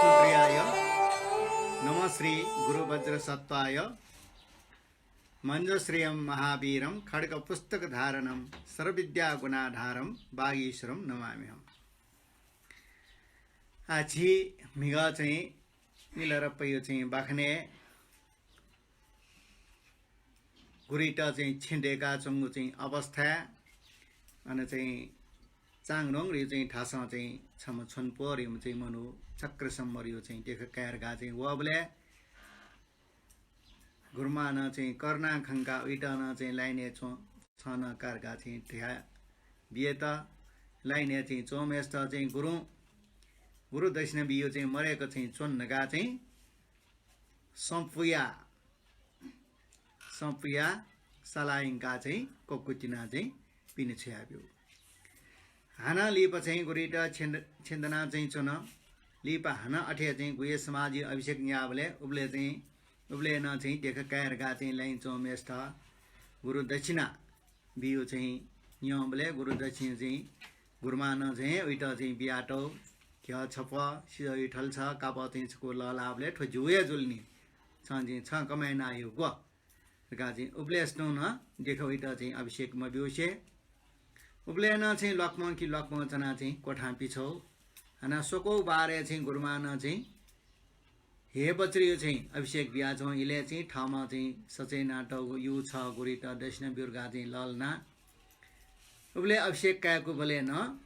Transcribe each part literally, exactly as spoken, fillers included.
प्रियाय नमः श्री गुरु वज्रसत्त्वाय मञ्जुश्रियं महावीरं खड्गपुस्तकधारणं सर्वविद्यागुणाधारं वागीश्वरं नमाम्यहम्। आः झी म्हिगः चाहिँ मिलारेपाया चाहिँ बाखनय् गुरुइत चाहिँ छेँ दय्काच्वंगु चाहिँ अवस्था, अन चाहिँ चाङधोङरी चाहिँ थासं चाहिँ छम्ह छ्वनपो धइम्ह चाहिँ मनू चक्रसम्मरया चाहिँ देख काये धकाः चाहिँ वःबलय् गुरुमां नं चाहिँ करुणा खंकाः उइत नं चाहिँ लाइनय् च्वँ, छं नं का धकाः चाहिँ धया बियेत। लाइनय् चाहिँ च्वंम्हय्सित चाहिँ गुरुं गुरु दक्षिणा बियो चाहिँ मदय्क चाहिँ च्वन धकाः चाहिँ सँ पुया, सँ पुया सलाह यंकाः चाहिँ ककुतिना चाहिँ पिने छ्वयाब्यू। हानं लिपा चाहिँ गुरुइत छेँ, छेँ दना चाहिँ च्वन। लिपा हानं अथे चाहिँ गुह्य समाजया अभिषेक न्याःबलय् उबलय् चाहिँ, उबलय् नं चाहिँ देख काये धकाः चाहिँ लाइन च्वंम्हय्सित गुरु दक्षिणा बियो चाहिँ न्यंबलय् गुरु दक्षिणा चाहिँ गुरुमां नं चाहिँ उइत चाहिँ बियातौ, घ्यः छपः, सिजःया थल्छ, कापः चाहिँ छकू लःल्हाःबलय् थ्व जिगु हे जुल नि, छं चाहिँ छं कमाय् यानाः हयेगु धकाः चाहिँ उबलय्सित नं देख उइत चाहिँ अभिषेक मब्यूसे उबलय् नं चाहिँ ल्वाकमं कि ल्वाकमं च्वनाः चाहिँ क्वथां पिछ्वः। हानं स्वकू बारय् चाहिँ गुरुमां नं चाहिँ हे बज्रयो चाहिँ अभिषेक बियाच्वं इलय् चाहिँ थःम्हं चाहिँ सचय् यानातःगु यु छ गुरुइत दक्षिणा ब्यू धकाः चाहिँ लःल्हाना। उबलय् अभिषेक कायेकुबलय् नं,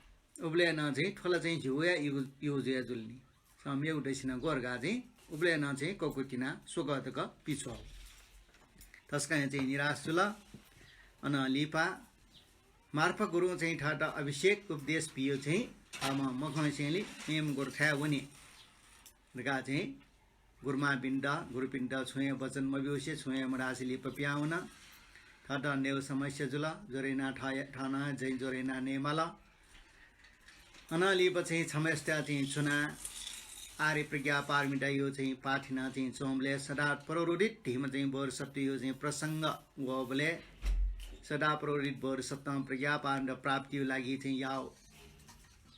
उबलय् नं चाहिँ थ्व ला चाहिँ जिगु हे यु, यु जुया जुल नि। छं मेगु दक्षिणा ग्व धकाः चाहिँ उबलय् नं चाहिँ ककुतिना स्वकः तक पिछ्वः। तसकं हे चाहिँ निराश जुल। अनं लिपा मार्पा गुरुं चाहिँ थःत अभिषेक उपदेश बियो चाहिँ थःम्हं मखंसेंलि मेम्ह गुरुथाय् वने धकाः चाहिँ गुरुमांपिन्त, गुरुपिन्त छुं हे वचन मब्यूसे, छुं हे मधासे लिपा पिहां वन। थःत नयेगु समस्या जुल, ज्वर यानाः थः, थः नं चाहिँ ज्वर यानाः नयेमाल। अनं लिपा चाहिँ छम्हय्सित चाहिँ च्वनाः आर्य प्रज्ञा पारमितायो चाहिँ पाठ यानाः चाहिँ च्वंबलय् सदा प्ररोदित धइम्ह चाहिँ बोधिसत्वयो चाहिँ प्रसंग वःबलय् सदा प्ररोदित बोधिसत्वं प्रज्ञा पारमिता प्राप्तियो लागि चाहिँ याः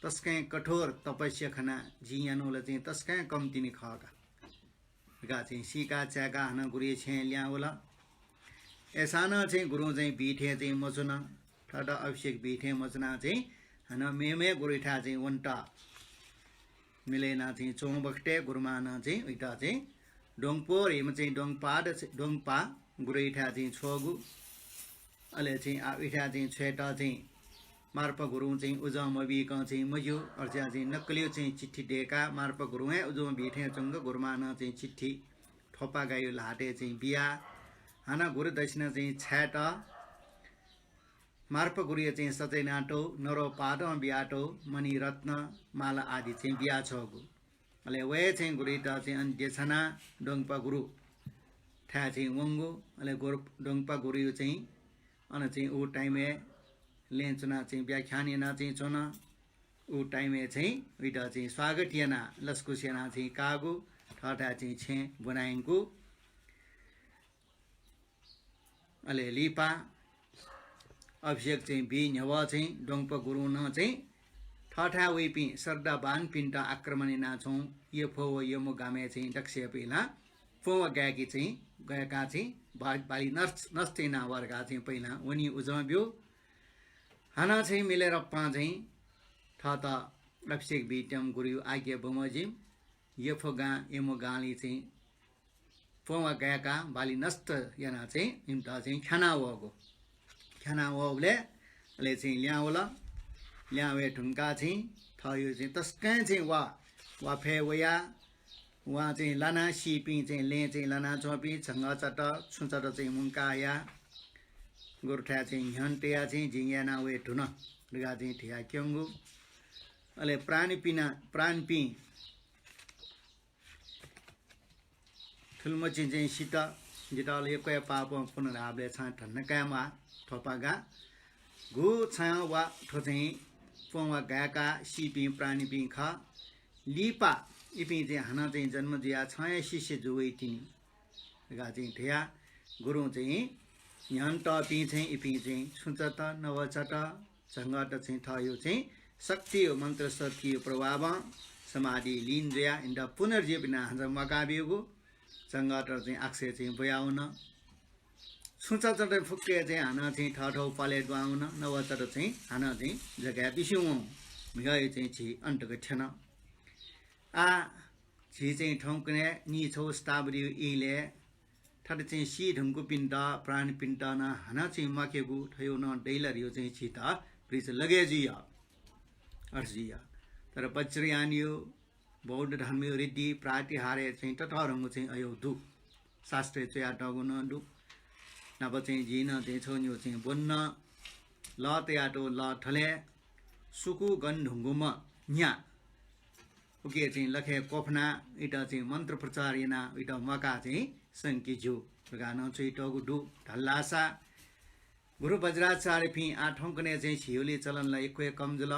तसकं कठोर तपस्या खनाः जिं यानागु ला चाहिँ तसकं कम्ति नि खः का धकाः चाहिँ सीका चाय्काः हानं गुरुया छेँय् लिहां वल। अय्सां नं चाहिँ गुरुं चाहिँ बी थें चाहिँ मच्वन, थःत अभिषेक बी थें मच्वनाः चाहिँ हानं मेम्ह गुरुथाय् चाहिँ वनेत मिले यानाः चाहिँ च्वं बखतय् गुरुमां नं चाहिँ उइत चाहिँ द्वंपो धइम्ह चाहिँ द्वंपा द-, द्वंपा गुरुथाय् चाहिँ छ्वःगु। अले चाहिँ आः उइथाय् चाहिँ छ्वयेत चाहिँ मार्पा गुरुं चाहिँ उजं मबीकं चाहिँ मज्यू, अथे जुयाः चाहिँ नक्कलियो चाहिँ चिट्ठी दय्काः मार्पा गुरुं हे उजं बी थें च्वंक गुरुमां नं चाहिँ चिट्ठी थ्वपागायो ल्हातय् चाहिँ बियाः हानं गुरु दक्षिणा चाहिँ छायेत मार्पा गुरुया चाहिँ सचय् यानातौ, नरौ पादं बियातौ, मणि रत्न, माला आदि चाहिँ बियाछ्वःगु। अले व हे चाहिँ गुरुइत चाहिँ अन देछानाः द्वंपा गुरुथाय् चाहिँ वंगु। अले गुरु, द्वंपा गुरुयो चाहिँ अन चाहिँ उ time-य् लँय् च्वनाः चाहिँ व्याख्यान यानाः चाहिँ च्वन। उ time-य् चाहिँ उइत चाहिँ स्वागत यानाः लसकुस यानाः चाहिँ काःगु, थःथाय् चाहिँ छेँ ब्वनायंकू। अले लिपा अभिषेक चाहिँ बी न्ह्यवः चाहिँ द्वंपा गुरुं नं चाहिँ थःथाय् वइपिं श्रद्धावानपिन्त आक्रमण यानाः चाहिँ यफ्व व यमु गामय् चाहिँ दक्वसिबय् पहिलां प्वँ वा गाय्के चाहिँ, गाय्काः चाहिँ बा-, बाली नष्ट, नष्ट यानाः वा धकाः चाहिँ पहिलां वनी उजं ब्यू। हानं चाहिँ मिलारेपां चाहिँ थःत अभिषेक बीत्यंम्ह गुरुयो आज्ञा बमोजिम यफ्व गां, यमु गांलि चाहिँ प्वँ वा गाय्काः बाली नष्ट यानाः चाहिँ इमित चाहिँ ख्यानावःगु। ख्यानावःबलय् अले चाहिँ लिहां वल। लिहां वये धुंकाः चाहिँ थःयो चाहिँ तसकं चाहिँ वा, वाफय् वयाः, वा चाहिँ लानाः सीपिं चाहिँ लँय् चाहिँ लानाच्वंपिं झंगःचात, छुँचात चाहिँ मुंकाः हयाः गुरुथाय् चाहिँ न्ह्यःने तयाः चाहिँ जिं याना वये धुन धकाः चाहिँ धयाः क्यंगु। अले प्राणपिना, प्राणपिं थुलिमछि चाहिँ सित, जितः ला यक्व हे पापं पुन धाःबलय् छां धन्दा काये म्वाः, थ्वपागा। गु छां वा थ्व चाहिँ प्वँ वा गाय्काः सीपिं प्राणीपिं खः। लिपा इपिं चाहिँ हानं चाहिँ जन्म जुयाः छं हे शिष्य जू वइतिनि धकाः चाहिँ धयाः गुरुं चाहिँ न्ह्यःने तःपिं चाहिँ इपिं चाहिँ छुँचात, नवःचात, झंगःत चाहिँ थःयो चाहिँ शक्तियो, मन्त्र शक्तियो प्रभावं समाधि लिन जुयाः इमित पुनर्जीव यानाः हानं म्वाका ब्यूगु। जंगःतर चाहिँ आकाशय् चाहिँ ब्वयावन। छुं चाचात फुक्कं चाहिँ हानं चाहिँ थःथःगु पालय् दुहां वन। नवःचात चाहिँ हानं चाहिँ जग्गाय् बिस्युं वं। म्हिगः चाहिँ झी अन तक थ्यन। आः झी चाहिँ थौंकन्हय् नीछगू शताब्दीया इलय् थथे चाहिँ सी धुंकूपिन्त, प्राणीपिन्त नं हानं चाहिँ म्वाकेगु थ्व नं दइ ला धइगु चाहिँ झीत भतिचा लगे जुइ, अथे जुइ। तर वज्रयानया बौद्ध धर्मया ऋद्धि प्रातिहार्य चाहिँ ततःधंगु चाहिँ अय् दु। शास्त्रय् च्वयातःगु नं दु। नाप चाहिँ जिं नं चाहिँ छगू निगू चाहिँ ब्वना। लः तयातःगु लः थलय् सुकू गन धुंकूम्ह न्ह्या उके चाहिँ लखय् क्वफुनाः उइत चाहिँ मन्त्र प्रचार यानाः उइत म्वाकाः चाहिँ संके ज्यू धकाः नं च्वयातःगु दु। धाल धाःसा गुरु वज्राचार्यपिं आः थौंकन्हय् चाहिँ झीगुली चलन ला यक्व हे कम जुल।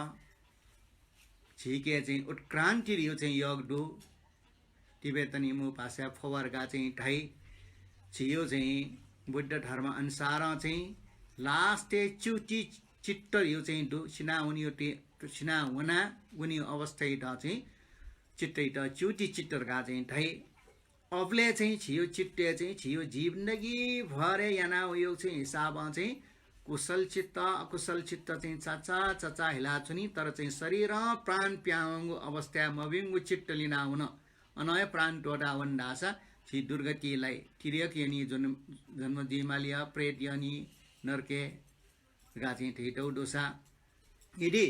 झीके चाहिँ उत्क्रान्ति धइगु चाहिँ योग दु। तिबेटनी मू भाषाय् फोवा धकाः चाहिँ धाइ। झीगु चाहिँ बुद्ध धर्म अनुसारं चाहिँ last-य् च्युति चित्त धइगु चाहिँ दु। सिनावनीगु ति-, सिनावना वनीगु अवस्थायात चाहिँ चित्तयात च्युति चित्त धकाः चाहिँ धाइ। अबलय् चाहिँ झीगु चित्तय् चाहिँ झीगु जिन्दगीभरय् याना वयागु चाहिँ हिसाबं चाहिँ कुशल चित्त, अकुशल चित्त चाहिँ चाचा चाचा हिलाच्वनी, तर चाहिँ शरीरं प्राण पिहां वंगु अवस्थाय् मभिंगु चित्त लिनावन। अन हे प्राण त्वःतावन धाःसा झी दुर्गतिइ लाइ। तिर्यक योनिइ जन्म, जन्म जुइमाली, प्रेत योनि, नरकय् धकाः चाहिँ धयातःगु दुसा, यदि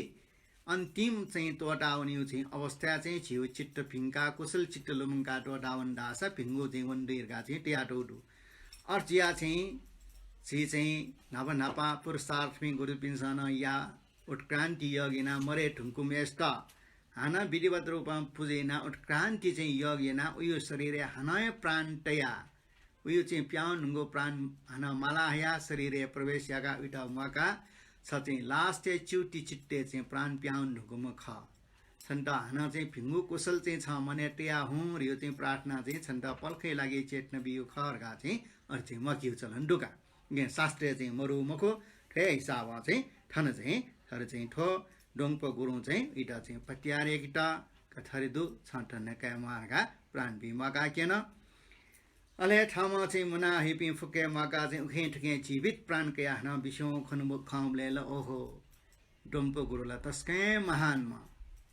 अन्तिम चाहिँ त्वःतावनीगु चाहिँ अवस्थाय् चाहिँ झीगु चित्त भिंकाः कुशल चित्त लुमंकाः त्वःतावन धाःसा भिंगु चाहिँ वन दइ धकाः चाहिँ तयातःगु दु। अथे जुयाः चाहिँ झी चाहिँ न्हापा न्हापा पुरुषार्थपिं गुरुपिन्सं नं या उत्क्रान्ति योग यानाः मरे धुंकूम्हय्सित हानं विधिवत रूपं पुजा यानाः उत्क्रान्ति चाहिँ योग यानाः उयो शरीरय् हानं हे प्राण तयाः उयो चाहिँ पिहां वंगु प्राण हानं माला हयाः शरीरय् प्रवेश याकाः उइत म्वाकाः छ चाहिँ last-य् च्युति चित्तय् चाहिँ प्राण पिहां वने धुंकूम्ह खः। छन्त हानं चाहिँ भिंगु कुशल चाहिँ छं मनय् तयाः हुँ धइगु चाहिँ प्रार्थना चाहिँ छन्त पलखया लागि चेतना बीगु खः धकाः चाहिँ अथे चाहिँ म्वाकेगु चलन दु का। उकिं शास्त्रय् चाहिँ मरु मखु, थ्व हे हिसाबं चाहिँ थन चाहिँ थ्व चाहिँ थ्व द्वंप गुरुं चाहिँ उइत चाहिँ पत्यार याकेत का थथे दु, छं थन काये म्वाः धकाः प्राण बी म्वाकाः क्यन। अले थःम्हं चाहिँ मुना हइपिं फुक्कं म्वाकाः चाहिँ उखें थुखें जीवित प्राण कयाः हानं बिस्युं खंबु-, खंबलय् ला ओहो, द्वंप गुरु ला तसकं महान्म्ह,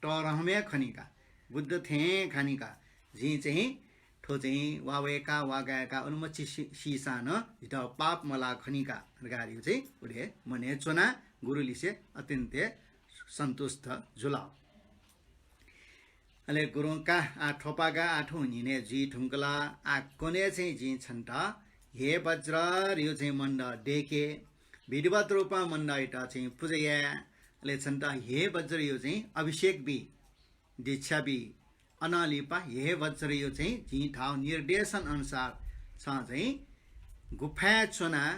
तःधंम्ह खनी का, बुद्ध थें खनी का, जिं चाहिँ थ्व चाहिँ वा वय्काः वा गाय्काः उलिमछि सी-, सीसां नं जितः पाप मलाः खनी का धकाः धइगु चाहिँ उदे मनय् च्वनाः गुरुलिसे अत्यन्त सन्तुष्ट जुल। अले गुरुं का, आः थ्वपागा आः थौं न्हिनय् जुइ धुंकल, आः कन्हय् चाहिँ जिं छन्त हे वज्र धइगु चाहिँ मण्ड दय्के, विधिवत रूपं मण्डयात चाहिँ पुजा याये, अले छन्त हे वज्र धइगु चाहिँ अभिषेक बी, दीक्षा बी। अनं लिपा हे वज्र धइगु चाहिँ जिं थःगु निर्देशन अनुसार छं चाहिँ गुफाय् च्वनाः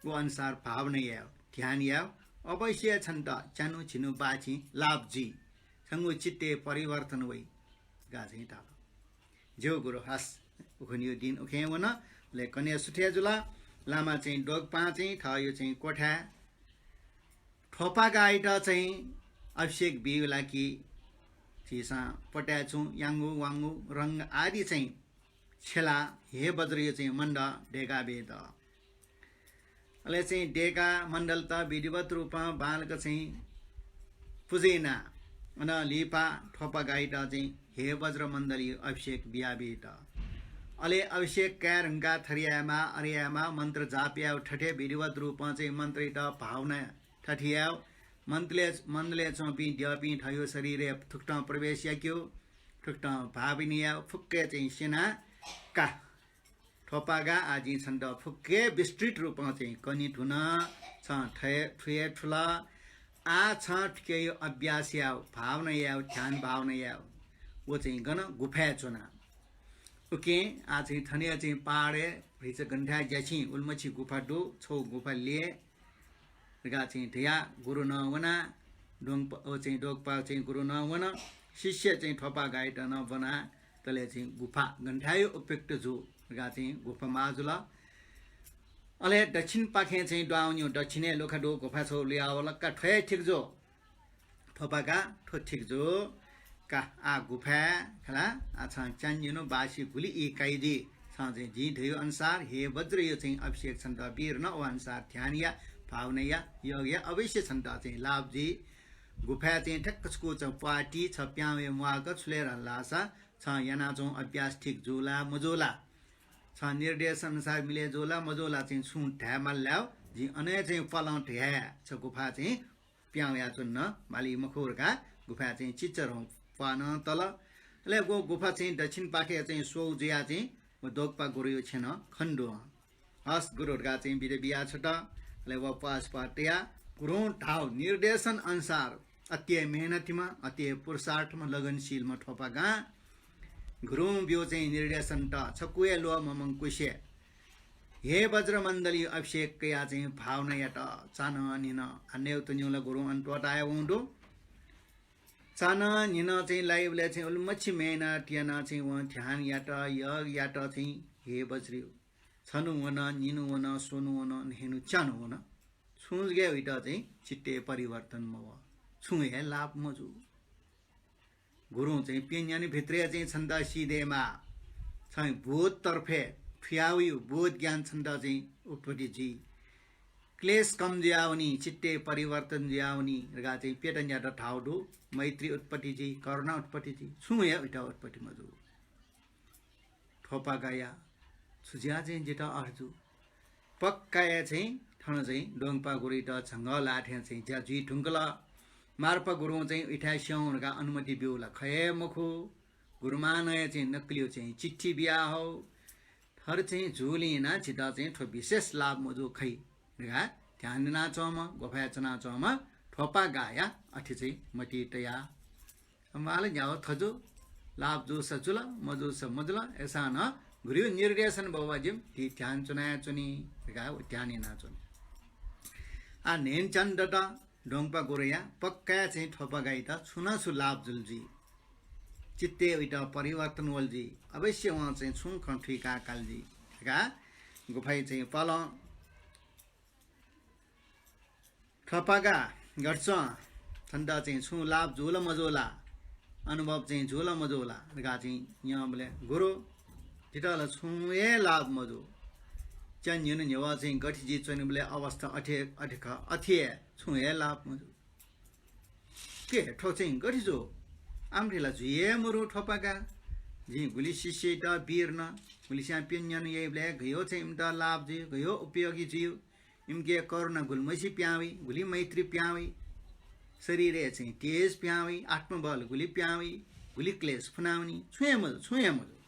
व अनुसार भावना याये, ध्यान याये, अवश्य छन्त च्यान्हु झिन्हु बाःछि लाभ जुइ। छंगु चित्तय् परिवर्तन वइ धकाः चाहिँ धाल। ज्यू गुरु, हस्। उखुन्हु दिन उखें वन। अले कन्हय् सुथय् जुल। लामा चाहिँ द्वगपां चाहिँ थःगु चाहिँ कोठाय् थ्वपागायात चाहिँ अभिषेक बीगु लागि झीसं पताय् छुं याङ्गु वाङ्गु रंग आदि चाहिँ छ्यलाः हे वज्रया चाहिँ मण्ड दय्का बियात। अले चाहिँ दय्काः मण्डयात विधिवत रूपं बांलाक चाहिँ पुजा यानाः अनं लिपा थ्वपागायात चाहिँ हे वज्र मण्डया अभिषेक बिया बियात। अले अभिषेक काये धुंकाः थथे यायेमाः, अथे यायेमाः, मन्त्र जाप यायेगु, थथे विधिवत रूपं चाहिँ मन्त्रयात भावना थथे यायेगु, मण्डलय्, मण्डलय् च्वंपिं द्यःपिं थःगु शरीरय् थुकथं प्रवेश याकेगु, थुकथं भावना यायेगु, फुक्कं चाहिँ स्यनाः का। थ्वपागा आः जिं छन्त फुक्कं विस्तृत रूपं चाहिँ कने धुन, छं थुये, थुये थुल। आः छं थुकिया अभ्यास यायेगु, भावना यायेगु, ध्यान भावना यायेगु। व चाहिँ गन? गुफाय् च्वना। उकिं आः चाहिँ थनया चाहिँ पहाडय् भतिचा गन थाय् ज्याछि उलिमछि गुफा दु, छगू गुफा ले धकाः चाहिँ धयाः गुरु नं वना, द्वंप-, व चाहिँ द्वगपा चाहिँ गुरु नं वन, शिष्य चाहिँ थ्वपागायात नं ब्वना, तले चाहिँ गुफा गन थाय् उपयुक्त जू धकाः चाहिँ गुफा माः जुल। अले दक्षिणपाखें चाहिँ दुहां वनीगु, दक्षिणय् लुखा दुगु गुफा छगू लुया वल का, थ्व हे ठीक जू। थ्वपागा, थ्व ठीक जू। का, आ गुफाय् खला, आ छं च्यान्युनु बासी गुलि ई काइ जुइ। छं चाहिँ जिं धयु अनुसार हे वज्रयु चाहिँ अभिषेक छन्त वीर न, व अनुसार ध्यान या, भावना या, योग या, अवश्य छन्त चाहिँ लाभ जुइ। गुफाय् चाहिँ ठ्याक्क छकू चाहिँ प्वाति छ प्यां वये म्वाःक छुले धाल धाःसा छं यानाच्वं अभ्यास ठीक जू ला मजू ला? छं निर्देश अनुसार मिले जू ला मजू ला चाहिँ छुं धाये माल ल्याव, जिं अन हे चाहिँ प्वालं धया छ गुफा चाहिँ प्यां वयाच्वन न, माली मखु धकाः गुफाय् चाहिँ चिच्चरं प्वाः नं तल। अले व गुफा चाहिँ दक्षिणपाखे चाहिँ स्वउ जुयाः चाहिँ व दोकपा गुरुयु छेँ नं खने दु। हस् गुरु धकाः चाहिँ बिदा बिया छत। अले व प्वास प्वाः तया गुरुं धाउ निर्देशन अनुसार अति हे मेहनतिम्ह, अति हे पुरुषार्थम्ह, लगनशीलम्ह थ्वपागां गुरुं ब्यू चाहिँ निर्देशन त छकू हे ल्वः ममंकुसे हे वज्रमण्डलीयु अभिषेक कयाः चाहिँ भावना यात। चान्हं न्हिनं, आ न्यौ तन्यौ ला गुरुं अन त्वःताया वं दु। चान्हं न्हिनं चाहिँ लाइबलय् चाहिँ उलिमछि मेहनत यानाः चाहिँ वं ध्यान यात, योग यात चाहिँ हे वज्रयु। छन्हु वन, न्हिन्हु वन, स्वन्हु वन, न्हय्न्हु च्यान्हु वन। छुं जक हे उइत चाहिँ चित्तय् परिवर्तन मवः। छुं हे लाभ मजू। गुरुं चाहिँ प्यन्यानि भित्रय् चाहिँ छन्त सी दयेमाः। छं बोध तर्फे थुयावयु बोध ज्ञान छन्त चाहिँ उत्पत्ति जुइ। क्लेश कम जुयावनी, चित्तय् परिवर्तन जुयावनी धकाः चाहिँ प्यतन्यात धाउ दु। मैत्री उत्पत्ति जुइ, करुणा उत्पत्ति जुइ, छुं हे उइत उत्पत्ति मजू। थ्वपागाया छु ज्या चाहिँ जितः अथे जू? पक्का हे चाहिँ थन चाहिँ दोकपा गुरुइत झंगः लाः थें चाहिँ ज्या जुइ धुंकल। मार्पा गुरुं चाहिँ इथाय् स्यं धकाः अनुमति ब्यू ला खः हे मखु। गुरुमां नं हे चाहिँ नक्कलियु चाहिँ चिट्ठी बिया हौ। थथे चाहिँ जूलिं यानाः झीत चाहिँ थ्व विशेष लाभ मजू खइ धकाः ध्यान यानाच्वंम्ह, गुफाय् च्वनाच्वंम्ह थ्वपागाया अथे चाहिँ मतिइ तया। माल न्ह्याव थजु, लाभ जूसा जुल, मजूसा मजुल, अय्सां नं गुरुयु निर्देशन बवाजिम ति ध्यान च्वनाया च्वनी धकाः व ध्यान याना च्वनी। आ न्हय्न्हु च्यान्हु दत, दोकपा गुरुया पक्का हे चाहिँ थ्वपागाइत छुं न छुं लाभ जुल जुइ। चित्तय् उइत परिवर्तन वल जुइ। अवश्य वं चाहिँ छुं खँ थुइका काल जुइ धकाः गुफाय् चाहिँ पालं थ्वपागा गथे च्वं, छन्त चाहिँ छुं लाभ जू ला मजू ला, अनुभव चाहिँ जू ला मजू ला धकाः चाहिँ न्यंबलय् गुरु, जितः ला छुं हे लाभ मजू। च्यान्हु न्ह्यः चाहिँ गथे जि च्वनेबलय् अवस्था अथे अथे खः, अथे हे छुं हे लाभ मजू। के थ्व चाहिँ गथे जू? आमथें ला जुइ हे मरु थ्वपागा। जिं गुलि शिष्यत वीर न, गुलिस्यां प्यन्यानि याइबलय् गयो चाहिँ इमित लाभ जुइ, गयो उपयोगी जुइ। इमिके करुणा गुलिमछि प्यां वइ, गुलि मैत्री प्यां वइ, शरीरय् चाहिँ तेज प्यां वइ, आत्मबल गुलि प्यां वइ, गुलि क्लेश फुनावनी, छुं हे मजू, छुं हे मजू।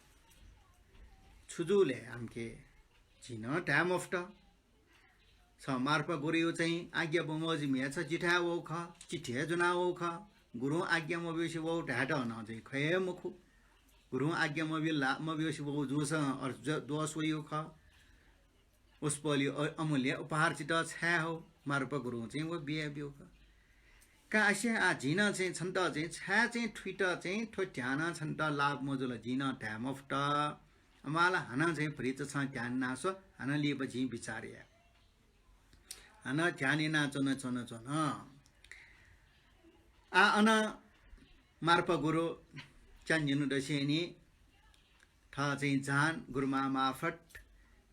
छु जू ले आमके? जिं नं धाये मफुत। छ मार्पा गुरुयु चाहिँ आज्ञा बमोजिम हे छ जिथाय् वउ खः, चिट्ठी हे ज्वना वउ खः। गुरुं आज्ञा मब्यूसे वउ धायेत नं चाहिँ खः हे मखु। गुरुं आज्ञा मब्यू ला, मब्यूसे वउ जूसां अर्थ ज-, दोष वइयु खः। वसपोलयु अ-, अमूल्य उपहार जितः छाय् हौ, मार्पा गुरुं चाहिँ व बिया ब्यू खः। का आसे, आ झी नं चाहिँ छन्त चाहिँ छाय् चाहिँ थुइत चाहिँ थ्व ध्यानं छन्त लाभ मजुल, जिं नं धाये मफुत। अमाला हानं चाहिँ भतिचा छं ध्यान याना स्व, हानं लिपा जिं बिचाः याये। हानं ध्यान याना च्वन, च्वन, च्वन। आ अन मार्पा गुरु च्यान्हु न्हिन्हु दसेंनि थः चाहिँ जहान गुरुमां मार्फत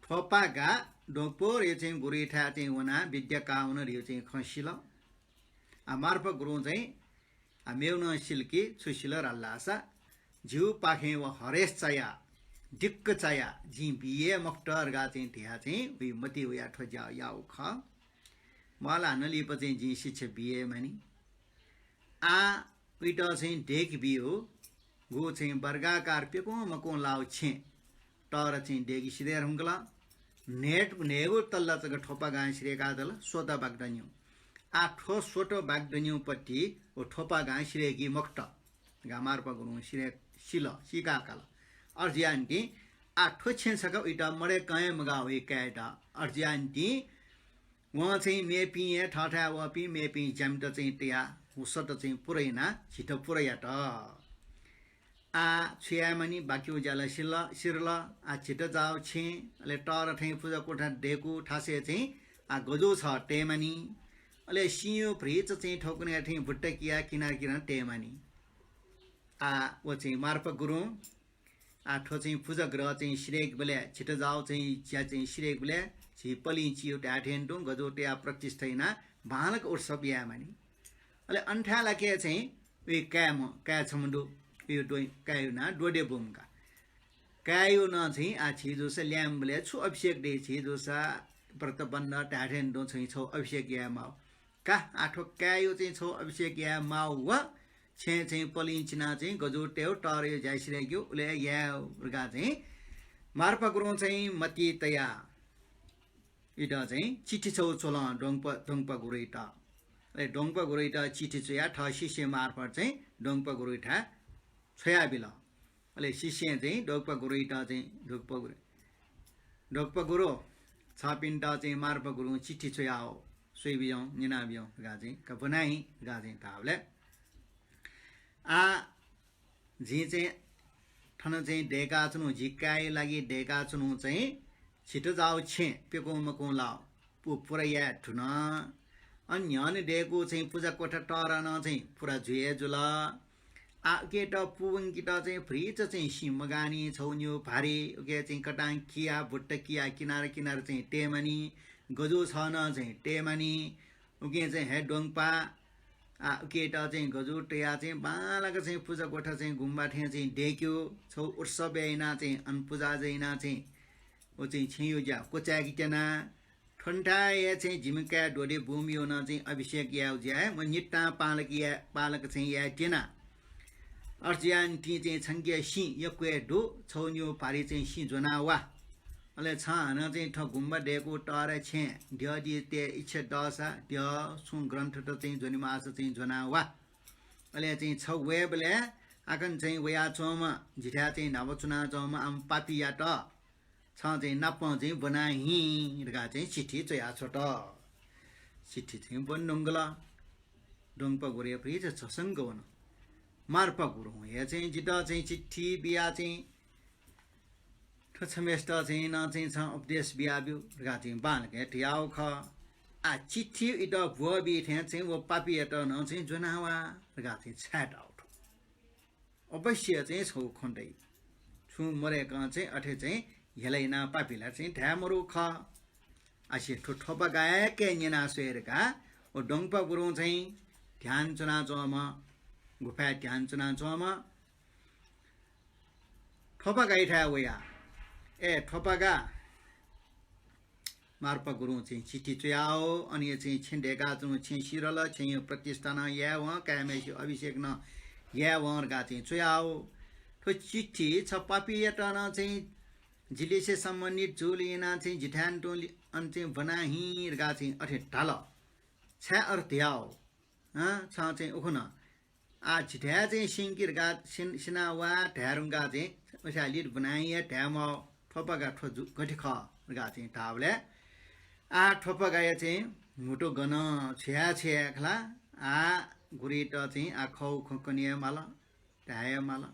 थ्वपागा दोकपोरयु चाहिँ गुरुयाथाय् चाहिँ वनाः विद्या काः वन धयु चाहिँ खँ सिल। आ मार्पा गुरुं चाहिँ आ मेगु नं सिल कि छु सिल धाल धाःसा, जिगु पाखें व हरेस चाया, दिक्क चाया, जिं बी हे मखुत धकाः चाहिँ धया चाहिँ वइ मतिइ वया थ्व ज्या याउ खः। मला हानं लिपा चाहिँ जिं शिक्षा बी हे मानि। आ उइत चाहिँ देख बियु गु चाहिँ वर्गाकार प्यकुं मकुं लाउ छेँ तर चाहिँ देगि सिधये धुंकल। न्हेट-, न्हेगु तल्ला जक थ्वपागां सिधयेकादल, स्वत बागदन्यु। आ थ्व स्वत बागदन्युपट्टि व थ्वपागां सिधयेकी मखुत। गा मार्पा गुरुं सिधये सिल, सीका काल। अथे जुयानिंतिं आ थ्व छेँ छकः उइत मदय्कं हे मगाः वइ कायेत। अथे जुयानिंतिं वं चाहिँ मेपिं हे थःथाय् वःपिं मेपिं ज्यामित चाहिँ तयाः व स्वत चाहिँ पुरा यानाः झीत पुरा यात। आ छु याये मानि, बाकीउ ज्या ला सिल, सिरल, आ झीत जाउ छेँ, अले तर थें पुजा कोठा दय्कू थासय् चाहिँ आ गजू छ तये मानि, अले सिंयु भतिचा चाहिँ थौंकन्हय् थें भुट्टा किया किनार किनार तये मानि। आ, व चाहिँ मार्पा गुरुं, आ, थ्व चाहिँ पुजागृह चाहिँ सिधय्केबलय्, झित जाउ चाहिँ ज्या चाहिँ सिधय्केबलय्, झी पलिं चिउ धाये थें तुं गजू तयाः प्रतिष्ठा यानाः बांलाक उत्सव यायेमानि। अले अन थाय् लाके चाहिँ उइ काय्म्ह, काय् छम्ह दु, उइ द्वै-, काय्‌यु नां द्वद्यबुम का। काय्‌यु नं चाहिँ आ झी जूसा ल्याय्म्हबलय् छु अभिषेक दइ, झी जूसा व्रतबन्ध धाये थें तुं चाहिँ छौ अभिषेक याये माउ। का, आ थ्व काय्‌यु चाहिँ छौ अभिषेक याये माउ व छेँ चाहिँ पलिं चिनाः चाहिँ गजू तयेउ, तरयु ज्या सिधय्केउ, उले याये धकाः चाहिँ मार्पा गुरुं चाहिँ मतिइ तयाः इत चाहिँ चिठी छौ च्वलं द्वंगपा, द्वंगपा गुरुइत। अले द्वंगपा गुरुइत चिठी च्वयाः थः शिष्य मार्फत चाहिँ द्वंगपा गुरुइथाय् छ्वयाबिल। अले शिष्यं चाहिँ द्वंगपा गुरुइत चाहिँ, द्वंगपा गुरु, द्वंगपा गुरु, छपिन्त चाहिँ मार्पा गुरुं चिठी च्वयाहौ, स्वयाबिज्याहुँ, न्यनाबिज्याहुँ धकाः चाहिँ, का ब्वना हि धकाः चाहिँ धाःबलय्, आ, जिं चाहिँ थन चाहिँ दय्काच्वनु, जि काय्‌या लागि दय्काच्वनु चाहिँ झित जाउ छेँ प्यकुं मकुं लाउ, पु पुरा याये धुन। अन न्ह्यःने दय्कू चाहिँ पुजा कोठा तःधं नं चाहिँ पुरा जुइ हे जुल। आ, उकेत पुवंकेत चाहिँ भ्रिच चाहिँ सिँ मगानि, छौ निउ भारी, उके चाहिँ कतां किया, बुट्ट किया, किनार किनार चाहिँ तयेमानि, गजू छः नं चाहिँ तयेमानि। उके चाहिँ हे द्वंगपा, आ, उकेत चाहिँ गजू तयाः चाहिँ बांलाक चाहिँ पुजा कोठा चाहिँ गुम्बा थें चाहिँ दय्क्यु, छौ उत्सव याइना चाहिँ अन पुजा याइना चाहिँ व चाहिँ छेँयु ज्या क्वचाय्के त्यना। थ्वन्ताय् हे चाहिँ जिमि काय् द्वद्यबुमयु नं चाहिँ अभिषेक यायु ज्या हे म नितां पालक या-, पालक चाहिँ याये त्यना। अथे जुयानिंतिं चाहिँ छंके सिँ यक्व हे दु, छौ निउ भारी चाहिँ सिँ ज्वना वा। अले छं हानं चाहिँ थ्व गुम्बा दय्कू तःधं छेँ द्यः दिते इच्छा दःसा द्यः, छुं ग्रन्थत चाहिँ ज्वनेमाःसा चाहिँ ज्वना वा। अले चाहिँ छ वयेबलय् आकन चाहिँ वयाच्वंम्ह, जिथाय् चाहिँ न्हापा च्वनाच्वंम्ह आम पापीयात छं चाहिँ नापं चाहिँ ब्वना हिँ धकाः चाहिँ चिठी च्वया छ्वत। चिठी चाहिँ ब्वने धुंकल। द्वंगपा गुरुया भ्रिच झसंक वन। मार्पा गुरुं हे चाहिँ जितः चाहिँ चिठी बिया चाहिँ थ्व छम्हेसित चाहिँ नं चाहिँ छं उपदेश बियाब्यु धकाः चाहिँ बांलाक हे धयाउ खः। आ, चिठी इतः ब्वःबी थें चाहिँ व पापीयात नं चाहिँ ज्वना वा धकाः चाहिँ छाय् धाउ थ्व। अवश्य चाहिँ छौ खँ दइ। छुं मदय्कं चाहिँ अथे चाहिँ हेला यानाः पापीला चाहिँ धाये मरु खः। आसे थ्व थ्वपागाय्के न्यना स्वये धकाः व द्वंगपा गुरुं चाहिँ ध्यान च्वनाच्वंम्ह, गुफाय् ध्यान च्वनाच्वंम्ह थ्वपागायाथाय् वया। ए थ्वपागा, मार्पा गुरुं चाहिँ चिठी च्वयाहौ, अन हे चाहिँ छेँ दय्काच्वंगु छेँ सिधल, छेँयु प्रतिष्ठा नं यायेवं, काय्म्हेसियु अभिषेक नं यायेवं धकाः चाहिँ च्वयाहौ। थ्व चिठी छ पापीयात नं चाहिँ जिलिसे सम्बन्धित जुल यानाः चाहिँ जिथाय् तुं लि-, अन चाहिँ ब्वना हिँ धकाः चाहिँ अथे धाल। छाय् अथे धयाहौ? हँ, छं चाहिँ उखुन्हु आ, झिथाय् चाहिँ सिंकि धकाः सिन-, सिना वा धाये धुंकाः चाहिँ उथाय् लित ब्वना हिँ हे धाये माः, थ्वपागा थ्व जु-, गथे खः धकाः चाहिँ धाःबलय् आ, थ्वपागाया चाहिँ म्हुतु गन, छ्वया छ्वया खला। आ, गुरुइत चाहिँ आ खउ खँ कने हे माल, धाये हे माल।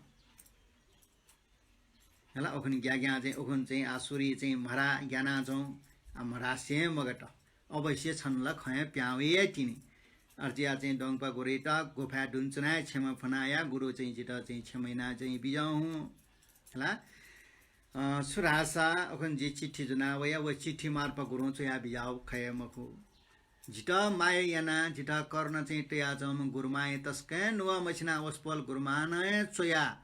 हला, उखुन्हु ग्याग्यां चाहिँ उखुन्हु चाहिँ आ सुरि चाहिँ म्हरा ग्यानाच्वं, आ म्हरा सें मगात। अवश्य छन्हु ला खँ हे प्यां वइ हे तिनि। अथे जुयाः चाहिँ द्वंगपा गुरुइत गुफाय् दुने च्वनाः हे क्षमा फ्वनाया, गुरु चाहिँ जितः चाहिँ क्षमा यानाः चाहिँ बिज्याहुँ। हला, अँ, छु धाःसा उखुन्हु जि चिठी ज्वना वया, व चिठी मार्पा गुरुं च्वया बिज्याउ खः हे मखु। जितः माया यानाः, जितः करुणा चाहिँ तयाच्वंम्ह गुरुमांया तसकं नुगः मछिनाः वसपोल गुरुमांनं हे च्वया।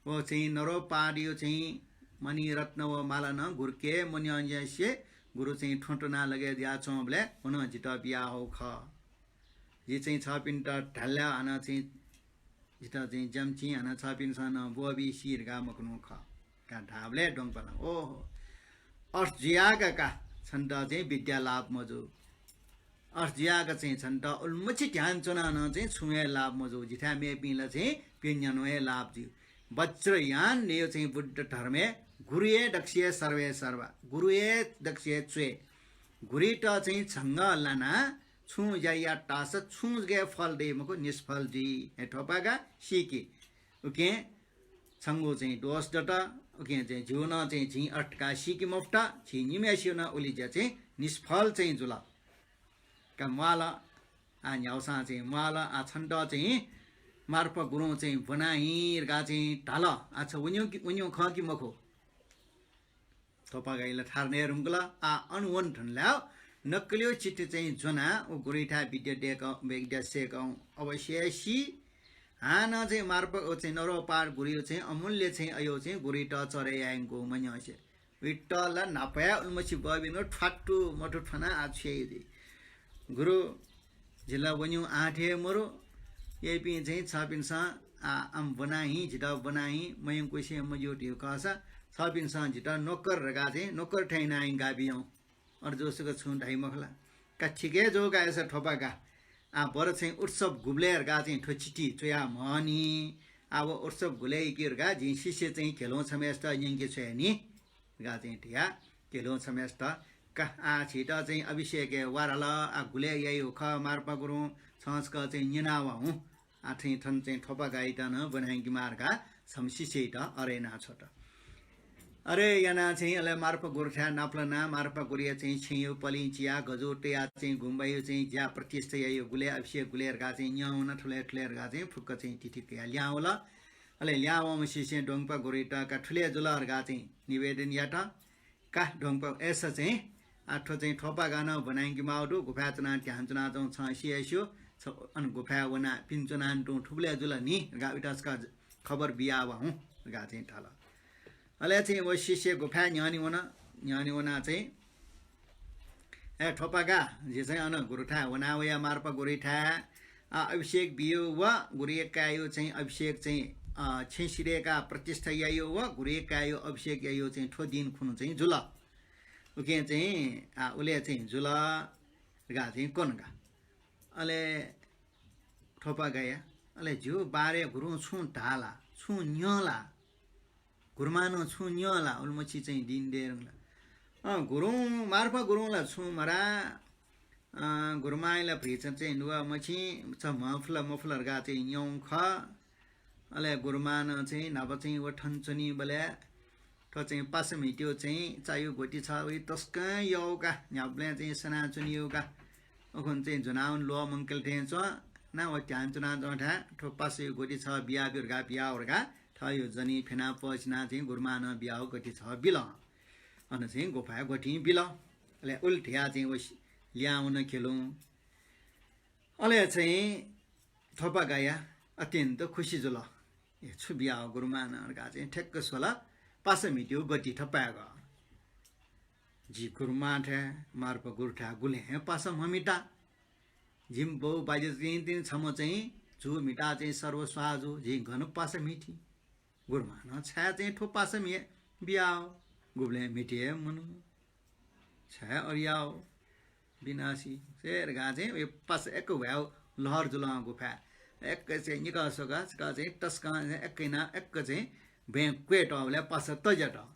व चाहिँ नरोपादियो चाहिँ मणिरत्न व माला नं गुरुके मन्यंनिसें गुरु चाहिँ थ्वँ त्वनाः लगे जुयाच्वंबलय् व नं जितः बियाहौ खः। जि चाहिँ छपिन्त धाल हानं चाहिँ जितः चाहिँ ज्यामचिं हानं छपिन्सं नं ब्वःबी सी धकाः मखुनु खः का धाःबलय् द्वंगपालं, ओहो, अथे जुयाः का छन्त चाहिँ विद्या लाभ मजू। अथे जुयाः का चाहिँ छन्त उलिमछि ध्यान च्वनाः नं चाहिँ छुं हे लाभ मजू। जिथाय् मेपिं ला चाहिँ प्यन्हु न्यान्हु हे लाभ जुइ। वज्रयान नेयो चाहिँ बुद्ध धर्मय् गुरु हे दक्ष हे सर्वे सर्वा। गुरु हे दक्ष हे च्वय्। गुरुइत चाहिँ झंगः लानाः छुं ज्या यात धाःसा छुं जक हे फल दइ मखु, निष्फल जुइ। हे थ्वपागा सीकि। उकिं छंगु चाहिँ दोष दत, उकिं चाहिँ झिउ नं चाहिँ झिं अथे धकाः सीके मफुत, झी निम्हय्सिगु नं उलि ज्या चाहिँ निष्फल चाहिँ जुल। का म्वाल, आ न्ह्याउसां चाहिँ म्वाल, आ छन्त चाहिँ मार्पा गुरुं चाहिँ ब्वना हिँ धकाः चाहिँ धाल। आः छ वन्यु कि, वन्यु खः कि मखु? थोपागाइ ला थाहां नये धुंकल। आः अन वने धुनलाः नक्कलयु चिठी चाहिँ ज्वनाः व गुरुयाथाय् विद्या दय्क, विद्या सय्क अवश्य सी। हानं चाहिँ मार्पा व चाहिँ नरोपार गुरुया चाहिँ अमूल्य चाहिँ अय् चाहिँ गुरुयात चरे यायेगु मन्यंसे। वइत ला न्हापा हे उलिमछि बबिन थ्वातु मथु थ्वना आः छु याइ जुइ। गुरु, जि ला वन्यु आः थें मरु। यइपिं चाहिँ छपिन्सं आः आम ब्वना हिँ, जितः ब्वना हिँ मयंकुसे मज्यू धइगु खःसा छपिन्सं जितः नोकर धकाः चाहिँ नोकर थें यानाः हिँ गाबियं। अथे जूसां छुं धाइ मखु ला। का ठीक हे जू का, अय्सा थोपागा। आः बरु चाहिँ उत्सव गुबलय् धकाः चाहिँ थ्व चिठी च्वया म्हनि। आः व उत्सव गुलय् कि धकाः जिं शिष्य चाहिँ घेलुं छम्हय्सित न्यंके छ्वये नि धकाः चाहिँ धया घेलुं छम्हय्सित। का आः झीत चाहिँ अभिषेकय् वाराल, आः गुलय् याइगु खः मार्पा गुरुं, छं छकः चाहिँ न्यना वा हुँ। आः थें थन चाहिँ थोपागाइत नं ब्वनायंकेमाः धकाः छम्ह शिष्ययात अरे याना छ्वत। अरे यानाः चाहिँ अले मार्पा गुरुथाय् नापलानाः मार्पा गुरुया चाहिँ छेँयु पलिं चियाः गजू तयाः चाहिँ गुम्बायु चाहिँ ज्या प्रतिष्ठा याइगु गुलय् अभिषेक गुलय् धकाः चाहिँ न्यं वन, थुलय् थुलय् धकाः चाहिँ फुक्क चाहिँ तिथि कयाः ल्याहां वल। अले ल्याहां वंम्ह शिष्यं द्वंगपा गुरुयात का थुलय् जुल धकाः चाहिँ निवेदन यात। का द्वंगपा, अय्सा चाहिँ आः थ्व चाहिँ थोपागां नं ब्वनायंकेमाःगु दु, गुफाय् च्वनाः ध्यान च्वनाच्वंगु छं सि हे स्यू, छ अन गुफाय् वनाः पिने च्वनाः तुं थुबलय् जुल नि धकाः उइत छकः खबर बिया वा हुँ धकाः चाहिँ धाल। अले चाहिँ व शिष्य गुफाय् न्ह्यःने वन। न्ह्यःने वनाः चाहिँ, ए थोपागा, जि चाहिँ अन गुरुथाय् वना वया मार्पा गुरुथाय्, अ, अभिषेक बियु व गुरुया काय्‌यु चाहिँ अभिषेक चाहिँ, अ, छेँ सिधय्काः प्रतिष्ठा याइयु व गुरुया काय्‌यु अभिषेक याइयु चाहिँ थ्व दिं खुन्हु चाहिँ जुल। उकिं चाहिँ, आ, उलय् चाहिँ जुल धकाः चाहिँ कन का। अले थोपागाया, अले झीगु बारे गुरुं छुं धाः ला, छुं न्यं ला? गुरुमां नं छुं न्यं ला? उलिमछि चाहिँ दिं दये धुंकल। अँ, गुरुं, मार्पा गुरुं ला छुं मधाः। अँ, गुरुमांया ला भतिचा चाहिँ नुगः मछि, छ म्हफुला मफुला धकाः चाहिँ न्यं खः। अले गुरुमां नं चाहिँ न्हापा चाहिँ व थन च्वनीबलय् थ्व चाहिँ पासा म्हितेयु चाहिँ चायु गति छ, वइ तसकं यःगु का, न्ह्याबलें चाहिँ सनाच्वनीगु का। उखुन्हु चाहिँ ज्वनावन ल्वःमंकल थें च्वं, ना व ध्यान च्वनाच्वंथाय् थ्व पासायु गति छ बियाब्यु धकाः बियाव धकाः थःयु जनी फ्यनाः पःसिनाः चाहिँ गुरुमां नं बियाव गति छ बिल। अन चाहिँ गुफाय् गतिं बिल। अले उलि धयाः चाहिँ व सि-, ल्याहां वन घेलुं। अले चाहिँ थोपागाया अत्यन्त खुसी जुल। ए, छु बियाव गुरुमां नं धकाः चाहिँ ठ्याक्क स्वल, पासा म्हितेयु गति थपाय्क। जि गुरुमांथाय्, मार्पा गुरुथाय् गुलें हे पासा म्हम्हिता। जिमि बौ बाज्यापिं तिनि छम्ह चाहिँ झु म्हिताः चाहिँ सर्वस्वाः जू, जिं गन पासा म्हिति? गुरुमां नं छाय् चाहिँ थ्व पासा म्हि-, बियाव? गुबलें म्हिते हे मनु। छाय् अरियाव? बिनासी। से धकाः चाहिँ व पासा एक्क ह्वाय् लहर जुलं गुफाय्। एक्क चाहिँ निकः स्वकः, छकः चाहिँ तसकं एक्क यानाः एक्क चाहिँ बँय् क्वय् तःबलय् पासा तज्यात।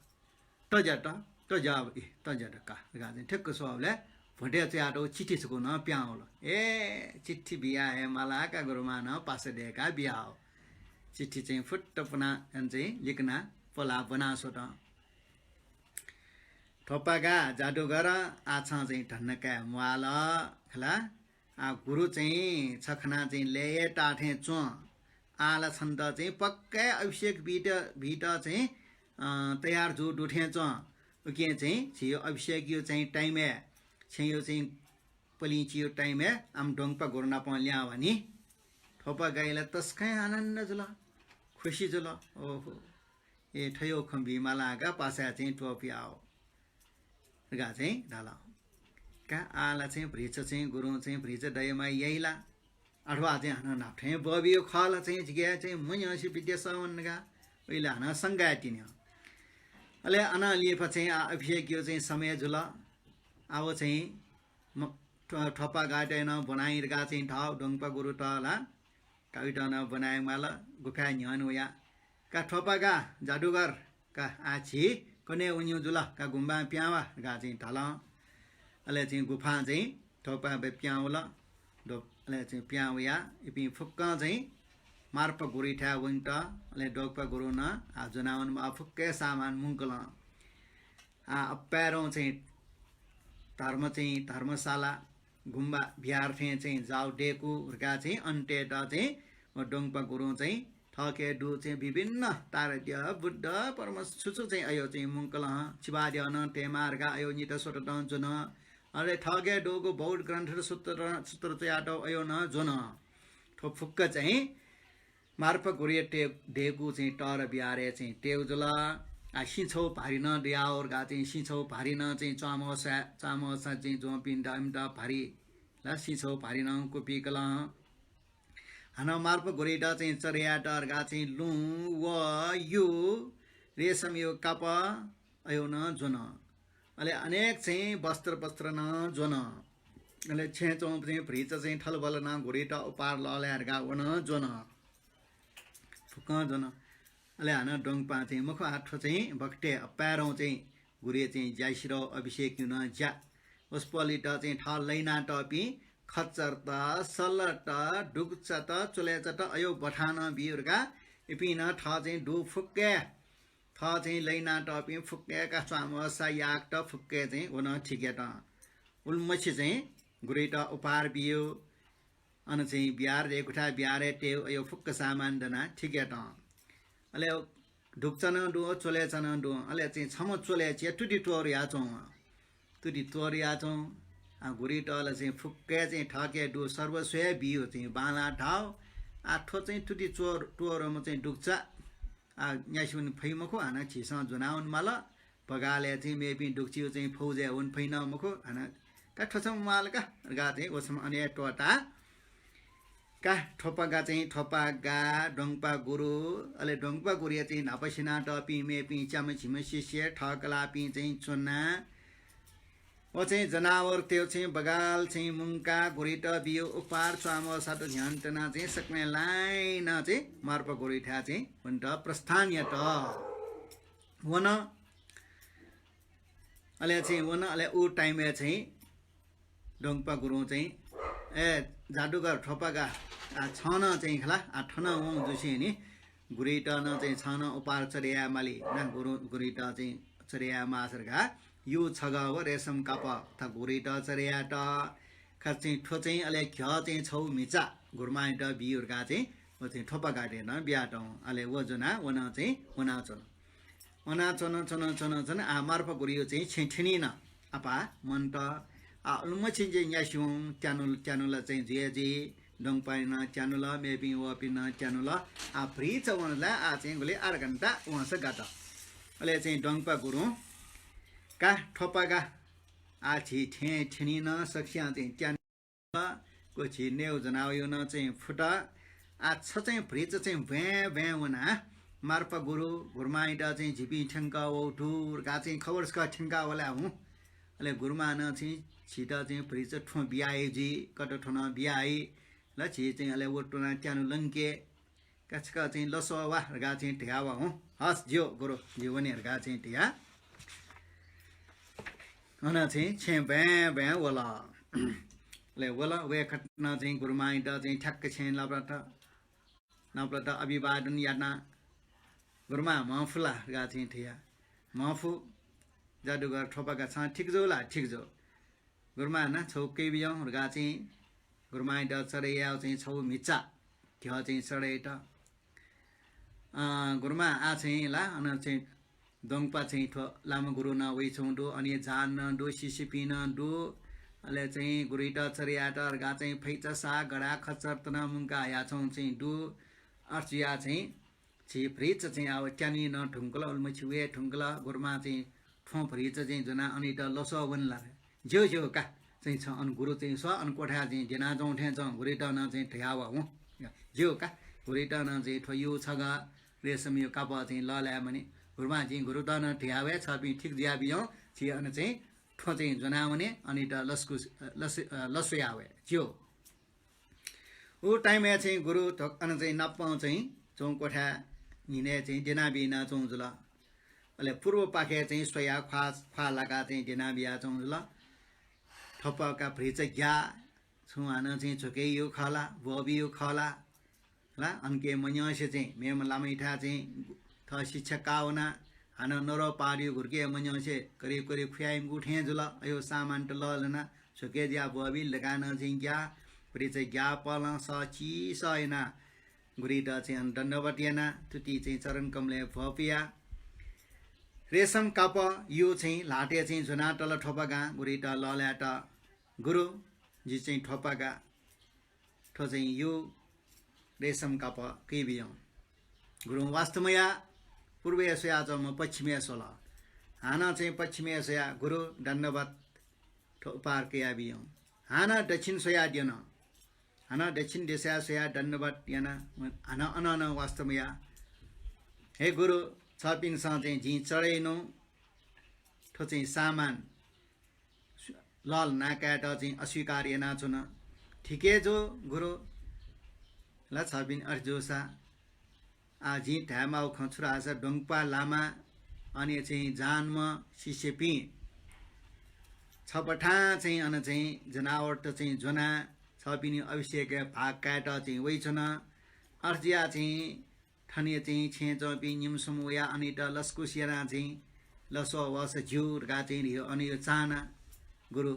तज्यात, तज्याव, ए, तज्यात का धकाः चाहिँ ठ्याक्क स्वःबलय् भ्वंतय् च्वयातःगु चिठी छकू नं पिहां वल। ए, चिठी बिया हे माला का गुरुमां नं पासा दय्काः बियाव। चिठी चाहिँ फुत्त पुनाः अन चाहिँ लिकनाः पलाः ब्वना स्वत। थोपागा जादुगर, आः छं चाहिँ धन्दा काये म्वाःल खला। आः गुरु चाहिँ छ खनाः चाहिँ लय् हे ताः थें च्वं। आः ला छन्त चाहिँ पक्का हे अभिषेक बीत, बीत चाहिँ, अँ, तयार जू दु थें च्वं। उकिं चाहिँ झीयु अभिषेकयु चाहिँ time हे, छेँयु चाहिँ पलिंचियु time हे आम द्वंगपा गुरु नाप ल्याहां वनी। थोपागाइ ला तसकं हे आनन्द जुल, खुसी जुल। ओहो, ए, थ्वयु खँ बी माला का, पासाय् चाहिँ त्वपुयाव धकाः चाहिँ धाल। का आः ला चाहिँ भतिचा चाहिँ गुरुं चाहिँ भतिचा दयेमाः याइ ला? अथवा चाहिँ हानं न्हापा थें बबियु खः ला चाहिँ जिके चाहिँ मन्यंसे विद्या सः वन धकाः उइले हानं शंका तिनि। अले अनं लिपा चाहिँ आः अभिषेकयु चाहिँ समय जुल। आव चाहिँ म-, थ्व-, थोपागात नं ब्वना हिँ धकाः चाहिँ धाव द्वंगपा गुरुत ला। का उइत नं ब्वना हे म्वाल, गुफाय् न्ह्यःने वया। का थोपागा जादुगर, का आः झी कन्हय् वन्यु जुल, का गुम्बां पिहां वा धकाः चाहिँ धाल। अले चाहिँ गुफां चाहिँ थोपागा पिहां वल। दो-, अले चाहिँ पिहां वया इपिं फुक्कं चाहिँ मार्पा गुरुथाय् वंत। अले द्वंगपा गुरुं नं आः ज्वनावन माःगु फुक्क हे सामान मुंकल। आः अप्पाय्‌धं चाहिँ धर्म चाहिँ धर्मशाला, गुम्बा, बिहार थें चाहिँ जाव दय्कू धकाः चाहिँ अन तयेत चाहिँ व द्वंगपा गुरुं चाहिँ थःके दु चाहिँ विभिन्न तारद्यः, बुद्ध, परमस-, छु छु चाहिँ अयो चाहिँ मुंकलं, चिबाद्यः नं तयेमाः धकाः अयो नित स्वततं ज्वन। अले थःके दुगु बौद्ध ग्रन्थ सूत्र, सूत्र च्वयातःगु अयो नं ज्वन। थ्व फुक्क चाहिँ मार्पा गुरुया तये-, दयेकूगु चाहिँ तर बिहारय् चाहिँ तयेगु जुल। आ, सिंछौ भारी नं दयावः धकाः चाहिँ सिंछौ भारी नं चाहिँ च्वामःसा, च्वामःसा चाहिँ ज्वंपिन्त इमित भारी ला सिंछौ भारी नं कुपिकलं। हानं मार्पा गुरुइत चाहिँ चढे यायेत धकाः चाहिँ लुँ, व, यु, रेशमयो कापः अयो नं ज्वन। अले अनेक चाहिँ वस्त्र वस्त्र नं ज्वन। अले छेँय् च्वंपिं चाहिँ भ्रिचा चाहिँ थलबल नं गुरुइत उपहार लःल्हाये धकाः व नं ज्वन। फुक्कं ज्वन। अले हानं द्वंगपां चाहिँ मखु, आ, थ्व चाहिँ भक्तय् अप्पाय्‌धं चाहिँ गुरुया चाहिँ ज्यासिरः अभिषेकयो नं ज्या। वसपोलयात चाहिँ थः लइनातःपिं खच्चरत, सलत, दुगुचात, च्वलेचात अयो बथां नं बियु धकाः इपिं नं थः चाहिँ दु फुक्कय्, थः चाहिँ लइनातःपिं फुक्कय् का च्वामःसा याकत फुक्कय् चाहिँ व नं थिकेत। उलिमछि चाहिँ गुरुइत उपहार बियु। अन चाहिँ बिहार दयेकूथाय् बिहारय् तयेगु अयो फुक्क सामान दनाः थिकेत। अले दुगुचा नं दु, च्वलेचा नं दु। अले चाहिँ छम्ह च्वलेचाया तुति त्वःरु याच्वं। तुति त्वःरु याच्वं। आ, गुरुइत ला चाहिँ फुक्कय् चाहिँ थःके दु सर्वस्व हे बियु चाहिँ बांलाः धाः। आ, थ्व चाहिँ तुति त्वःरु, त्वःरुम्ह चाहिँ दुगुचा, आ, न्यासि वने फइ मखु, हानं झीसं ज्वना वने माल। बगालय् चाहिँ मेपिं दुगुचायो चाहिँ फौजय् वने फइ नं मखु, हानं का थ्व छम्ह म्वाल का धकाः चाहिँ व छम्ह अन हे त्वःताः का थ्वपागा चाहिँ थ्वपागा द्वंगपा गुरु, अले द्वंगपा गुरुया चाहिँ न्हापा सिनातःपिं मेपिं च्याम्ह झिम्ह शिष्य थः कलाःपिं चाहिँ च्वनाः व चाहिँ जनावरतय् चाहिँ बगाल चाहिँ मुंकाः गुरुइत बियु उपहार च्वामःसात ध्यान तनाः चाहिँ सकलें लाइनं चाहिँ मार्पा गुरुइथाय् चाहिँ वनेत प्रस्थान यात। वन। अले चाहिँ वन, अले उ time-य् चाहिँ द्वंगपा गुरुं चाहिँ, "ए जादुगर थ्वपागा, आ, छं नं चाहिँ खला, आ, थन वं जुसेंनि गुरुइत नं चाहिँ छं नं उपहार चढे याये माली ना, गुरु, गुरुइत चाहिँ चढे याये माःसा धकाः यु छगः व रेशम कापः थ गुरुइत चढे यायेत। खा चाहिँ थ्व चाहिँ अले घ्यः चाहिँ छौ म्हिचा गुरुमांइत बियु धकाः चाहिँ व चाहिँ थ्वपागातय् नं बियातःगु।" अले व ज्वनाः व नं चाहिँ वनाच्वन। वनाच्वन, च्वन, च्वन, च्वन, आ, मार्पा गुरुयो चाहिँ छेँ थ्यनी न। आपाः मन्त, आ, उलिमछि चाहिँ न्यासि वं, त्यानुल, त्यानुल चाहिँ जुया जुइ, द्वंगपां नं त्यानुल, मेपिं वःपिं नं त्यानुल। आ, भ्रिचा वन ला, आ, चाहिँ गुलि आधा घण्टा वंसा गात। अले चाहिँ द्वंगपा गुरुं, "का थ्वपागा, आ, झी थें थ्यनी न, सकसियां चाहिँ त्यानु।" व झी नेउ जनावरयो नं चाहिँ फुत। आ, छ चाहिँ भ्रिचा चाहिँ ब्वाँय् ब्वाँय् वनाः मार्पा गुरु, गुरुमांइत चाहिँ झीपिं थ्यंकः वःगु दु धकाः चाहिँ खबर छकः थ्यंकाः वल हुँ। अले गुरुमां नं चाहिँ झीत चाहिँ भ्रिचा थ्वँ बियाहइ जुइ, कतः थ्वँ नं बियाहइ। ल झी चाहिँ अले व त्वनाः त्यानु लंके। का छकः चाहिँ लसः वा धकाः चाहिँ धयाः वा हुँ। हस्, ज्यू गुरु, जि वने धकाः चाहिँ धयाः अन चाहिँ छेँ ब्वाँय् ब्वाँय् वल। अले वल, वय्‌कलं चाहिँ गुरुमांइत चाहिँ ठ्याक्क छेँ नापलात, नापलात अभिवादन यानाः, "गुरुमां, म्हफु ला?" धकाः चाहिँ धयाः, "म्हफु, जादुगर थ्वपागा, छं ठीक जू ला?" "ठीक जू।" "गुरुमां, ना छौ कयाबियं" धकाः चाहिँ गुरुमांइत चढे यायेगु चाहिँ छौ म्हिचा घ्यः चाहिँ चढे यात। अँ, गुरुमां, आ चाहिँ ला अन चाहिँ द्वंगपा चाहिँ थ्व लामा गुरु नं वइच्वंगु दु, अन हे जान नं दु, शिष्यपिं नं दु। अले चाहिँ गुरुइत चढे यायेत धकाः चाहिँ फैचा, साग, गडा, खच्चरत नं मुंकाः हयाच्वंगु चाहिँ दु। अथे जुयाः चाहिँ झी भ्रिचा चाहिँ आः त्यानी नं धुंकल, उलिमछि वये धुंकल। गुरुमां चाहिँ थ्वँ भ्रिचा चाहिँ ज्वनाः अनइत लसः वने लात। "ज्यू, ज्यू का, चाहिँ छ अन गुरु चाहिँ स, अन क्वथाय् चाहिँ द्यनाच्वं थें च्वं, गुरुइत नं चाहिँ धयाः वा हुँ।" "ज्यू का, गुरुइत नं चाहिँ थ्व यु छगः रेशमयो कापः चाहिँ लःल्हाये मानि। गुरुमां, जिं गुरुइत नं धयाः वये, छपिं ठीक जुयाबियं, झी अन चाहिँ थ्वँ चाहिँ ज्वनाः वने, अनइत लसकु, लस-, लसुयाः वये।" ज्यू। उ time-य् चाहिँ गुरु धक-, अन चाहिँ नापं चाहिँ च्वंगु क्वथाय् न्हिनय् चाहिँ द्यनाबियाच्वंगु जुल। अले पूर्वपाखे चाहिँ स्वयाः ख्वाः, ख्वाः लाकाः चाहिँ द्यनाबियाच्वंगु जुल। थ्वपागा भ्रिचा ग्याः, छुं हानं चाहिँ झ्वकय् यु खः ला, ब्वःबि यु खः ला, ला अनके मन्यंसे चाहिँ मेम्ह लामायाथाय् चाहिँ थः शिक्षा काः वनाः हानं नरौ पाः दुगु गुरुके मन्यंसे करिब करिब खुयाइम्हकू थें जुल। अयो सामानत लःल्हानाः झ्वकय् जुयाः ब्वःबि, लकाः नं चाहिँ ग्याः, भ्रिचा ग्याः पहलं सः चिसः यानाः गुरुइत चाहिँ अन दण्डवत याना, तुति चाहिँ चरण कमलय् भ्वपुया। रेशम कापः यु चाहिँ ल्हातय् चाहिँ ज्वना तल थ्वपागां गुरुइत लःल्हायेत गुरु, जि चाहिँ थ्वपागा, थ्व चाहिँ यु रेशम कापः कयाबियं। गुरुं वास्ता मयाः, पूर्वय् स्वयाच्वंम्ह पश्चिमय् स्वल। हानं चाहिँ पश्चिमय् स्वयाः गुरु दण्डवत थ्व उपहार कयाबियं। हानं दक्षिण स्वयाः द्यन। हानं दक्षिण दिशाय् स्वयाः दण्डवत याना, हानं अनं नं वास्ता मयाः। हे गुरु, छपिन्सं चाहिँ जिं चढे यानागु थ्व चाहिँ सामान लःल्हाना कायेत चाहिँ अस्वीकार यानाच्वन। ठीक हे जू गुरु, ला छपिं अथे जूसा आः जिं धायेमाःगु खँ छु धाःसा द्वंगपा लामा अन चाहिँ जहानमा शिष्यपिं छपथां चाहिँ अन चाहिँ जनावरत चाहिँ ज्वनाः छपिनि अभिषेकय् भाग कायेत चाहिँ वइच्वन। अथे जुयाः चाहिँ थन चाहिँ छेँय् च्वंपिं निम्ह स्वम्ह वयाः अनयात लसकुस यानाः चाहिँ लसः वःसा ज्यू धकाः चाहिँ अन चाहना गुरु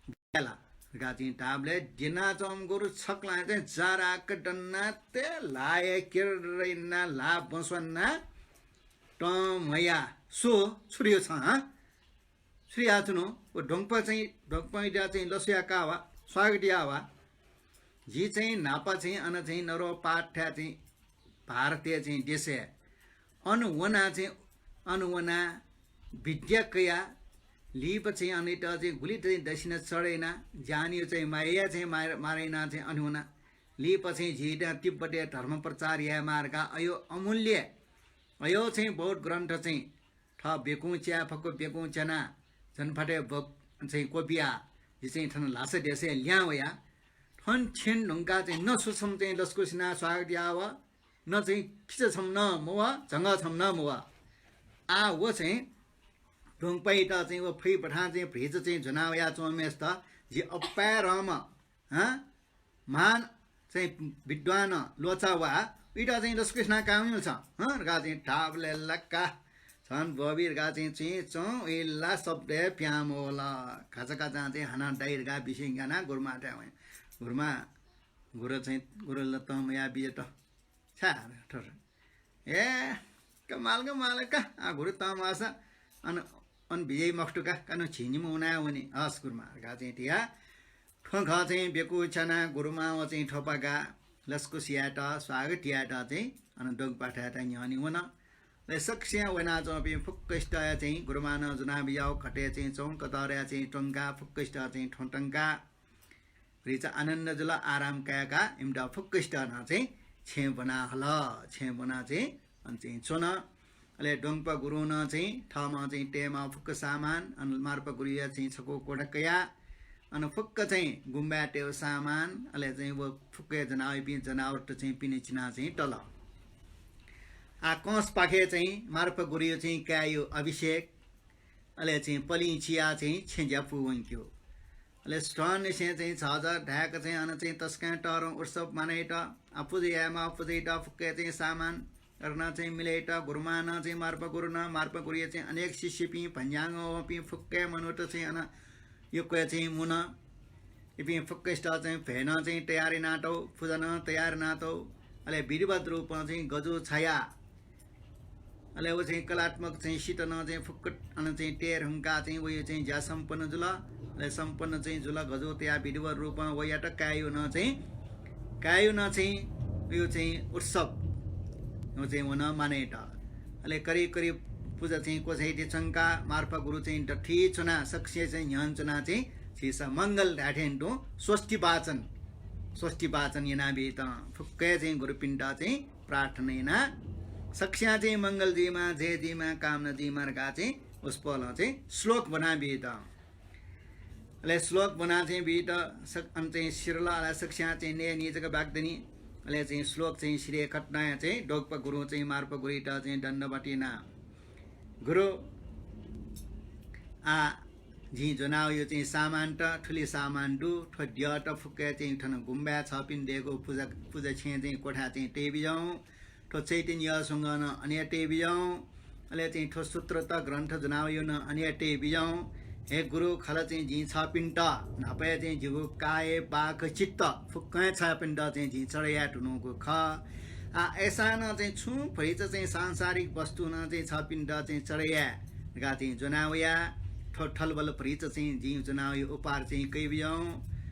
द्यला धकाः चाहिँ धाःबलय् द्यनाच्वंम्ह गुरु छक्वलं चाहिँ जाराक दनाः तये ल्हाः हे किर्र यानाः ल्हाः बस्वानाः तं म्हयाः स्व, छु धयागु छं, हँ? छु धयाच्वनागु? व द्वंगपा चाहिँ, द्वंगपायात चाहिँ लसकुस याः वा, स्वागत याः वा। जि चाहिँ न्हापा चाहिँ अन चाहिँ नरौ पाथ्याय् चाहिँ भारतय् चाहिँ देशय् अन वनाः चाहिँ, अन वनाः विद्या कयाः लिपा चाहिँ अनयात चाहिँ गुलि चाहिँ दक्षिणा चढे यानाः ज्यानया चाहिँ माया चाहिँ मार-, मार यानाः चाहिँ अन वनाः लिपा चाहिँ झीत तिब्बतय् धर्म प्रचार यायेमाः धकाः अज्याःगु अमूल्य, अज्याःगु चाहिँ बौद्ध ग्रन्थ चाहिँ थः बेकुं च्याये फक्व बेकुं च्यानाः जनफातय् ब-, चाहिँ क्वबियाः जि चाहिँ थन ल्हासा देशय् लिहां वया। थन थ्यने धुंकाः चाहिँ न सु छम्ह चाहिँ लसकुस यानाः स्वागत याः वा, न चाहिँ किचा छम्ह नं मवः, झंगः छम्ह नं मवः। आः व चाहिँ द्वंगपायात चाहिँ व फैबथां चाहिँ भ्रिचा चाहिँ ज्वना वयाच्वंम्हय्सित जि अपाय् रंम्ह, हँ, महान चाहिँ विद्वान ल्वःचा वा, उइत चाहिँ लसकुस यानाः काः वनेगु ला छं, हँ, धकाः चाहिँ धाःबलय् ला का छं ब्वबी धकाः चाहिँ चुइँच्वं वइ ला शब्द हे प्याहां मवल। घाचा घाचां चाहिँ हानं दाइ धकाः बिस्युं ग्यानाः गुरुमांथाय् वया। गुरुमां, गुरु चाहिँ, गुरुं ला तं म्हयाः बिज्यात। छाय् थ्व, ए, का माल का माल का, आः गुरु तं म्हसा अन, अन बिज्याइ मखुत का, का नं झी निम्ह वनाः वने। हस् गुरुमां धकाः चाहिँ धयाः थ्व खँ चाहिँ बेकुं च्यानाः गुरुमां व चाहिँ थ्वपागा लसकुस यायेत, स्वागत यायेत चाहिँ अन द्वंगपाथाय् न्ह्यःने वन। अले सकसियां वनाच्वंपिं फुक्कसित चाहिँ गुरुमां नं ज्वना बिज्याःगु घटय् चाहिँ च्वंगु कतरया चाहिँ त्वंकाः फुक्कसित चाहिँ थ्वँ तंकाः भ्रिचा आनन्द जुल, आराम कायेकाः इमित फुक्कसित नं चाहिँ छेँय् ब्वना हल। छेँय् ब्वनाः चाहिँ अन चाहिँ च्वन। अले द्वंगपा गुरुं नं चाहिँ थःम्हं चाहिँ तयेमाःगु फुक्क सामान, अन मार्पा गुरुया चाहिँ छकू कोठा कयाः अन फुक्क चाहिँ गुम्बाय् तयेगु सामान, अले चाहिँ व फुक्क जनावरपिं जनावरत चाहिँ पिने चिनाः चाहिँ तल। आः कंसपाखे चाहिँ मार्पा गुरुया चाहिँ काय्‌या अभिषेक, अले चाहिँ पलिं चियाः चाहिँ छेँ ज्यापु वंक्यू। अले स्ट्रननिसें चाहिँ झःझः धाय्‌क चाहिँ अन चाहिँ तसकं तःधं उत्सव मानय्‌त, आः पुजा यायेमाः पुजायात फुक्कय् चाहिँ सामान अन चाहिँ मिलय्‌त, गुरुमां नं चाहिँ मार्पा गुरुं नं, मार्पा गुरुया चाहिँ अनेक शिष्यपिं, भन्ज्याङय् वःपिं फुक्कय् मनूत चाहिँ अन यक्वय् चाहिँ मुन। इपिं फुक्कसित चाहिँ भ्वय् नं चाहिँ तयार यानातौ, पुजा नं तयार यानातौ। अले विधिवत रूपं चाहिँ गजू छायाः, अले व चाहिँ कलात्मक चाहिँ सित नं चाहिँ फुक्क अन चाहिँ तये धुंकाः चाहिँ वया चाहिँ ज्या सम्पन्न जुल। अले सम्पन्न चाहिँ जुल, गजू तयाः विधिवत रूपं वयात काय्‌या नं चाहिँ, काय्‌या नं चाहिँ वया चाहिँ उत्सव व चाहिँ वन मानय्‌त। अले करिब करिब पुजा चाहिँ क्वचाय्‌के च्वंकाः मार्पा गुरु चाहिँ दथुइ च्वनाः सकसिया चाहिँ न्ह्यःने च्वनाः चाहिँ झीसं मंगल धाये थें तुं स्वस्ति वाचन, स्वस्ति वाचन यानाबीत फुक्कय् चाहिँ गुरुपिन्त चाहिँ प्रार्थना यानाः सकसियां चाहिँ मंगल जुइमा, जय जुइमा, कामना जुइमा धकाः चाहिँ वसपोलं चाहिँ श्लोक ब्वनाबीत। अले श्लोक ब्वनाः चाहिँ बीत सक-, अन चाहिँ सिरल, अले सकसियां चाहिँ नये निं जक बाकि दनि। अले चाहिँ श्लोक चाहिँ सिधये खतनाया चाहिँ द्वंगपा गुरुं चाहिँ मार्पा गुरुइत चाहिँ दण्डवत यानाः, गुरु, आः जिं ज्वनावःगु चाहिँ सामानत, थुलि सामान दु, थ्व द्यःत फुक्कय् चाहिँ थन गुम्बाय् छपिं दयेकूगु पुजा, पुजा छेँय् चाहिँ कोठाय् चाहिँ तये बिज्याहुँ। थ्व चैतन्य यःस्वंगः नं अन हे तये बिज्याहुँ। अले चाहिँ थ्व सूत्रत ग्रन्थ ज्वनावःगु नं अन हे तये बिज्याहुँ। हे गुरु, खला चाहिँ जिं छपिन्त न्हापा हे चाहिँ जिगु काय, वाक्, चित्त फुक्कं हे छपिन्त चाहिँ जिं चढे याये धुनूगु खः। आ, अय्सां नं चाहिँ छुं भरिचा चाहिँ सांसारिक वस्तु नं चाहिँ छपिन्त चाहिँ चढे याये धकाः चाहिँ ज्वना वया। थ्व थलबल भरिचा चाहिँ जिं ज्वना वया उपहार चाहिँ कयाबियौं।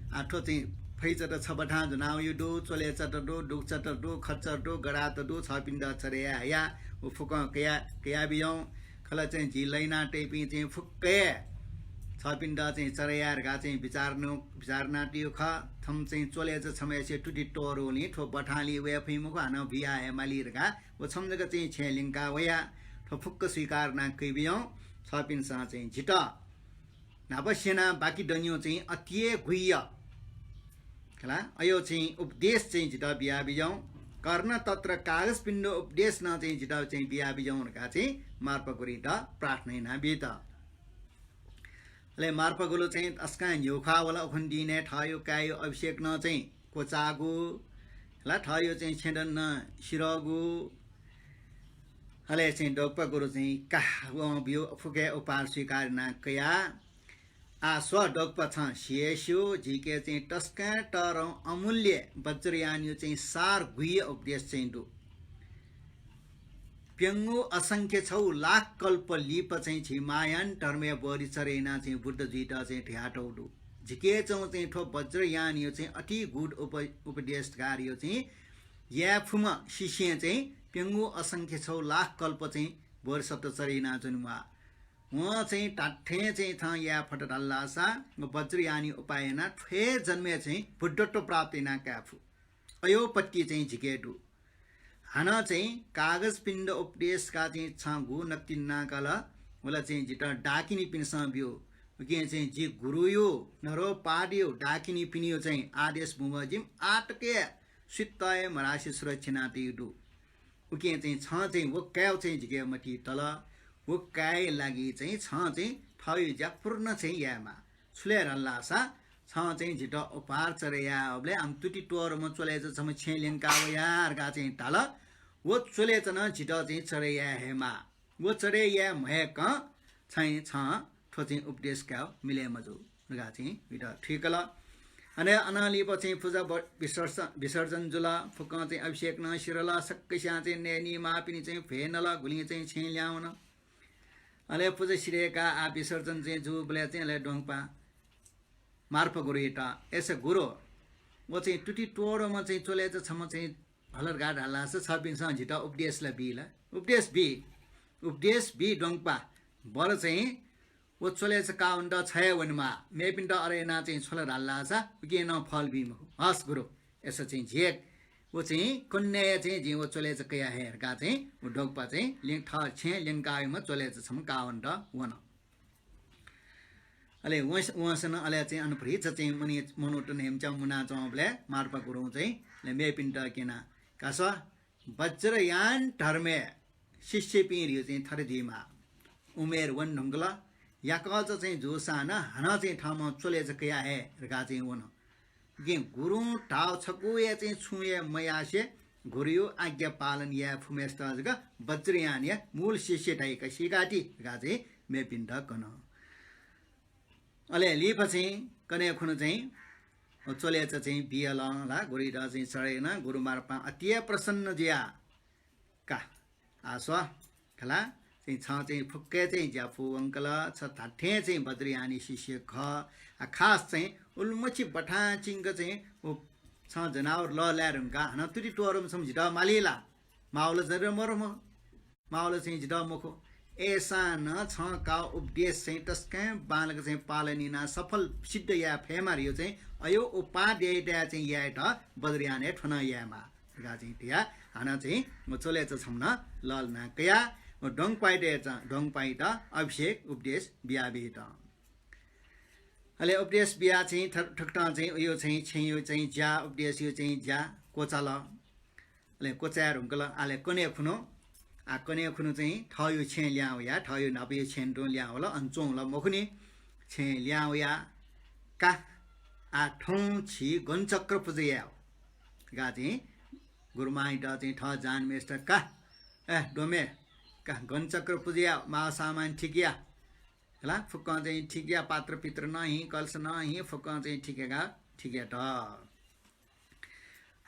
आ, थ्व चाहिँ फैचात छ बथां ज्वना वया दु, च्वलेचात दु, दुगुचात दु, खच्चर दु, गडात दु, छपिन्त चढे याये हया व फुक्कं कया, कयाबियौं। खला चाहिँ जि लैना तइपिं चाहिँ फुक्क हे छपिन्त चाहिँ चढे याये धकाः चाहिँ बिचार न-, बिचार यानातयु खः। थम चाहिँ च्वलेचा छम्हय्सिया तुति त्वःरुलिं थ्व बथांलि वये फइ मखु, हानं बिया हे माली धकाः व छम्ह जक चाहिँ छेँ ल्यंका वया। थ्व फुक्क स्वीकार याना कयाबियौं। छपिन्सं चाहिँ जितः न्हापा स्यना बाकी दनियु चाहिँ अति हे गुह्य खला, अयो चाहिँ उपदेश चाहिँ जितः बियाबिज्याहुँ। कर्ण तत्र कागजपिण्ड उपदेश नं चाहिँ जितः चाहिँ बियाबिज्याहुँ धकाः चाहिँ मार्पा गुरुइत प्रार्थना यानाबित। अले मार्पा गुरु चाहिँ तसकं न्ह्यः खा वल, उखुन्हु दिनय् थःयो काय्यो अभिषेक नं चाहिँ क्वचाःगु, ला थःयो चाहिँ छेँदँ नं सिरःगु। अले चाहिँ डोकपा गुरु चाहिँ का वं बियो फुक्क हे उपहार स्वीकार याना कया। आ स्व डोकपा, छं सि हे स्यू, जिके चाहिँ तसकं तःधं अमूल्य वज्रयानयो चाहिँ सार गुह्य उपदेश चाहिँ दु। प्यंगू असंख्य छौ लाख कल्प लिपा चाहिँ झी महायान धर्मया बोधि चढे याना चाहिँ बुद्ध जुइत चाहिँ धयातौ दु। जिके चाहिँ चाहिँ थ्व वज्रयानयो चाहिँ अति गुह्य उप-, उपदेशकारयो चाहिँ याये फुम्ह शिष्यं चाहिँ प्यंगू असंख्य छौ लाख कल्प चाहिँ बोधिसत्व चढे याना च्वनेमाः। वं चाहिँ धात्थें चाहिँ थं याये फत धाल धाःसा व वज्रयानयो उपाय याना थ्व हे जन्मय् चाहिँ बुद्धत्व प्राप्त याना काये फु। अयो पत्ति चाहिँ झिके दु। हानं चाहिँ कागजपिण्ड उपदेश का चाहिँ छं गु नकतिनि नां काल, वला चाहिँ जितः डाकिनीपिन्सं ब्यू। उकिं चाहिँ जि गुरुयो, नरोपादयो, डाकिनीपिनियो चाहिँ आदेश बुंबः जिं आतके सुइत हे मधासे सुरक्षा यानातयु दु। उकिं चाहिँ छं चाहिँ व काय् चाहिँ जिके मतिइ तल। व काय् लागि चाहिँ छं चाहिँ थःयो ज्या पूर्ण चाहिँ यायेमाः। छुले धाल धाःसा छं चाहिँ जितः उपहार चढे यायेबलय् आम तुति त्वःधंम्ह च्वलेचा छम्ह छेँ ल्यंका वया धकाः चाहिँ धाल। व च्वलेचा नं जितः चाहिँ चढे याये हे माः। व चढे याये म्हय्कं चाहिँ छं थ्व चाहिँ उपदेश काय् मिले मजू धकाः चाहिँ उइत थुइकल। अले अनं लिपा चाहिँ पुजा ब-, विसर्ज-, विसर्जन जुल। फुक्कं चाहिँ अभिषेक नं सिधल। सकसियां चाहिँ नयेनीमाःपिनि चाहिँ भ्वय् नल। गुलिं चाहिँ छेँ ल्याहां वन। अले पुजा सिधय्काः आ विसर्जन चाहिँ जूबलय् चाहिँ अले द्वंगपां मार्पा गुरुइत, अय्सा गुरु, व चाहिँ तुति त्वःधंम्ह चाहिँ च्वलेचा छम्ह चाहिँ हल धकाः धाल धाःसा छपिन्सं जितः उपदेश ला बी ला? उपदेश बी, उपदेश बी द्वंगपा, बरु चाहिँ व च्वलेचा काः वनेत छ हे वनेमाः, मेपिन्त अथे यानाः चाहिँ छ्वल धाल धाःसा उकिं नं फल बी मखु। हस् गुरु, अय्सा चाहिँ झी हे व चाहिँ कन्याया चाहिँ जिं व च्वलेचा कया हये धकाः चाहिँ व द्वंगपा चाहिँ ल्यं-, थः छेँ ल्यंका वइम्ह च्वलेचा छम्ह काः वनेत वन। अले वंस-, वंसं नं अले चाहिँ अन भतिचा चाहिँ मनू-, मनूत न्हय्म्हस्यां मुनाच्वंबलय् मार्पा गुरुं चाहिँ अले मेपिन्त क्यना, का स्व, वज्रयान धर्मय् शिष्यपिं धइगु चाहिँ थथे जुइमाः। उमेर वने धुंकल, याकःचा चाहिँ जूसां नं हानं चाहिँ थःम्हं च्वलेचा कया हये धकाः चाहिँ वन। उकिं गुरुं धाःगु छकू हे चाहिँ छुं हे मयासें गुरुयो आज्ञा पालन याये फुम्हय्सित जक वज्रयानया मूल शिष्य धाइक सीकाति धकाः चाहिँ मेपिन्त कन। अले लिपा चाहिँ कन्हय् खुन्हु चाहिँ च्वलेचा चाहिँ बियल ला गुरुइत चाहिँ चढे याना। गुरु मार्पां अति हे प्रसन्न जुया, का आ स्व, खला, चाहिँ छं चाहिँ फुक्क हे चाहिँ ज्या पूवंकल, छ धात्थें चाहिँ वज्रयानया शिष्य खः। आ खास चाहिँ उलिमछि बथां चिंक चाहिँ व छं जनावर लःल्हाये धुंकाः हानं तुति त्वःधंम्ह छम्ह जितः माली ला? माःबलय् जक मरु म-, माःबलय् चाहिँ जितः मखु। अय्सां नं छं काःगु उपदेश चाहिँ तसकं बांलाक चाहिँ पालन यानाः सफल सिद्ध याये फयेमाः धइगु चाहिँ अयो उपादेय्‌त चाहिँ यायेत वज्रयानय् थ्व नं यायेमाः धकाः चाहिँ धयाः हानं चाहिँ व च्वलेचा छम्ह नं लःल्हाना कयाः व द्वंगपाइत चाहिँ, द्वंगपाइत अभिषेक उपदेश बियाबित। अले उपदेश बियाः चाहिँ थ-, थुकथं चाहिँ उयो चाहिँ छेँयो चाहिँ ज्या, उपदेशयो चाहिँ ज्या क्वचाल। अले क्वचाये धुंकल। अले कन्हय् खुन्हु, आ कन्हय् खुन्हु चाहिँ थःयो छेँ लिहां वया, थःयो न्हापायो छेँ तुं लिहां वल, अन च्वंगु ला मखुनि, छेँ लिहां वया, का, आ थौं छि गणचक्र पुजा याये धकाः चाहिँ गुरुमांइत चाहिँ थः जहानम्हय्सित, का, ए द्वमे, का गणचक्र पुजा याये, माःगु सामान ठीक या, हला, फुक्कं चाहिँ ठीक या, पात्र पित्र नं हिँ, कलश नं हिँ, फुक्कं चाहिँ ठीक याका, ठीक यात।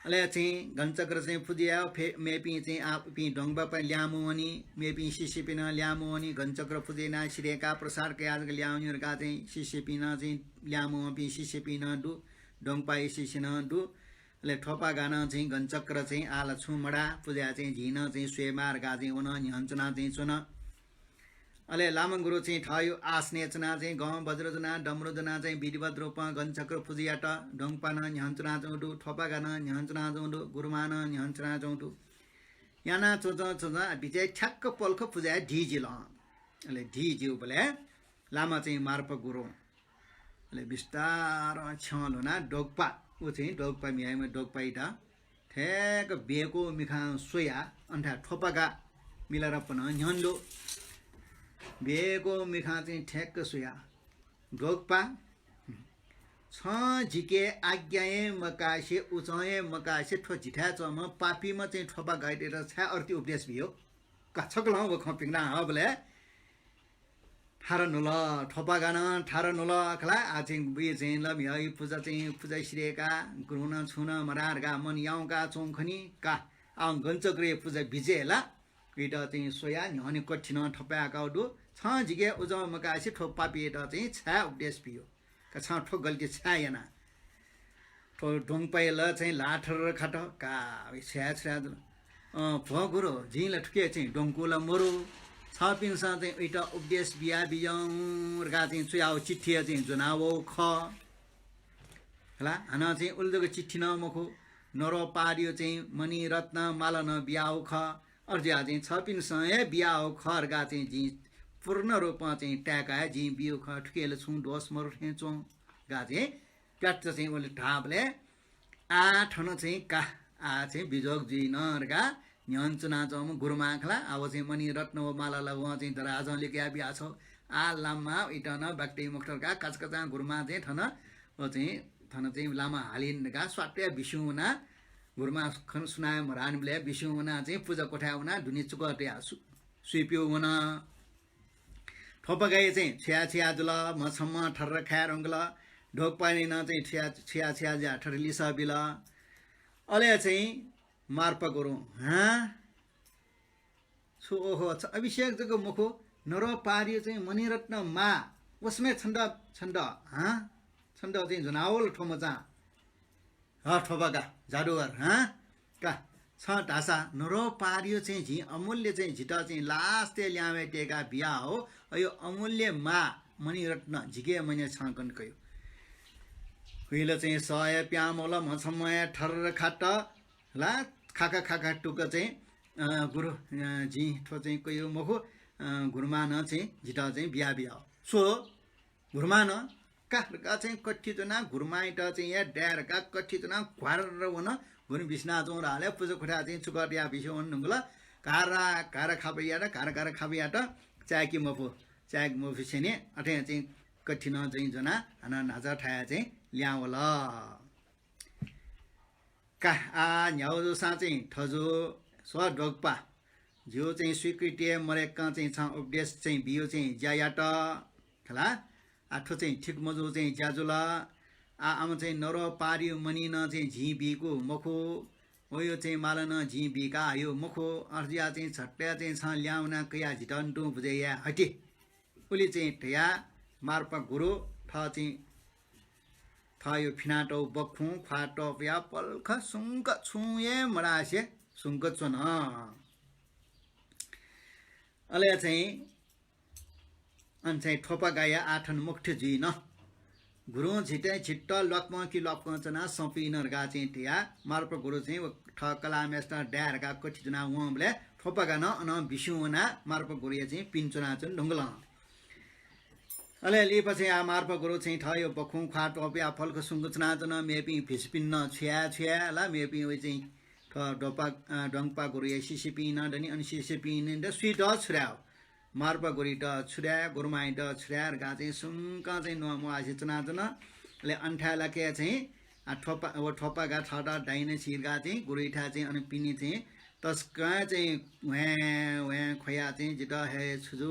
अले चाहिँ घनचक्र चाहिँ पुजा याः, फे-, मेपिं चाहिँ आ-, इपिं द्वंपापाखें ल्याहां मवनी, मेपिं शिष्यपिं नं ल्याहां मवनी, घनचक्र पुजा यानाः सिधय्काः प्रसाद कयाः जक ल्याहां वनी धकाः चाहिँ शिष्यपिं नं चाहिँ ल्याहां मवंपिं शिष्यपिं नं दु, द्वंपाया शिष्य नं दु। अले थ्वपागा नं चाहिँ घनचक्र चाहिँ आः ला छुं मदु, पुजाय् चाहिँ झी नं चाहिँ स्वयेमाः धकाः चाहिँ व नं न्ह्यःने च्वनाः चाहिँ च्वन। अले लामा गुरु चाहिँ थःगु आसनय् च्वनाः चाहिँ गं वज्र ज्वनाः, डमरु ज्वनाः चाहिँ विधिवत रूपं घनचक्र पुजा यात। द्वंपा नं न्ह्यःने च्वनाच्वंगु दु, थ्वपागा नं न्ह्यःने च्वनाच्वंगु दु, गुरुमां नं न्ह्यःने च्वनाच्वंगु दु। यानाः च्वंच्वं च्वंच्वं बिचय् ठ्याक्क पलख पुजाय् ढि जिल। अले ढि ज्यूबलय् लामा चाहिँ मार्पा गुरुं अले बिस्तारं छ्यं ल्ह्वनाः द्वगपा, उ चाहिँ द्वगपा म्हियाइम्ह द्वगपायात थ्याक्क ब्यंक्व मिखां स्वयाः अन थाय् थ्वपागा मिलारेपानं न्ह्यःने दु। ब्यंक्व मिखां चाहिँ थ्याक्क स्वयाः, "द्वगपा, छं जिके आज्ञा हे मकासे, उचं हे मकासे थ्व जिथाय् च्वंम्ह पापीम्ह चाहिँ थ्वपागायात छाय् अथे उपदेश बियो?" का छकलं व खँ पिकना हःबलय् थारा न्हुल, थ्वपागा नं थारा न्हुल खला। आः चाहिँ बुइ चाहिँ ल म्हिगः पुजा चाहिँ पुजा सिधय्काः गुरुं नं छुं नं मधाः धकाः मन याउँकाः च्वं खनी का। आः घनचक्रया पुजा बिचय् ला उइत चाहिँ स्वयाः न्ह्यःने कथि नं थपाय्काः दु। छं जिके उचं मकासे थ्व पापीयात चाहिँ छाय् उपदेश बियो? का छं थ्व गल्ती छाय् याना? थ्व द्वंपाया ला चाहिँ ल्हाः थरर खात का, छ्वया छ्वया जुल। अँ, भो गुरु, जिं ला थुके चाहिँ द्वंकू ला मरु। छपिन्सं चाहिँ उइत उपदेश बिया बिज्याहुँ धकाः चाहिँ च्वयागु चिट्ठी चाहिँ ज्वनावःगु खः। हला, हानं चाहिँ उलि जक चिट्ठी नं मखु, नरोपादियो चाहिँ मणिरत्न माला नं बियागु खः। अथे जुयाः चाहिँ छपिन्सं हे बियागु खः धकाः चाहिँ जिं पूर्ण रूपं चाहिँ ताय्काः जिं बियागु खः, थुके ला छुं दोष मरु थें च्वं धकाः चाहिँ प्याट्ट चाहिँ उलि धाःबलय् आः थन चाहिँ का, आः चाहिँ बिजोग जुइन धकाः न्ह्यःने च्वनाच्वंम्ह गुरुमां खला। आः व चाहिँ मणिरत्न व माला ला वं चाहिँ दराजं लिकयाः बियाछ्वः। आः लामां उइत नं बाकि तइ मखुत धकाः काचाकाचां गुरुमां चाहिँ थन व चाहिँ थन चाहिँ लामा हालिन धकाः स्वात्तया बिस्युं वनाः गुरुमां खन सुनाय् मधाःनिबलय् बिस्युं वनाः चाहिँ पुजा कोठाय् वनाः दुने चुकः तयाः सु-, सुइप्यू वन। थ्वपागाया चाहिँ छ्वया छ्वया जुल, म्ह छम्हं थरर खाये धुंकल, द्वगपालिं नं चाहिँ छ्वया छ्वया छ्वया जुयाः थथे लिसः बिल। अले चाहिँ मार्पा गुरुं, हँ? छु ओहो, छ अभिषेक जक मखु, नरोपादियो चाहिँ मणिरत्न माः, वसमय् छन्त, छन्त, हँ? छन्त चाहिँ ज्वनावल थ्व मचां। ह, थ्वपागा, जादुगर, हँ? का, छं धाःसा नरोपादियो चाहिँ झी अमूल्य चाहिँ झीत चाहिँ लास्टय् ल्याहां वये तय्काः बियाहःगु अयो अमूल्य माः मणिरत्न जिके मन्या छं कन कयो। हुइल चाहिँ सह हे प्यां मवल, म्ह छम्हं हे थरर खात ला, खाका खाका टुक्क चाहिँ, अ, गुरु, अ, जिं थ्व चाहिँ कयो मखु, अ, गुरुमां नं चाहिँ झीत चाहिँ बिया बियाहःगु। छु? गुरुमानं का धकाः चाहिँ कथि च्वनाः गुरुमांयात चाहिँ या दाये धकाः कथि च्वनाः घ्वार्र वन। गुरु बिस्युं च्वं धाःबलय् पुजा कोठाय् चाहिँ चुकः तयाः बिस्युं वने धुंकल। घारा घारा खापा यात, घारा घारा खापा यात, चाय्के मफु, चाय्के मफु छेने। अथे चाहिँ कथि नं चाहिँ ज्वनाः हानं न्हाचः थाय् चाहिँ ल्याहां वल। का, आः न्ह्यागु जूसां चाहिँ थजु, स्व द्वगपा, जिगु चाहिँ स्वीकृति हे मदय्कं चाहिँ छं उपदेश चाहिँ बियो चाहिँ ज्या यात खला। आः थ्व चाहिँ ठीक मजू चाहिँ ज्या जुल। आः आम चाहिँ नरोपादियो मणि नं चाहिँ जिं बीकू मखु, वयो चाहिँ माला नं जिं बीका हयो मखु। अथे जुयाः चाहिँ झट्टया चाहिँ छं ल्याहां वनाः कयाः झीत तुं बुझे याये हति। उलि चाहिँ धयाः मार्पा गुरु थः चाहिँ थःयो फिनातःगु बखुं ख्वाः त्वपुयाः पलख सुंक छुं हे मधासे सुंक च्वन। अले चाहिँ अन चाहिँ थ्वपागाया आः थन मुक्ति जुइन। गुरुं झीत, झीत ल्वाकं कि ल्वाकं च्वनाः सःपिन धकाः चाहिँ धयाः मार्पा गुरु चाहिँ व थः कलाःम्हय्सित दाये धकाः कथि ज्वनाः वंबलय् थ्वपागा नं अनं बिस्युं वनाः मार्पा गुरुया चाहिँ पिने च्वनाच्वने धुंकल। अले लिपा चाहिँ आः मार्पा गुरु चाहिँ थःयो बखुं ख्वाः त्वपुयाः पलख सुंक च्वनाच्वन। मेपिं भिक्षुपिन्त नं छ्वया छ्वया ला, मेपिं वइ चाहिँ थः द्वपा, अ, द्वंगपा गुरुया शिष्यपिं नं दनि, अन शिष्यपिन्त सुइत छु धायेगु, मार्पा गुरुइत छु धाये, गुरुमांयात छु धाये धकाः चाहिँ सुंकं चाहिँ न्ववासे च्वनाच्वन। अले अन थाय् लाके चाहिँ, आ, थ्वपा, व थ्वपागा थःत दाइन छि धकाः चाहिँ गुरुयाथाय् चाहिँ अन पिने चाहिँ तसकं चाहिँ ह्वाँय् ह्वाँय् ख्वयाः चाहिँ जितः हे छु जू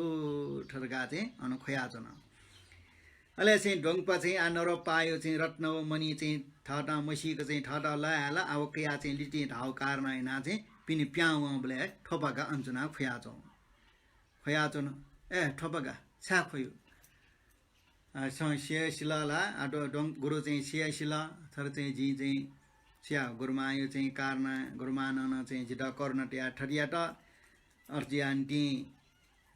थ्व धकाः चाहिँ अन ख्वयाच्वन। अले चाहिँ द्वंगपा चाहिँ आ नरपायो चाहिँ रत्न व मणि चाहिँ थःत मसीक चाहिँ थःत लयाला आ वकया चाहिँ लितिं धाव कारणं यानाः चाहिँ पिने प्यां वंबलय् थ्वपागा अञ्चुना खुयाच्वं। खुयाच्वन। ए थ्वपागा छाय् खुयु? आ, छं सिया सिल ला? आ, द्वं-, द्वं-, गुरु चाहिँ सिया सिल। थर चाहिँ जिं चाहिँ सिया गुरुमायो चाहिँ कारण गुरुमानं नं चाहिँ जितः करुणा तया थरियात अर्जियान्तिं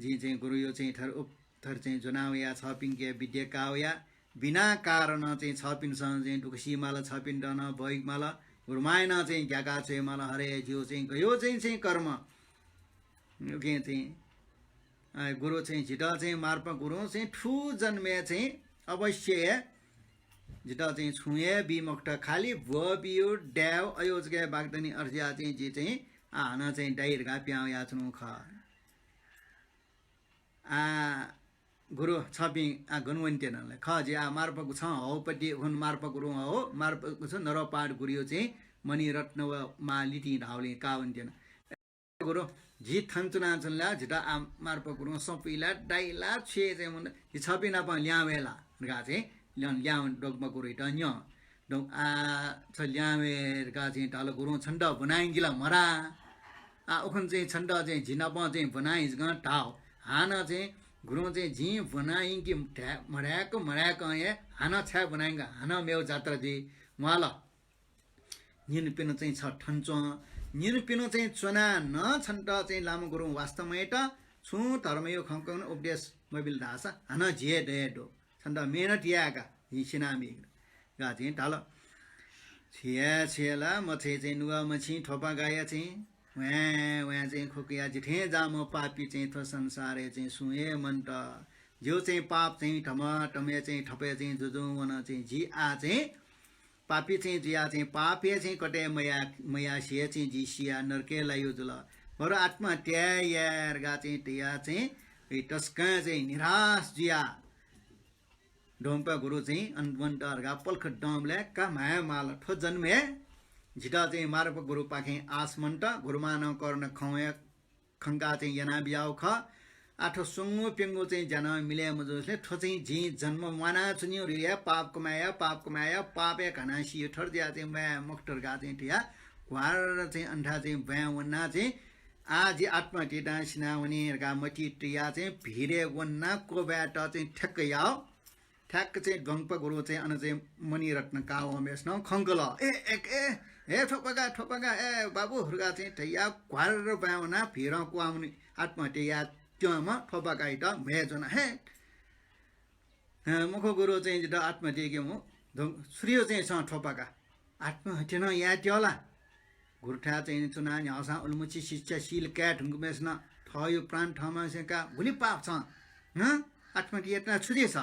जिं चाहिँ गुरुयो चाहिँ थर उप-, थर चाहिँ ज्वना वया छपिंके विद्या का वया बिना कारण चाहिँ छपिन्सं चाहिँ दुःख सी माल, छपिन्त नं बहिक माल, गुरुमायनं चाहिँ ग्याका छ्वये माल, हरे ज्यू चाहिँ गयो चाहिँ चाहिँ कर्म। उके चाहिँ, अ, गुरु चाहिँ जितः चाहिँ मार्पा गुरुं चाहिँ थु जन्मे चाहिँ अवश्य हे जितः चाहिँ छुं हे बी मखुत, खालि ब्वः बियु, डायु, अयो जक हे बाकि दनि अर्जिया चाहिँ जि चाहिँ आ हानं चाहिँ डाइ धकाः प्यां वयाच्वनु खः। आ गुरु छपिं आ गन वन्त्यन ले? खः जि आ मार्पा गु छं हौपति हुन मार्पा गुरुं हौ, मार्पा गु छ नरपाट गुरुयो चाहिँ मणिरत्न व मा लितिं धावलिं का वन्त्यन। गुरु, जि थन च्वनाच्वन ला, जितः आ मार्पा गुरुं सपुइ ला, डाइ ला, छुये चाहिँ मुन, जि छपिं नाप ल्यां वये ला धकाः चाहिँ ल्यां, ल्यां द्वंगपा गुरुइत न्यं। द्वं-, आ, छ ल्यां वये धकाः चाहिँ धाल, गुरुं छन्त ब्वनाइंकि ला मरा? आ, उखुन्हु चाहिँ छन्त चाहिँ जि नाप चाहिँ ब्वनाइंकि धाव। हानं चाहिँ गुरुं चाहिँ जिं ब्वनाइंकि धाये, मधाय्क, मधाय्कं हे हानं छाय् ब्वनाइंकि, हानं मेव जात्रा जुइ म्वाल। निन्हु पिन्हु चाहिँ छ थन च्वं। निन्हु पिन्हु चाहिँ च्वनाः नं छन्त चाहिँ लामा गुरुं वास्ता मयात, छुं धर्मयो खँ कन उपदेश मबिल धाःसा हानं जि हे दये दु। छन्त मेहनत यायेका, जिं सिनाबी धकाः चाहिँ धाल। छु याये, छु याये ला, मछाय् चाहिँ नुगः मछिं थ्वपागाया चाहिँ। वँय्, वँय् चाहिँ खुकुया जि थें जाःम्ह पापी चाहिँ थ्व संसारय् चाहिँ सुं हे मन्त। ज्यू चाहिँ पाप चाहिँ थम, थम हे चाहिँ थपय् चाहिँ जुजुं वन चाहिँ जि आः चाहिँ पापी चाहिँ जुया चाहिँ पाप हे चाहिँ कतय् मया, मयासें चाहिँ जि सिया नरकय् लायु जुल। बरु आत्महत्या याये धकाः चाहिँ तया चाहिँ तसकं चाहिँ निराश जुया। द्वंगपा गुरु चाहिँ अन वन्त धकाः पलख दंबलय् का म्हाये माल, थ्व जन्मय् जितः चाहिँ मार्पा गुरुपाखें आश मन्त, गुरुमानं करुणा खँ हे खंका चाहिँ याना बियाउ खः। आ थ्व स्वंगू प्यंगू चाहिँ ज्या नं मिले मजुसे थ्व चाहिँ जिं जन्म म्वाना च्वनिउ रे, पाप कमाया, पाप कमाया, पापय् घाना सियु थर ज्या चाहिँ म्वाये मखुत धकाः चाहिँ तया ग्वार चाहिँ अन्था चाहिँ ब्वाँय् वना चाहिँ आ जि आत्महत्या याना सिनावनी धकाः मति तया चाहिँ भिरय् वना क्वब्वायेत चाहिँ ठ्याक्क याउ। ठ्याक्क चाहिँ द्वंगपा गुरु चाहिँ अन चाहिँ मणिरत्न कावंम्हेसिनं खंकल। ए, ए, ए, हे थ्वपागा, थ्वपागा, ए बाबु धकाः चाहिँ तया ग्वार ब्वाँय् वना भिरं क्वावनी आत्महत्या याये त्यंम्ह थ्वपागाइत म्हय् ज्वना हे। हँ, मखु गुरु चाहिँ जितः आत्महत्या याके मु। द्वं-, सुरियो चाहिँ छं थ्वपागा। आत्महत्या नं याये त्यः ला? गुरुथाय् चाहिँ च्वनाः न्ह्याःसां उलिमछि शिक्षा शील काये धुंकूम्हेसिनं थःयो प्राण थःम्हंसे का गुलि पाप छं? हँ? आत्महत्या यात छु जुइ छ?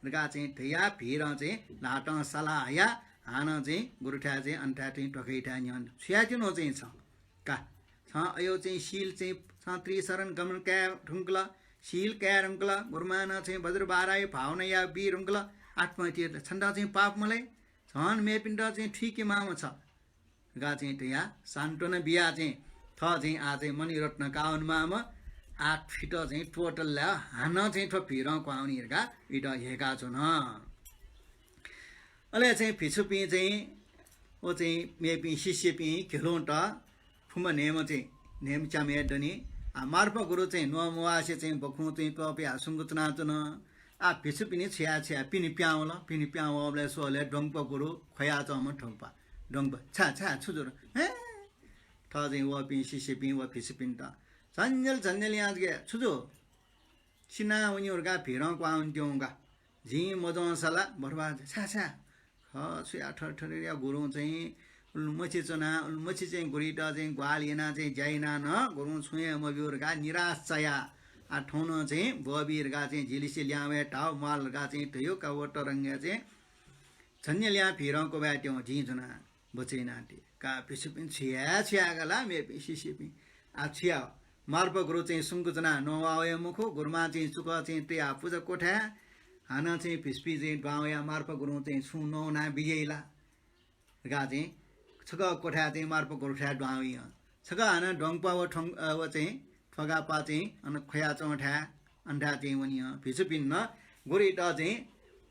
धकाः चाहिँ धया भिरं चाहिँ ल्हातं सल्लाह हया हानं चाहिँ गुरुथाय् चाहिँ अन्थाय् चाहिँ ध्वाखायाथाय् न्ह्यःने छु यायेत्यनु चाहिँ छं? का, छं अयो चाहिँ शील चाहिँ छं त्रिशरण गमन काये धुंकल, शील काये धुंकल, गुरुमानं चाहिँ वज्रबाराही भावना याये बी धुंकल, आत्महत्या यात छन्त चाहिँ पाप मले? झन मेपिन्त चाहिँ थुइके माःम्ह छ धकाः चाहिँ धया सान्त्वना बिया चाहिँ थः चाहिँ आः चाहिँ मणिरत्न कावन माःम्ह आः थुइत चाहिँ त्वःतल ला हानं चाहिँ थ्व भिरं क्वावनी धकाः उइत ह्यय्काच्वन। अले चाहिँ भिक्षुपिं चाहिँ व चाहिँ मेपिं शिष्यपिं घ्यलुंत फुम्ह न्हय्म्ह चाहिँ न्हय्म्ह च्याम्ह हे दनि। आ, मार्पा गुरु चाहिँ न्ववासे चाहिँ बखुं चाहिँ त्वपुया सुंक च्वनाच्वन। आ, भिक्षुपिनि छु याये छु याये, पिने पिहां वल। पिने पिहां वःबलय् स्वःबलय् द्वंगपा गुरु ख्वयाच्वंम्ह द्वंगपा। द्वंगपा, छाय्, छाय्, छु जुल? हें? थः चाहिँ वःपिं शिष्यपिं व भिक्षुपिन्त झन्झ्यल झन्झ्यल यां जक, छु जू? सिनावनी धकाः भिरं क्वहां वनेत्यंगु का। जिं मज्वंसा ला बरबाद। छाय्, छाय्? खः, छु याये, थरथरया गुरुं चाहिँ उलिमछि च्वनाः, उलिमछि चाहिँ गुरुइत चाहिँ ग्वाहालि यानाः चाहिँ ज्या यानाः नं गुरुं छुं हे मब्यू धकाः निराश चायाः, आ, थौं नं चाहिँ ब्वःबी धकाः चाहिँ झीलिसे ल्याहां वये धाः, म्वाल धकाः चाहिँ धयो का। व तरंगय् चाहिँ झन्झ्यल यां भिरं क्वब्वाय् त्यं जिं च्वनाः बचय् यानाति का। भिक्षुपिं छु याये छु यायेगु ला मेपिं शिष्यपिं? आ, छु याये? मार्पा गुरु चाहिँ सुंक च्वनाः नवाः वये मखु, गुरुमां चाहिँ चुकः चाहिँ तयाः पुजा क्वथाय् हानं चाहिँ भिक्षुपिं चाहिँ दुहां वयाः मार्पा गुरुं चाहिँ छुं नवाना बिज्याइ ला धकाः चाहिँ छकः क्वथाय् चाहिँ मार्पा गुरुथाय् दुहां वइ। छकः हानं द्वंगपा व थ्वं-, अ, व चाहिँ थ्वगापा चाहिँ अन ख्वयाच्वंथाय् अन्थाय् चाहिँ वनी। भिक्षुपिन्त गुरुइत चाहिँ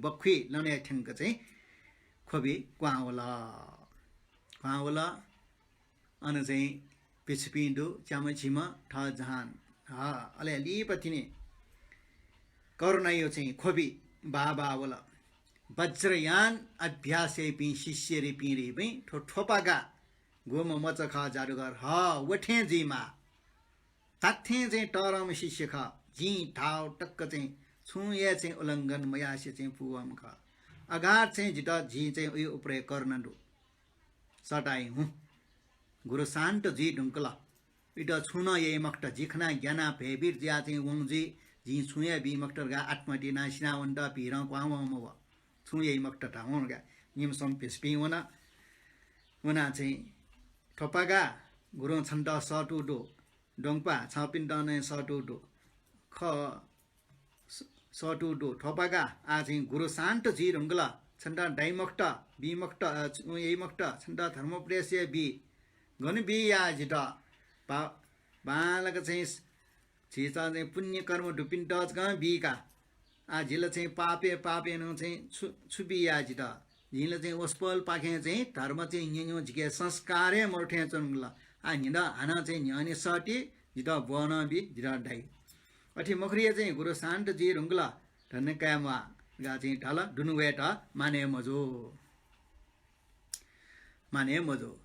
बखुइ लनय् थ्यंक चाहिँ ख्वबि क्वहां वल। क्वहां वल। अन चाहिँ पिछुपिं दु, च्याम्ह झिम्ह, थः जहान। ह, अले लिपा तिनि करुणाया चाहिँ ख्वबि बाः बाः वल। वज्रयान अभ्यास याइपिं शिष्यपिं रिपिं थ्व थ्वपागा गुम्ह मचा खः जादुगर, ह, व थें जुइमाः। धात्थें चाहिँ तःधंम्ह शिष्य खः। जिं धाःगु तक चाहिँ छुं हे चाहिँ उल्लंघन मयासें चाहिँ पूवंम्ह खः। अगाध चाहिँ जितः, जिं चाहिँ उइ उपरे करुणा दु। सदां हुँ। गुरु शान्त जुइ धुंकल। इतः छुं नं याइ मखुत, जि खनाः ग्यानाः भयभीत जुयाः चाहिँ वं जुइ, जिं छुं हे बी मखुत धकाः आत्महत्या यानाः सिनावनेत भीरं क्वहां वंम्ह व। छुं याइ मखुत धावं धकाः निम्हं पिछुपिं वन। वनाः चाहिँ थ्वपागा गुरुं छन्त सःतू दु। द्वंपा छपिन्त नं सःतू दु। खः, स-, सःतू दु। थ्वपागा आः चाहिँ गुरु शान्त जुइ धुंकल। छन्त दाइ मखुत, बी मखुत, अ, छु-, याइ मखुत, छन्त धर्मोपदेश हे बी। गन बी या जितः? बा-, बांलाक चाहिँ झीसं चाहिँ पुण्य कर्म दुपिन्त जकं बी का। आः जिल चाहिँ पापय्, पापय् नं चाहिँ छु, छु बी या जितः? जिं ला चाहिँ वसपोलपाखें चाहिँ धर्म चाहिँ न्यँ न्यँ, जिके संस्कार हे मरु थें च्वंगु ला। आ, न्हिदँ हानं चाहिँ न्ह्यःने सःति, जितः ब्वनं बी, जितः दाइ। अथे मखुरिया चाहिँ गुरु शान्त जुइ धुंकल, धन्ने काये म्वाः धकाः चाहिँ धाल, दुने वयेत मानय् मजू। मानय् मजू।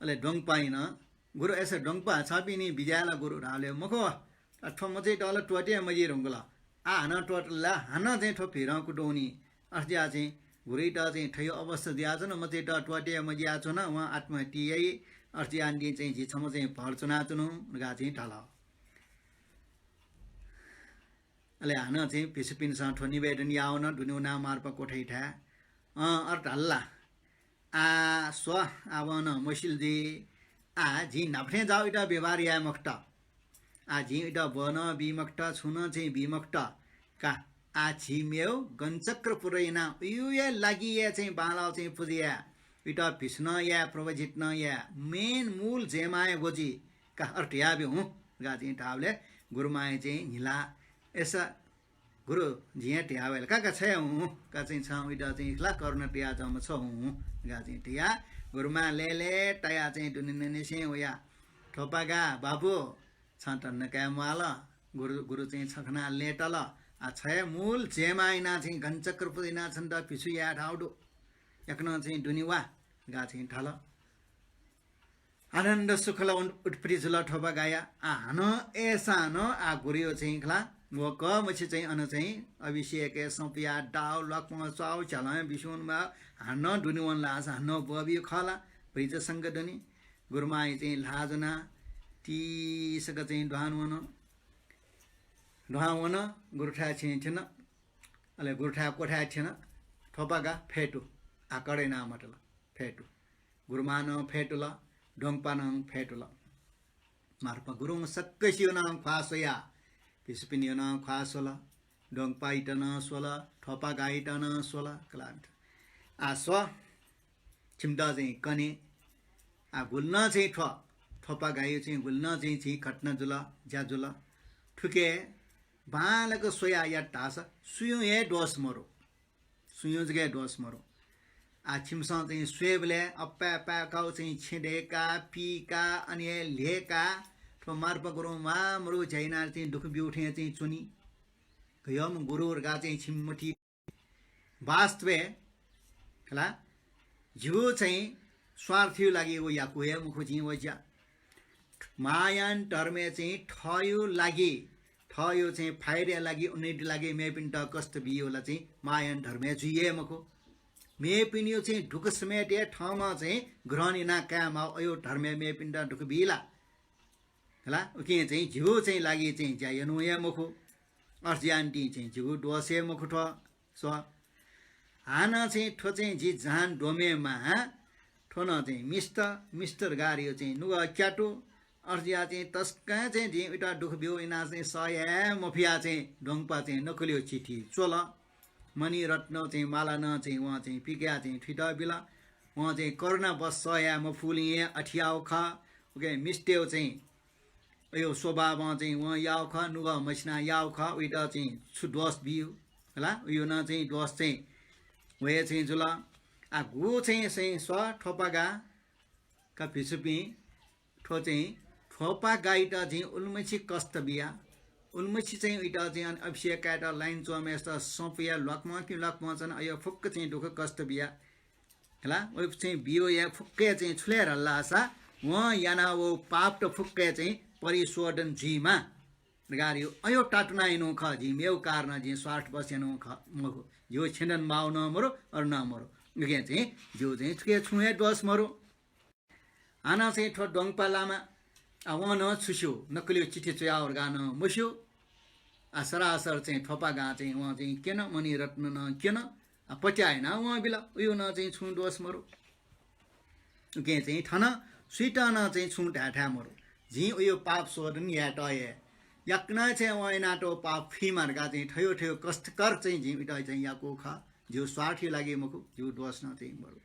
अले द्वंगपां नं, गुरु, अय्‌सा द्वंगपा, छपिनि बिज्याय् ला गुरु धाःबलय्, मखु, आ, थ्व मचाइत ला त्वःते मजी धुंकल। आ, हानं त्वःतल ला, हानं चाहिँ थ्व भिरं कुतुं वनी। अथे जुयाः चाहिँ गुरुइत चाहिँ थ्व अवस्था जुयाच्वन, मचाइत त्वःते मजियाच्वन, वं आत्महत्या याइ। अथे जुयाः निंतिं चाहिँ जि छम्ह चाहिँ भर च्वनाच्वनु धकाः चाहिँ धाल। अले हानं चाहिँ भिक्षुपिन्सं थ्व निवेदन याः वन, दुने वनाः मार्पा क्वथाइथाय्। अँ, अथे धाल ला। आ, स्व, आ, वं नं मसिल जुइ। आ, जिं न्हापा थें जाःगु इतः व्यवहार याये मखुत। आ, जिं इतः ब्वनं बी मखुत, छुं नं चाहिँ बी मखुत। का, आ, झी मेव गणचक्रपुर यानाः उयुया लागि हे चाहिँ बांलाःगु चाहिँ पुजा याये, इतः भिक्षु नं याये, पुरोहित नं याये, main मूल जेमाया ग्वजि का, अथे धयाब्यु हुँ धकाः चाहिँ धाःबलय् गुरुमांया चाहिँ न्हिला, अय्‌सा गुरु, जिं हे धया वये ला, का, का, छ्वये हुँ, का, चाहिँ छं उइत चाहिँ खला करुणा तयाच्वंम्ह छ हुँ धकाः चाहिँ धयाः गुरुमां लय्‌लय् तयाः चाहिँ दुने न्यनेसें वयाः, थ्वपागा बाबु, छं धन्ने काये म्वाल। गुरु, गुरु चाहिँ छ खनाः लय्‌तल। आ, छ हे मूल जेमा यानाः चाहिँ गणचक्रपुर यानाः छन्त भिक्षु याये धाःगु दु। याकनं चाहिँ दुने वा धकाः चाहिँ धाल। आनन्द सुखला उन-, उत्पत्ति जुल थ्वपागाया। आ, हानं अय्‌सां नं आ गुरुयो चाहिँ खला, व कःमछि चाहिँ अन चाहिँ अभिषेकय् सँ पुयाः दाउ, ल्वाकपं च्वाउ, झ्यालं बिस्युं वनेमाः, हानं दुने वन ला, हानं ब्वःबी खः ला, भुइँचा संक दुने। गुरुमांया चाहिँ ल्हाः ज्वनाः तीसक चाहिँ दुहां वन। दुहां वन, गुरुथाय् छेँय् थ्यन। अले गुरुथाय् क्वथाय् थ्यन। थ्वपागा फ्यतु, आकर् यानाः मतल, फ्यतु। गुरुमां नं फ्यतुल, द्वंगपां नं फ्यतुल। मार्पा गुरुं सकसियो नं ख्वाः स्वयाः, भिक्षुपिनियो नं ख्वाः स्वल, द्वंगपाइत नं स्वल, थ्वपागाइत नं स्वल, कलामित। आ स्व, छिमित चाहिँ कने। आ गुलि नं चाहिँ थ्व, थ्वपागायो चाहिँ गुलि नं चाहिँ झी घटना जुल, ज्या जुल। थुके बांलाक स्वयाः यात धाःसा सुयुं हे दोष मरु। सुयुं जक हे दोष मरु। आ छिमिसं चाहिँ स्वयेबलय् अप्पाय् पाय्‌काः चाहिँ छेँ दय्‌काः, पीकाः, अन हे ल्हेकाः, थ्व मार्पा गुरुं म्वाःमरु ज्या यानाः चाहिँ दुःख ब्यू थें चाहिँ च्वनी। गय्‌म्ह गुरु धकाः चाहिँ छिमि मथि। वास्तवय् खला, जिगु चाहिँ स्वार्थयो लागि व याकू हे मखु जिं व ज्या। महायान धर्मय् चाहिँ थःयो लागि, थःयो चाहिँ फाइदाया लागि, उन्नतिया लागि मेपिन्त कष्ट बियो ला चाहिँ महायान धर्मय् जुइ हे मखु। मेपिनियो चाहिँ दुःख समेत हे थःम्हं चाहिँ ग्रहण यानाः कायेमाः, अयो धर्मय् मेपिन्त दुःख बी ला? हला, उकिं चाहिँ जिगु चाहिँ लागि चाहिँ ज्या यनु हे मखु। अथे जुयानिंतिं चाहिँ जिगु दोष हे मखु थ्व। स्व। हानं चाहिँ थ्व चाहिँ जि जहान द्वमेमाः, थ्व नं चाहिँ मिस्त, मिस्त धकाः धाइयो चाहिँ नुगः क्यातु। अथे जुयाः चाहिँ तसकं चाहिँ जिं उइत दुःख ब्यू यानाः चाहिँ सह याये मफयाः चाहिँ द्वंगपा चाहिँ नकलियो चिठी च्वल। मणिरत्न चाहिँ माला नं चाहिँ वं चाहिँ पिकयाः चाहिँ थुइत बिल। वं चाहिँ करुणावश सह याये मफुलिं हे अथे याःगु खः। उकिं मिस्तयो चाहिँ अयो स्वभावं चाहिँ वं याःगु खः, नुगः मछिनाः याःगु खः, उइत चाहिँ छु दोष बियो? हला, उयो नं चाहिँ दोष चाहिँ व हे चाहिँ जुल। आ गु चाहिँ, चाहिँ स्व थ्वपागा का भिक्षुपिं, थ्व चाहिँ थ्वपागाइत चाहिँ उलिमछि कष्ट बिया, उलिमछि चाहिँ उइत चाहिँ अन अभिषेक कायेत लाइन च्वंम्हय्‌सित सपुया ल्वाकमं कि ल्वाकमं च्वन, अयो फुक्क चाहिँ दुःख कष्ट बिया। हला, व चाहिँ बियो हे फुक्क हे चाहिँ छु ले धाल धाःसा, वं याना वःगु पापत फुक्क हे चाहिँ परिशोधन जुइमा। धकाः धाइयो, अयो तातुना यनु खः, जिं मेगु कारणं जिं स्वार्थवश यनु खः, मखु। जिगु छेँदन माउ नं मरु, अरु नं मरु। उकिं चाहिँ जिगु चाहिँ थुके छुं हे दोष मरु। हानं चाहिँ थ्व द्वंगपा लामा, आ, वं नं छु स्यू, नकलियो चिठी च्वयाः धकाः नं मस्यू। आ, सरासर चाहिँ थ्वपागां चाहिँ वं चाहिँ क्यन, मणिरत्न नं क्यन, आ, पत्याः यानाः वं बिल, उयो नं चाहिँ छुं दोष मरु। उकिं चाहिँ थन सुइत नं चाहिँ छुं धायेथाय् मरु। जिं उयो पाप शोधन यायेत हे याकनं चाहिँ वं यानातःगु पाप फुइमा धकाः चाहिँ थयो थयो कष्टकर चाहिँ जिं उइत चाहिँ याकू खः। जिगु स्वार्थयो लागि मखु, जिगु दोष नं चाहिँ मरु।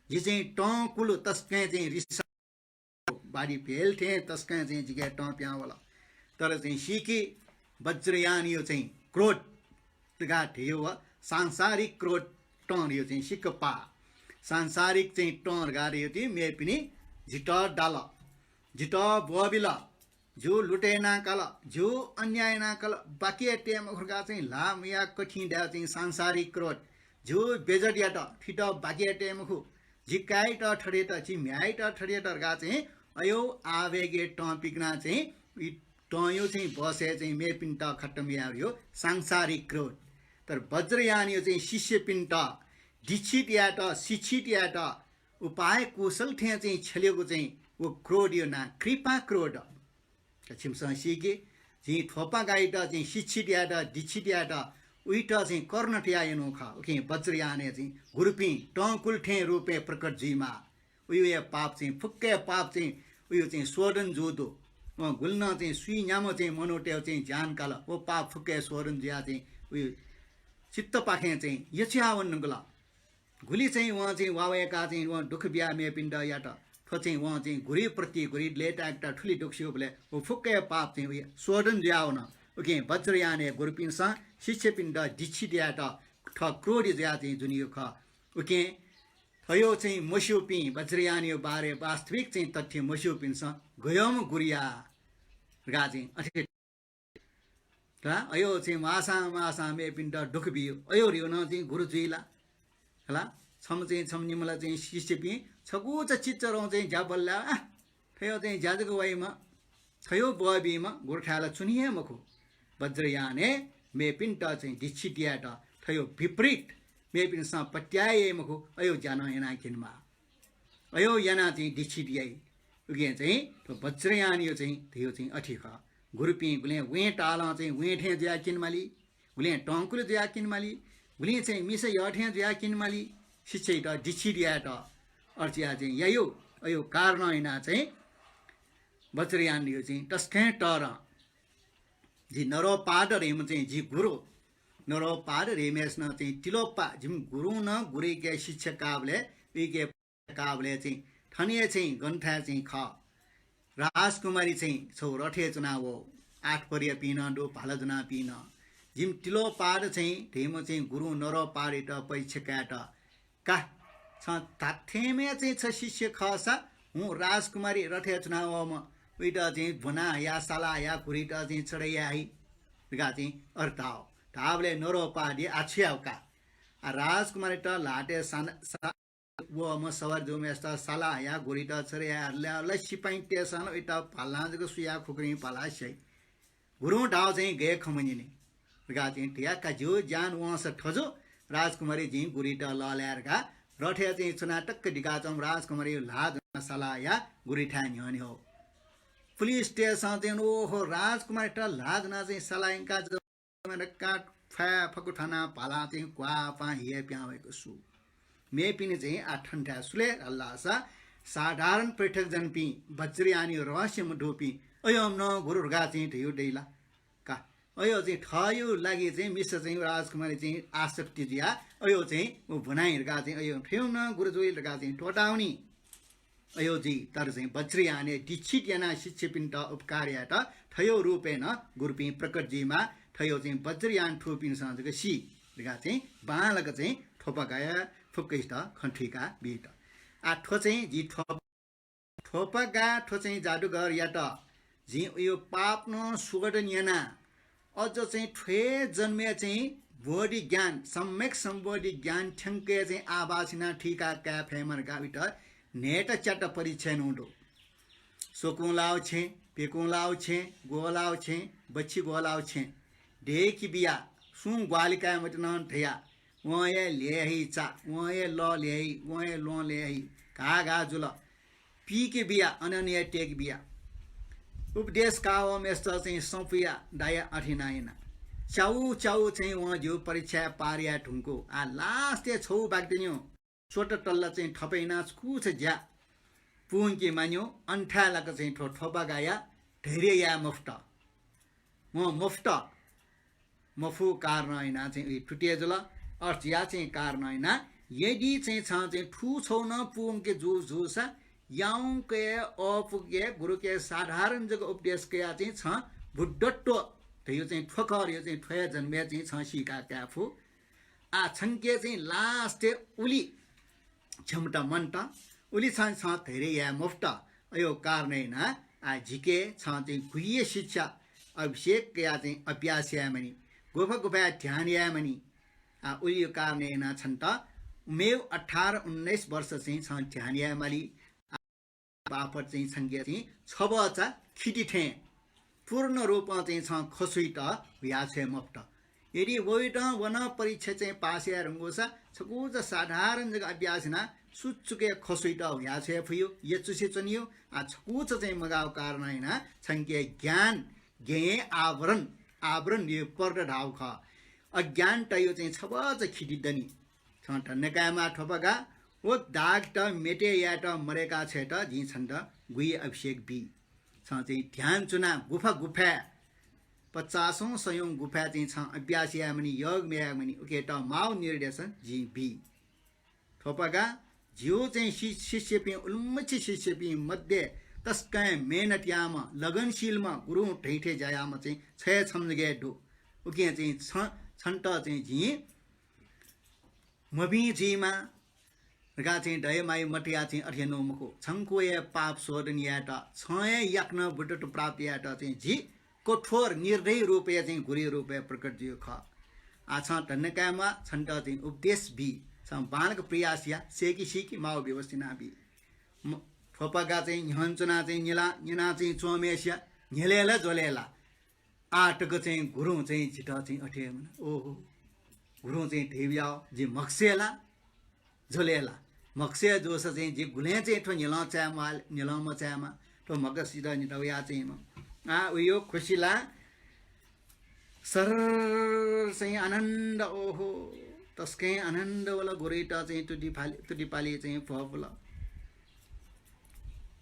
जि चाहिँ तंकुल तसकं चाहिँ रिस बाढी भेल थें तसकं चाहिँ जिके तं पिहां वल। तर चाहिँ सीकि वज्रयानयो चाहिँ क्रोध धकाः धयो व सांसारिक क्रोध तं धयो चाहिँ सिक्क पाः। सांसारिक चाहिँ तं धकाः धयो ति मेपिनि जितः दाल, जितः ब्वःबिल, ज्यू लुटे यानाकाल, ज्यू अन्याय यानाकाल, बाकि याये तये मखु धकाः चाहिँ ल्हाः मुया कथिं दायेगु चाहिँ सांसारिक क्रोध, ज्यू बेइज्जत यात, थुइत बाकि याये तये मखु, जि काय्‌यात थथे यात, जि म्ह्याय्‌यात थथे यात धकाः चाहिँ अय् आवेगय् तं पिकनाः चाहिँ इ तंयो चाहिँ बसय् चाहिँ मेपिन्त खतम यायेगु सांसारिक क्रोध। तर वज्रयानयो चाहिँ शिष्यपिन्त दीक्षित यायेत, शिक्षित यायेत उपाय कुशल थें चाहिँ छ्यलेगु चाहिँ व क्रोधयो नां कृपा क्रोध। का छिमिसं सीकि, जिं थ्वपागायात चाहिँ शिक्षित यायेत, दीक्षित यायेत उइत चाहिँ करुणा तयाः यानागु खः। उकिं वज्रयानय् चाहिँ गुरुपिं तंकुल थें रूपय् प्रकट जुइमाः। उयो हे पाप चाहिँ, फुक्क हे पाप चाहिँ उयो चाहिँ शोधन जू दु। अँ, गुलिनं चाहिँ सुइन्याम्ह चाहिँ मनूतय् चाहिँ ज्यान काल, व पाप फुक्क हे शोधन जुयाः चाहिँ उयो चित्तपाखें चाहिँ यचुयावन धुंकल। गुलि चाहिँ वं चाहिँ वावय्‌काः चाहिँ वं दुःख बियाः मेपिन्त यात। थ्व चाहिँ वं चाहिँ गुरुप्रति गुरु लय्‌ताय्‌केत थुलि दुःख स्यूबलय् व फुक्क हे पाप चाहिँ उयो शोधन जुयावन। उकिं वज्रयानय् गुरुपिन्सं शिष्यपिन्त दीक्षित यायेत थः क्रोधी जुयाः चाहिँ जुनियो खः। उकिं थयो चाहिँ मस्यूपिं, वज्रयानयो बारे वास्तविक चाहिँ तथ्य मस्यूपिन्सं गय्‌म्ह गुरुया धकाः चाहिँ अथे का, अयो चाहिँ मासां मासां मेपिन्त दुःख बियो, अयो ह्रियो नं चाहिँ गुरु जुइ ला? हला, छम्ह चाहिँ छम्ह निम्हला चाहिँ शिष्यपिं छकूचा चिच्चरं चाहिँ ज्या बल्ला, आ, थयो चाहिँ ज्या जक वाइम्ह, थयो ब्वःबीम्ह गुरुथाय् ला च्वनी हे मखु। वज्रयानय् मेपिन्त चाहिँ दीक्षित यायेत थयो विपरीत मेपिन्सं पत्याः याइ मखु, अयो ज्या नं यानाः क्यनेमाः। अयो यानाः चाहिँ दीक्षित याइ। उकिं चाहिँ थ्व वज्रयानयो चाहिँ धयो चाहिँ अथे खः। गुरुपिं गुलें वें तालं चाहिँ वें थें जुयाः क्यनेमाली, गुलें तंकुल जुयाः क्यनेमाली, गुलें चाहिँ मिसा यः थें जुयाः क्यनेमाली, शिष्ययात दीक्षित यायेत। अथे याः चाहिँ यायो, अयो कारणं यानाः चाहिँ वज्रयानयो चाहिँ तसकं तःधं। जि नरोपाद धइम्ह चाहिँ जि गुरु, नरोपाद धइम्हय्‌सिनं चाहिँ तिलोपा, जिमि गुरुं नं गुरुइके शिक्षा काःबलय्, उइके काःबलय् चाहिँ थन हे चाहिँ गन थाय् चाहिँ खः। राजकुमारी चाहिँ छगू रथय् च्वनावः, आठ परियापिं नं दु, भाला ज्वनापिं नं। जिमि तिलोपाद चाहिँ धइम्ह चाहिँ गुरुं नरोपादयात परीक्षा कायेत का, छं धात्थेंम्ह चाहिँ छ शिष्य खःसा, हुँ, राजकुमारी रथय् च्वनावःम्ह उइत चाहिँ ब्वना हया, साला हया, घुरित चाहिँ चढे याइ धकाः चाहिँ अथे धाः। धाःबलय् नरोपादया आः छु याउ का? आ, राजकुमारीत ल्हातय् सान-, सा-, वःम्ह सवारी जूम्हय्‌सित साला हया, घुरित चढे याइ धाःबलय् ला सिपाइँतय्‌सं नं उइत भालां जक सुयाः खुकुरिं भालां स्याइ। गुरुं धाःगु चाहिँ गय् खँ मन्यनी धकाः चाहिँ धया का, ज्यू ज्यान वंसा थजु, राजकुमारी जिं गुरुइत लःल्हाये धकाः रथय् चाहिँ च्वनाः टक्क दिकाच्वंम्ह राजकुमारीया ल्हाः ज्वनाः साला हयाः गुरुथाय् न्ह्यःने वः। पुलिसतय्‌सं चाहिँ ओहो, राजकुमारीत ल्हाः ज्वनाः चाहिँ साला यंकाः जक धकाः फ्वाय् फकु थानाः भालां चाहिँ क्वापां हिया पिहां वय्‌क सु। मेपिनि चाहिँ आः थनथाय् सुले हल्लासा साधारण पृथकजनपिं, वज्रयानयो रहस्य मदुपिं, अय्‌नं गुरु धकाः चाहिँ धयो दइ ला? का, अयो चाहिँ थयो लागि चाहिँ मिसा चाहिँ राजकुमारी चाहिँ आसक्ति जुयाः अयो चाहिँ व ब्वनाइ धकाः चाहिँ अयो थयो नं गुरु जुइ धकाः चाहिँ त्वःतावनी। अयो जुइ, तर चाहिँ वज्रयानय् दीक्षित यानाः शिष्यपिन्त उपकार यायेत थयो रूपय् नं गुरुपिं प्रकट जुइमाः, थयो चाहिँ वज्रयान थूपिन्सं जक सी धकाः चाहिँ बांलाक चाहिँ थ्वपागाया फुक्कसित खँ थुइका बीत। आः थ्व चाहिँ जि थ्व थ्वपागा थ्व चाहिँ जादुगरयात जिं उयो पाप नं शोधन यानाः अझ चाहिँ थ्व हे जन्मय् चाहिँ बोधि ज्ञान, सम्यक सम्बोधि ज्ञान थ्यंके चाहिँ आभास यानाः थुइका काये फयेमा धकाः उइत न्हय्‌त च्यात परीक्षा यानागु दु। स्वकुं लाःगु छेँ, प्यकुं लाःगु छेँ, ग्वः लाःगु छेँ, बच्छि ग्वः लाःगु छेँ, दय्‌के बियाः, सुं ग्वाहालि काये मते नं धयाः, वं हे ल्यय् हइ चा, वं हे लः ल्यय् हइ, वं हे ल्वहं ल्यय् हइ, घाः घाः जुल। पीके बिया, अनंनिया तय्‌के बिया। उपदेश काःवःम्हय्‌सित चाहिँ संपुया दाया अथे याना याना। च्याउ च्याउ चाहिँ वं जिगु परीक्षाय् पार याये धुंकू। आः last-य् छगू बाकि दनि। स्वत तल्ला चाहिँ थप याना छकूचा ज्या पूवंके मान्यु, अन थाय् लाक चाहिँ थ्व थ्वपागाया धैर्य याये मफुत। वं मफुत। मफु कारणं यानाः चाहिँ उइ तुते जुल। अथे जुयाः चाहिँ कारणं यानाः यदि चाहिँ छं चाहिँ थुछौ नं पूवंके जू जूसा याउँक हे अःपुक हे गुरुके साधारण जक उपदेश कयाः चाहिँ छं बुद्धत्व धयो चाहिँ थ्व खः धयो चाहिँ थ्व हे जन्मय् चाहिँ छं सीका काये फु। आः छंके चाहिँ last-य् उलि क्षमता मन्त, उलि छं, छं धैर्य याये मफुत। अयो कारणं यानाः आ झीके छं चाहिँ गुह्य शिक्षा अभिषेक कयाः चाहिँ अभ्यास यायेमानि, गुफा गुफाय् ध्यान यायेमानि। आ, उलियो कारणं यानाः छन्त उमेउ अठार उन्नाइस वर्ष चाहिँ छं ध्यान यायेमालि। बापत चाहिँ छंके चाहिँ छबचा खिति थें पूर्ण रूपं चाहिँ छं खसुइत हुयाछ्वये मफुत। यदि वइतं वन परीक्षा चाहिँ पास याये धुंकूसा छकूचा साधारण जक अभ्यास यानाः सुचुके खसुइत हुयाछ्वये फुयो, यचुसे च्वनियो। आ, छकूचा चाहिँ मगाव कारणं यानाः छंके ज्ञान, ज्ञेय आवरण, आवरण यो पर्दा धाव खः। अज्ञानतयो चाहिँ छबचा खिति दनि। छं धन्दा कायेमाः थ्वपागा, व दागत मेटे यायेत मदय्का छ्वयेत जिं छन्त गुह्य अभिषेक बी। छं चाहिँ ध्यान च्वनाः गुफा गुफाय्, पचासौं सयौं गुफाय् चाहिँ छं अभ्यास यायेमानि, योग यायेमानि, उकेत माव निर्देशन जिं बी। थ्वपागा, जियो चाहिँ शि-, शिष्यपिं, उलिमछि शिष्यपिं मध्ये तसकं मेहनत याःम्ह, लगनशीलम्ह, गुरुं धइथें ज्या याःम्ह चाहिँ छय् छम्ह जक हे दु। उकिं चाहिँ छ-, छन्त चाहिँ जिं मभिं जुइमा धकाः चाहिँ दया माया मतयाः चाहिँ अथे नं मखु। छंगु हे पाप शोधन यायेत, छं हे याकनं बुद्धत्व प्राप्त यायेत चाहिँ जि कठोर निर्दयी रूपय् चाहिँ गुरुया रूपय् प्रकट जुइगु खः। आ, छं धन्दा कायेमाः, छन्त चाहिँ उपदेश बी। छं बांलाक प्रयास या, सय्‌के सीके माव व्यवस्था याना बी। म-, थ्वपागा चाहिँ न्ह्यःने च्वनाः चाहिँ न्यला, न्यनाः चाहिँ च्वंम्हय्‌सिया न्ह्यलय् ला ज्वलय् ला। आः तक चाहिँ गुरुं चाहिँ जितः चाहिँ अथे हे मन। ओहो, गुरुं चाहिँ धयाबियाव, जि म्हगसय् ला, ज्वलय् ला। म्हगसय् जूसा चाहिँ जि गुलें चाहिँ थ्व न्ह्यलं चायेमाः, न्ह्यलं मचायेमाः, थ्व म्हगसित नित वया चाहिँ म। आः उयो खुसि ला सर्र चाहिँ आनन्द, ओहो, तसकं आनन्द वल गुरुइत चाहिँ तुति फालि, तुति पालि चाहिँ भ्वपुल।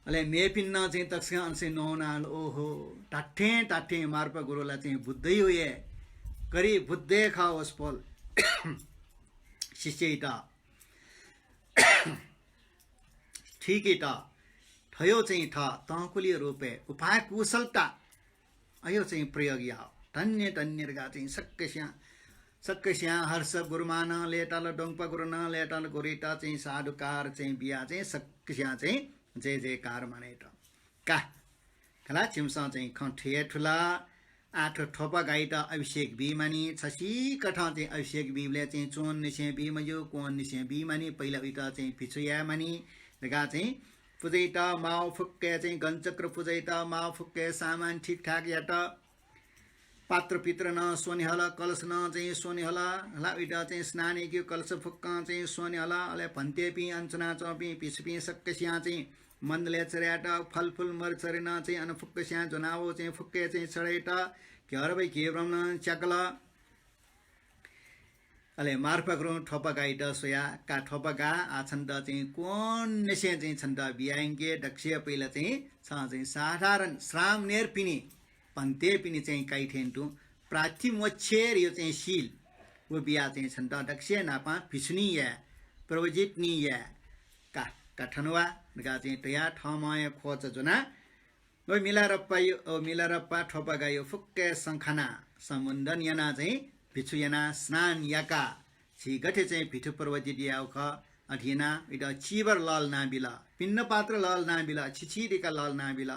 अले मेपिन्नं चाहिँ तसकं अनसै नवानाल, ओहो, धात्थें धात्थें मार्पा गुरु ला चाहिँ बुद्धै हो हे। करि बुद्धे खः वसपोल। शिष्यइत, थुइकेत थयो चाहिँ थः तंकुलिया रूपय् उपाय कुशलता अयो चाहिँ प्रयोग याव। धन्य धन्य धकाः चाहिँ सकसियां, सकसियां हर्ष गुरुमानं लय्‌ताल, डोंगपा गुरुनं लय्‌ताल, गुरुइत चाहिँ साधुकार चाहिँ बिया चाहिँ सकसियां चाहिँ जय जयकार मानय्‌त। का, खला छिमिसं चाहिँ खँ थुये थुला। आः थ्व थ्वपागाइत अभिषेक बी मानि, छसिकथं चाहिँ अभिषेक बीबलय् चाहिँ च्वंनिसें बी मज्यू, क्वंनिसें बी मानि, पहिला उइत चाहिँ भिक्षु याये मानि धकाः चाहिँ पुजाइत माव फुक्कय् चाहिँ गणचक्र पुजाइत माव फुक्कय् सामान ठिकठाक यात। पात्र पित्र नं स्वने हल, कलश नं चाहिँ स्वने हल, हला उइत चाहिँ स्नान याकेगु कलश फुक्कं चाहिँ स्वने हल। अले भन्तेपिं अन च्वनाच्वंपिं भिक्षुपिं सकसियां चाहिँ मण्डलय् चढयात, फलफुल मर चरे नं चाहिँ अन फुक्कसियां ज्वनाव चाहिँ फुक्कय् चाहिँ चढयात, घ्यःरबय् घी ब्रह्म नं च्याकल। अले मार्पा गुरुं थ्वपागाइत स्वया, का थ्वपागा, आः छन्त चाहिँ क्वंनिसें चाहिँ छन्त बियायंके, दक्वसिया पहिला चाहिँ छं चाहिँ साधारण श्रामणेरपिनि, भन्तेपिनि चाहिँ काइ थें तुं प्रातिमोक्षेर यो चाहिँ शील, व बिया चाहिँ छन्त दक्वसिया नापं भिक्षुणी याये, प्रव्रजितणी याये, का, का थन वा धकाः चाहिँ धया थःम्हं हे ख्वचा ज्वना। व मिलारप्पायो, व मिलारप्पा थ्वपागायो फुक्कय् सँ खना सम्बन्धन यानाः चाहिँ भिक्षु यानाः स्नान याकाः झी गथे चाहिँ भिक्षु प्रव्रजित यायेगु खः, अथे यानाः उइत चीवर लःल्हानाबिल, पिण्डपात्र लःल्हानाबिल, छिछि दिका लःल्हानाबिल।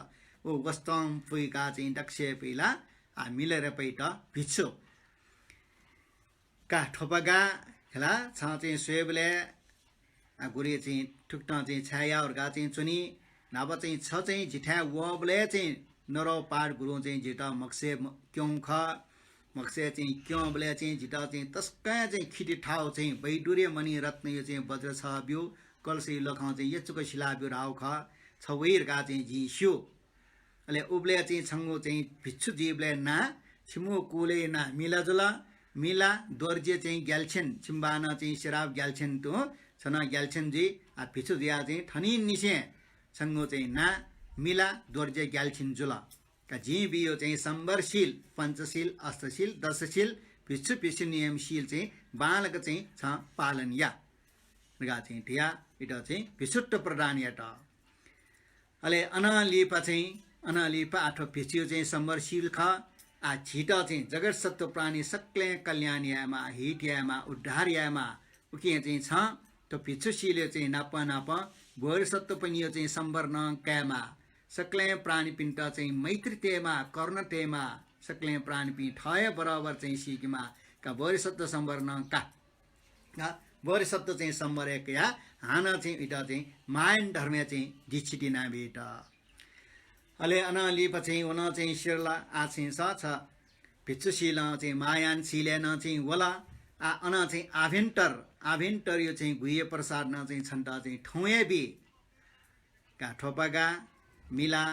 व वस्त्रं पुइकाः चाहिँ दक्वसिया पहिला आः मिलारप्पाइत भिक्षु का थ्वपागा, खला छं चाहिँ स्वयेबलय्, आ, गुरुं चाहिँ थुकथं चाहिँ छाय् याः धकाः चाहिँ च्वनी। न्हापा चाहिँ छ चाहिँ जिथाय् वःबलय् चाहिँ नरौ पाद गुरुं चाहिँ जितः म्हगसय् म-, क्यं खः। म्हगसय् चाहिँ क्यंबलय् चाहिँ जितः चाहिँ तसकं चाहिँ खिति थाउ चाहिँ वैडूर्य मणि रत्नयो चाहिँ वज्र छः ब्यू, कलशयो लखं चाहिँ यचुक सिला ब्यू धाउ खः। छ वइ धकाः चाहिँ जिं स्यू। अले उबलय् चाहिँ छंगु चाहिँ भिक्षु जुइबलय् नां, छिमु कुलय् नां मिला जुल। मिला, दोर्जे चाहिँ ग्याल्छेन, छिमु बानं चाहिँ सिराब ग्याल्छेन तुं, छ नं ग्याल्छेन जुइ। आ, भिक्षु जुयाः चाहिँ थनिंनिसें छंगु चाहिँ नां मिला, दोर्जे ग्याल्छेन जुल। का जिं बियो चाहिँ सम्बरशील, पञ्चशील, अष्टशील, दशशील, भिक्षु भिक्षु नियमशील चाहिँ बांलाक चाहिँ छं पालन या धकाः चाहिँ धया, इत चाहिँ भिक्षुत्व प्रदान यात। अले अनं लिपा चाहिँ, अनं लिपा आः थ्व भिक्षु चाहिँ सम्बरशील खः। आ, झीत चाहिँ जगत सत्त्व प्राणी सकलें कल्याण यायेमा, हित यायेमा, उद्धार यायेमा, उकिं चाहिँ छं थ्व भिक्षुशीलयो चाहिँ नाप नाप बोधिसत्वपनियो चाहिँ सम्भर नं कायेमाः। सकलें प्राणीपिन्त चाहिँ मैत्री तयेमाः, करुणा तयेमाः। सकलें प्राणीपिं थः हे बराबर चाहिँ सीकेमाः। का बोधिसत्व सम्भर नं का। का बोधिसत्व चाहिँ सम्भर हे कयाः हानं चाहिँ इमित चाहिँ महायान धर्मय् चाहिँ दीक्षित यानाबीत। अले अनं लिपा चाहिँ व नं चाहिँ सिधल। आः चाहिँ स छ भिक्षुशीलं चाहिँ महायान शीलय् नं चाहिँ वल। आः अनं चाहिँ आभ्यन्तर, आभ्यन्तरयो चाहिँ गुह्य प्रसाद नं चाहिँ छन्त चाहिँ थौं हे बी। का थ्वपागा, मिला,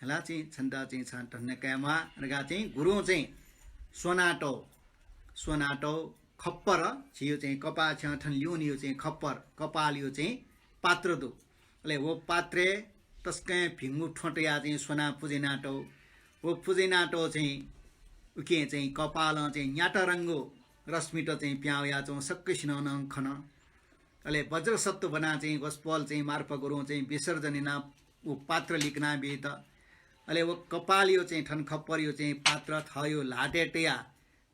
हला चाहिँ छन्त चाहिँ छ धन्दा कायेमाः धकाः चाहिँ गुरुं चाहिँ स्वनातौ, स्वनातौ खप्पर, झीयो चाहिँ कपाः छ्यं थन ल्यूनेयो चाहिँ खप्पर, कपालयो चाहिँ पात्र दु। अले व पात्रय् तसकं भिंगु थ्वँ तयाः चाहिँ स्वनाः पुजा यानातौ। व पुजा यानातौ चाहिँ उकिं चाहिँ कपालं चाहिँ न्याता रंगु रश्मित चाहिँ पिहां वयाच्वंगु सकसिनं नं खन। अले वज्रसत्व ब्वनाः चाहिँ वसपोल चाहिँ मार्पा गुरुं चाहिँ विसर्जन यानाः व पात्र लिकनाबीत। अले व कपालयो चाहिँ थन खप्परयो चाहिँ पात्र थःयो ल्हातय् तयाः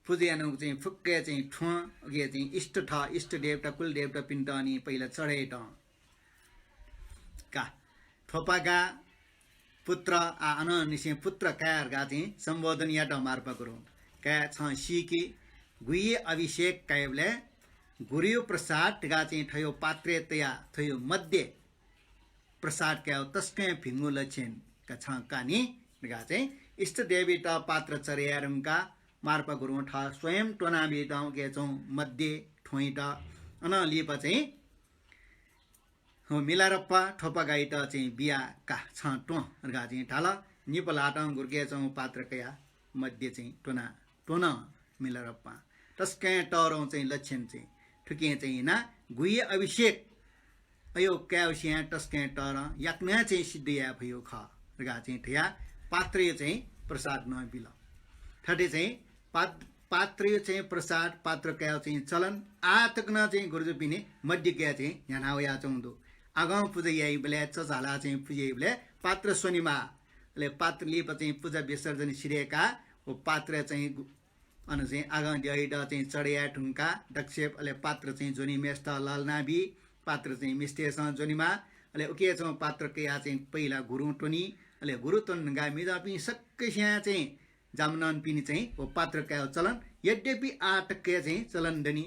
पुजा यानागु चाहिँ फुक्क चाहिँ थ्वँ, उकी चाहिँ इष्ट थः, इष्ट देवता, कुल देवतापिन्त नि पहिला चढयेत। का थ्वपागा पुत्र, आः अनंनिसें पुत्र काय् धकाः चाहिँ सम्बोधन यात मार्पा गुरुं। काय्, छं सीकि, गुह्य अभिषेक कायेबलय् गुरुयो प्रसाद धकाः चाहिँ थ्वयो पात्रय् तयाः थ्वयो मध्ये प्रसाद कायेगु तसकं भिंगु लक्षण का छं का नि धकाः चाहिँ इष्ट देवीत पात्र चढे याये धुंकाः मार्पा गुरुं थः स्वयं त्वनाबीत उकी च्वंगु मध्ये थ्वँइत। अनं लिपा चाहिँ हो मिलारप्पा थ्वपागाइत चाहिँ बिया का छं त्वँ धकाः चाहिँ धाल। निपु ल्हातं गुरुके च्वंगु पात्र कयाः मध्ये चाहिँ त्वना, त्वन मिलारप्पां। तसकं तःधंगु चाहिँ लक्षण चाहिँ थुकिं चाहिँ यानाः गुह्य अभिषेक अयो कायेवसियां तसकं तःधं याकनं चाहिँ सिद्ध याये फइगु खः धकाः चाहिँ धयाः पात्रयो चाहिँ प्रसाद नं बिल। थथे चाहिँ पात-, पात्रयो चाहिँ प्रसाद, पात्र कायेगु चाहिँ चलन आः तक नं चाहिँ गुरुजुपिनि मध्ये कयाः चाहिँ न्ह्याना वयाच्वंगु दु। आगं पुजा याइबलय्, चझालाः चाहिँ पुजा याइबलय् पात्र स्वनेमाः। अले पात्र लिपा चाहिँ पुजा विसर्जन सिधयेकाः व पात्र चाहिँ गु-, अन चाहिँ आगं द्यःइत चाहिँ चढे याये धुंकाः दक्ष, अले पात्र चाहिँ ज्वनीम्हेसित लःल्हानाबी, पात्र चाहिँ मिस्तय्सं ज्वनेमाः। अले उकी च्वंगु पात्र कयाः चाहिँ पहिला गुरुं त्वनी। अले गुरु त्वन धुंकाः मिजंपिं सकसियां चाहिँ जामननपिनि चाहिँ व पात्र कायेगु चलन, यद्यपि आः तक हे चाहिँ चलन दनि।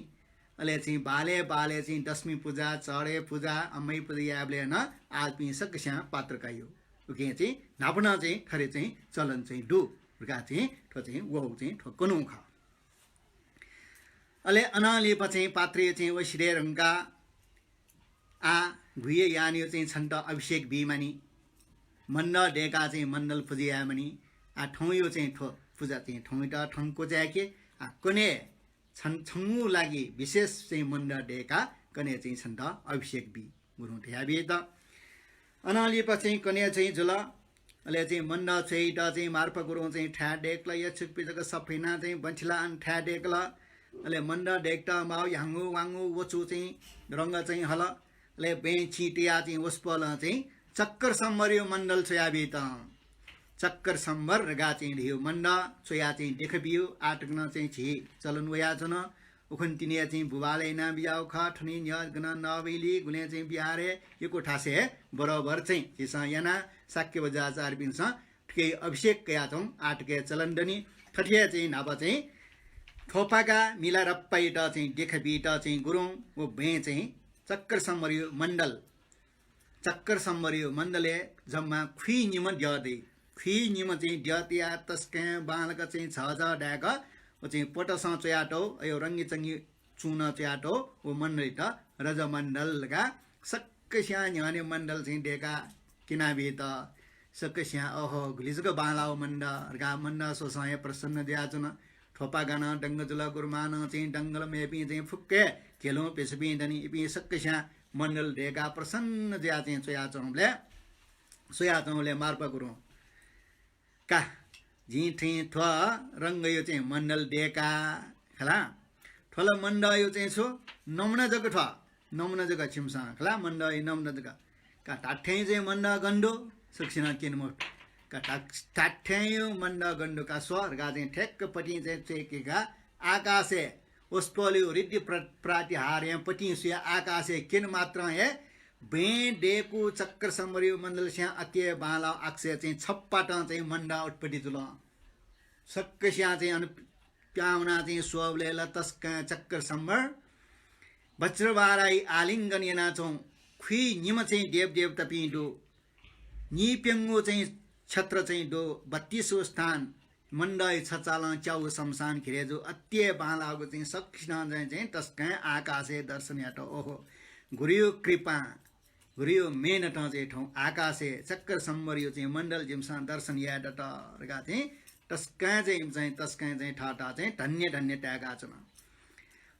अले चाहिँ बालय् बालय् चाहिँ दशमी पुजा, चढे पुजा, अम्मय् पुजा यायेबलय् नं आःपिं सकसियां पात्र काइयो। उकिं चाहिँ न्हापा नं चाहिँ थथे चाहिँ चलन चाहिँ दु धकाः चाहिँ थ्व चाहिँ वःगु चाहिँ थ्व कन्हु खः। अले अनं लिपा चाहिँ पात्रयो चाहिँ व सिधये धुंकाः आः गुह्य यानयो चाहिँ छन्त अभिषेक बीमानि। मण्डल दय्काः चाहिँ मण्डल पुजा यायेमानि। आः थौंयो चाहिँ थ्व पुजा चाहिँ थौंइत थन क्वचाय्के। आः कन्हय् छन छंगु लागि विशेष चाहिँ मण्डल दय्काः कन्हय् चाहिँ छन्त अभिषेक बी। गुरुं धयाबीत। अनं लिपा चाहिँ कन्हय् चाहिँ जुल। अले चाहिँ मण्डल च्वयेत चाहिँ मार्पा गुरुं चाहिँ थाय् दय्कल, यचुकपिचुक सफा यानाः चाहिँ बंथिला अन थाय् दय्कल। अले मण्डल दय्केत माःगु ह्याउँगु वाउँगु वचु चाहिँ रंग चाहिँ हल। अले बँय् चिं तयाः चाहिँ वसपोलं चाहिँ चक्र सम्वरयो मण्डल च्वयाबीत। चक्र सम्वर धकाः चाहिँ धइगु मण्डल च्वयाः चाहिँ देखाबियो। आः तक नं चाहिँ झी चलन वयाच्वन। उखुन्हु तिनि चाहिँ बुबालय् याना बियागु खः। थुनी न्ह्यः गनं नःबैली गुलें चाहिँ बिहारय् यक्व थासय् बरोबर चाहिँ झीसं यानाः शाक्य वज्राचार्यपिन्सं थुकी अभिषेक कयाच्वंगु आः तक हे चलन दनि। थथे हे चाहिँ न्हापा चाहिँ थ्वपागा मिलारप्पाइत चाहिँ देखाबीत चाहिँ गुरुं व बँय् चाहिँ चक्र सम्वरयो मण्डल चक्र सम्वरयो मण्डलय् जम्मा खुइनिम्ह द्यः दइ। खुइनिम्ह चाहिँ द्यः तयाः तसकं बांलाक चाहिँ झःझः धायेक व चाहिँ पटसं च्वयातःगु, अयो रंगीचंगी चुं नं च्वयातःगु व मण्डलइत रजमण्डल धकाः सकसियां न्ह्यःने मण्डल चाहिँ दय्काः क्यनाबीत। सकसियां अहो, गुलि जक बांलाःगु मण्डल धकाः मण्डल स्वसं हे प्रसन्न जुयाच्वन। थ्वपागां नं दंग जुल, गुरुमां नं चाहिँ दंगल, मेपिं चाहिँ फुक्क हे घेलुं भिक्षुपिं दनि, इपिं सकसियां मण्डल दय्काः प्रसन्न जुयाः चाहिँ च्वयाच्वंबलय्, स्वयाच्वंबलय् मार्पा गुरुं का, जिं थें थ्व रंगयो चाहिँ मण्डल दय्का खला। थ्व ला मण्डलयो चाहिँ छु, नमुना जक थ्व, नमुना जक छिमिसं खला, मण्डलयो नमुना जक। का धात्थें चाहिँ मण्डल गन दु, सकसिनं क्यने मफुत। का धात्-, धात्थेंयो मण्डल गन दु का स्व धकाः चाहिँ ठ्याक्क पतिं चाहिँ च्वय्केकाः आकाशय् वसपोलयु ऋद्धि प्र-, प्रातिहार्यं पतिं सुया आकाशय् क्यने मात्रं हे बँय् दय्कू चक्रसम्वरयु मण्डल स्यां अति हे बांलाःगु आकाशय् चाहिँ छप्पातं चाहिँ मण्डा उत्पत्ति जुल। सकसियां चाहिँ अन प्याहां वनाः चाहिँ स्वःबलय् ला तसकं चक्रसम्वर वज्रवाराही आलिंगन यानाच्वंगु खुइनिम्ह चाहिँ देवदेवतापिं दु। नीप्यंगू चाहिँ छत्र चाहिँ दु, बत्तीसगू स्थान, मण्डलय् छचालं च्यागू शमशान घिरय् जू, अति हे बांलाःगु चाहिँ सकसिनं चाहिँ, चाहिँ तसकं आकाशय् दर्शन यात। ओहो, गुरुयु कृपां, गुरुयु मेहनतं चाहिँ थौं आकाशय् चक्रसम्वरयु चाहिँ मण्डल जिमिसं दर्शन याये दत धकाः चाहिँ तसकं चाहिँ, चाहिँ तसकं चाहिँ थःत चाहिँ धन्य धन्य ताय्काच्वन।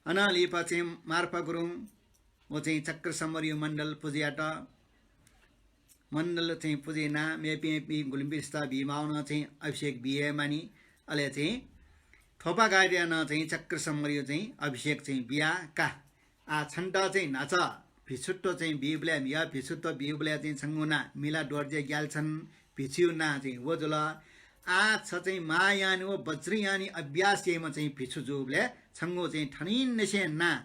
अनं लिपा चाहिँ मार्पा गुरुं व चाहिँ चक्रसम्वरयु मण्डल पुजा यात। मण्डल चाहिँ पुजा यानाः मेपिं, मेपिं गुलिम्पिसत बीमाःगु नं चाहिँ अभिषेक बी हे मानि। अले चाहिँ थ्वपागायात नं चाहिँ चक्रसम्वरयु चाहिँ अभिषेक चाहिँ बिया का। आः छन्त चाहिँ न्हाचः भिक्षुत्व चाहिँ बीबलय्, म्हिगः भिक्षुत्व बीबलय् चाहिँ छंगु नां मिला दोर्जे ग्याल्छन, भिक्षुयु नां चाहिँ व जुल। आः छ चाहिँ महायानी व वज्रयानी अभ्यास याइम्ह चाहिँ भिक्षु जूबलय् छंगु चाहिँ थनिंनिसें नां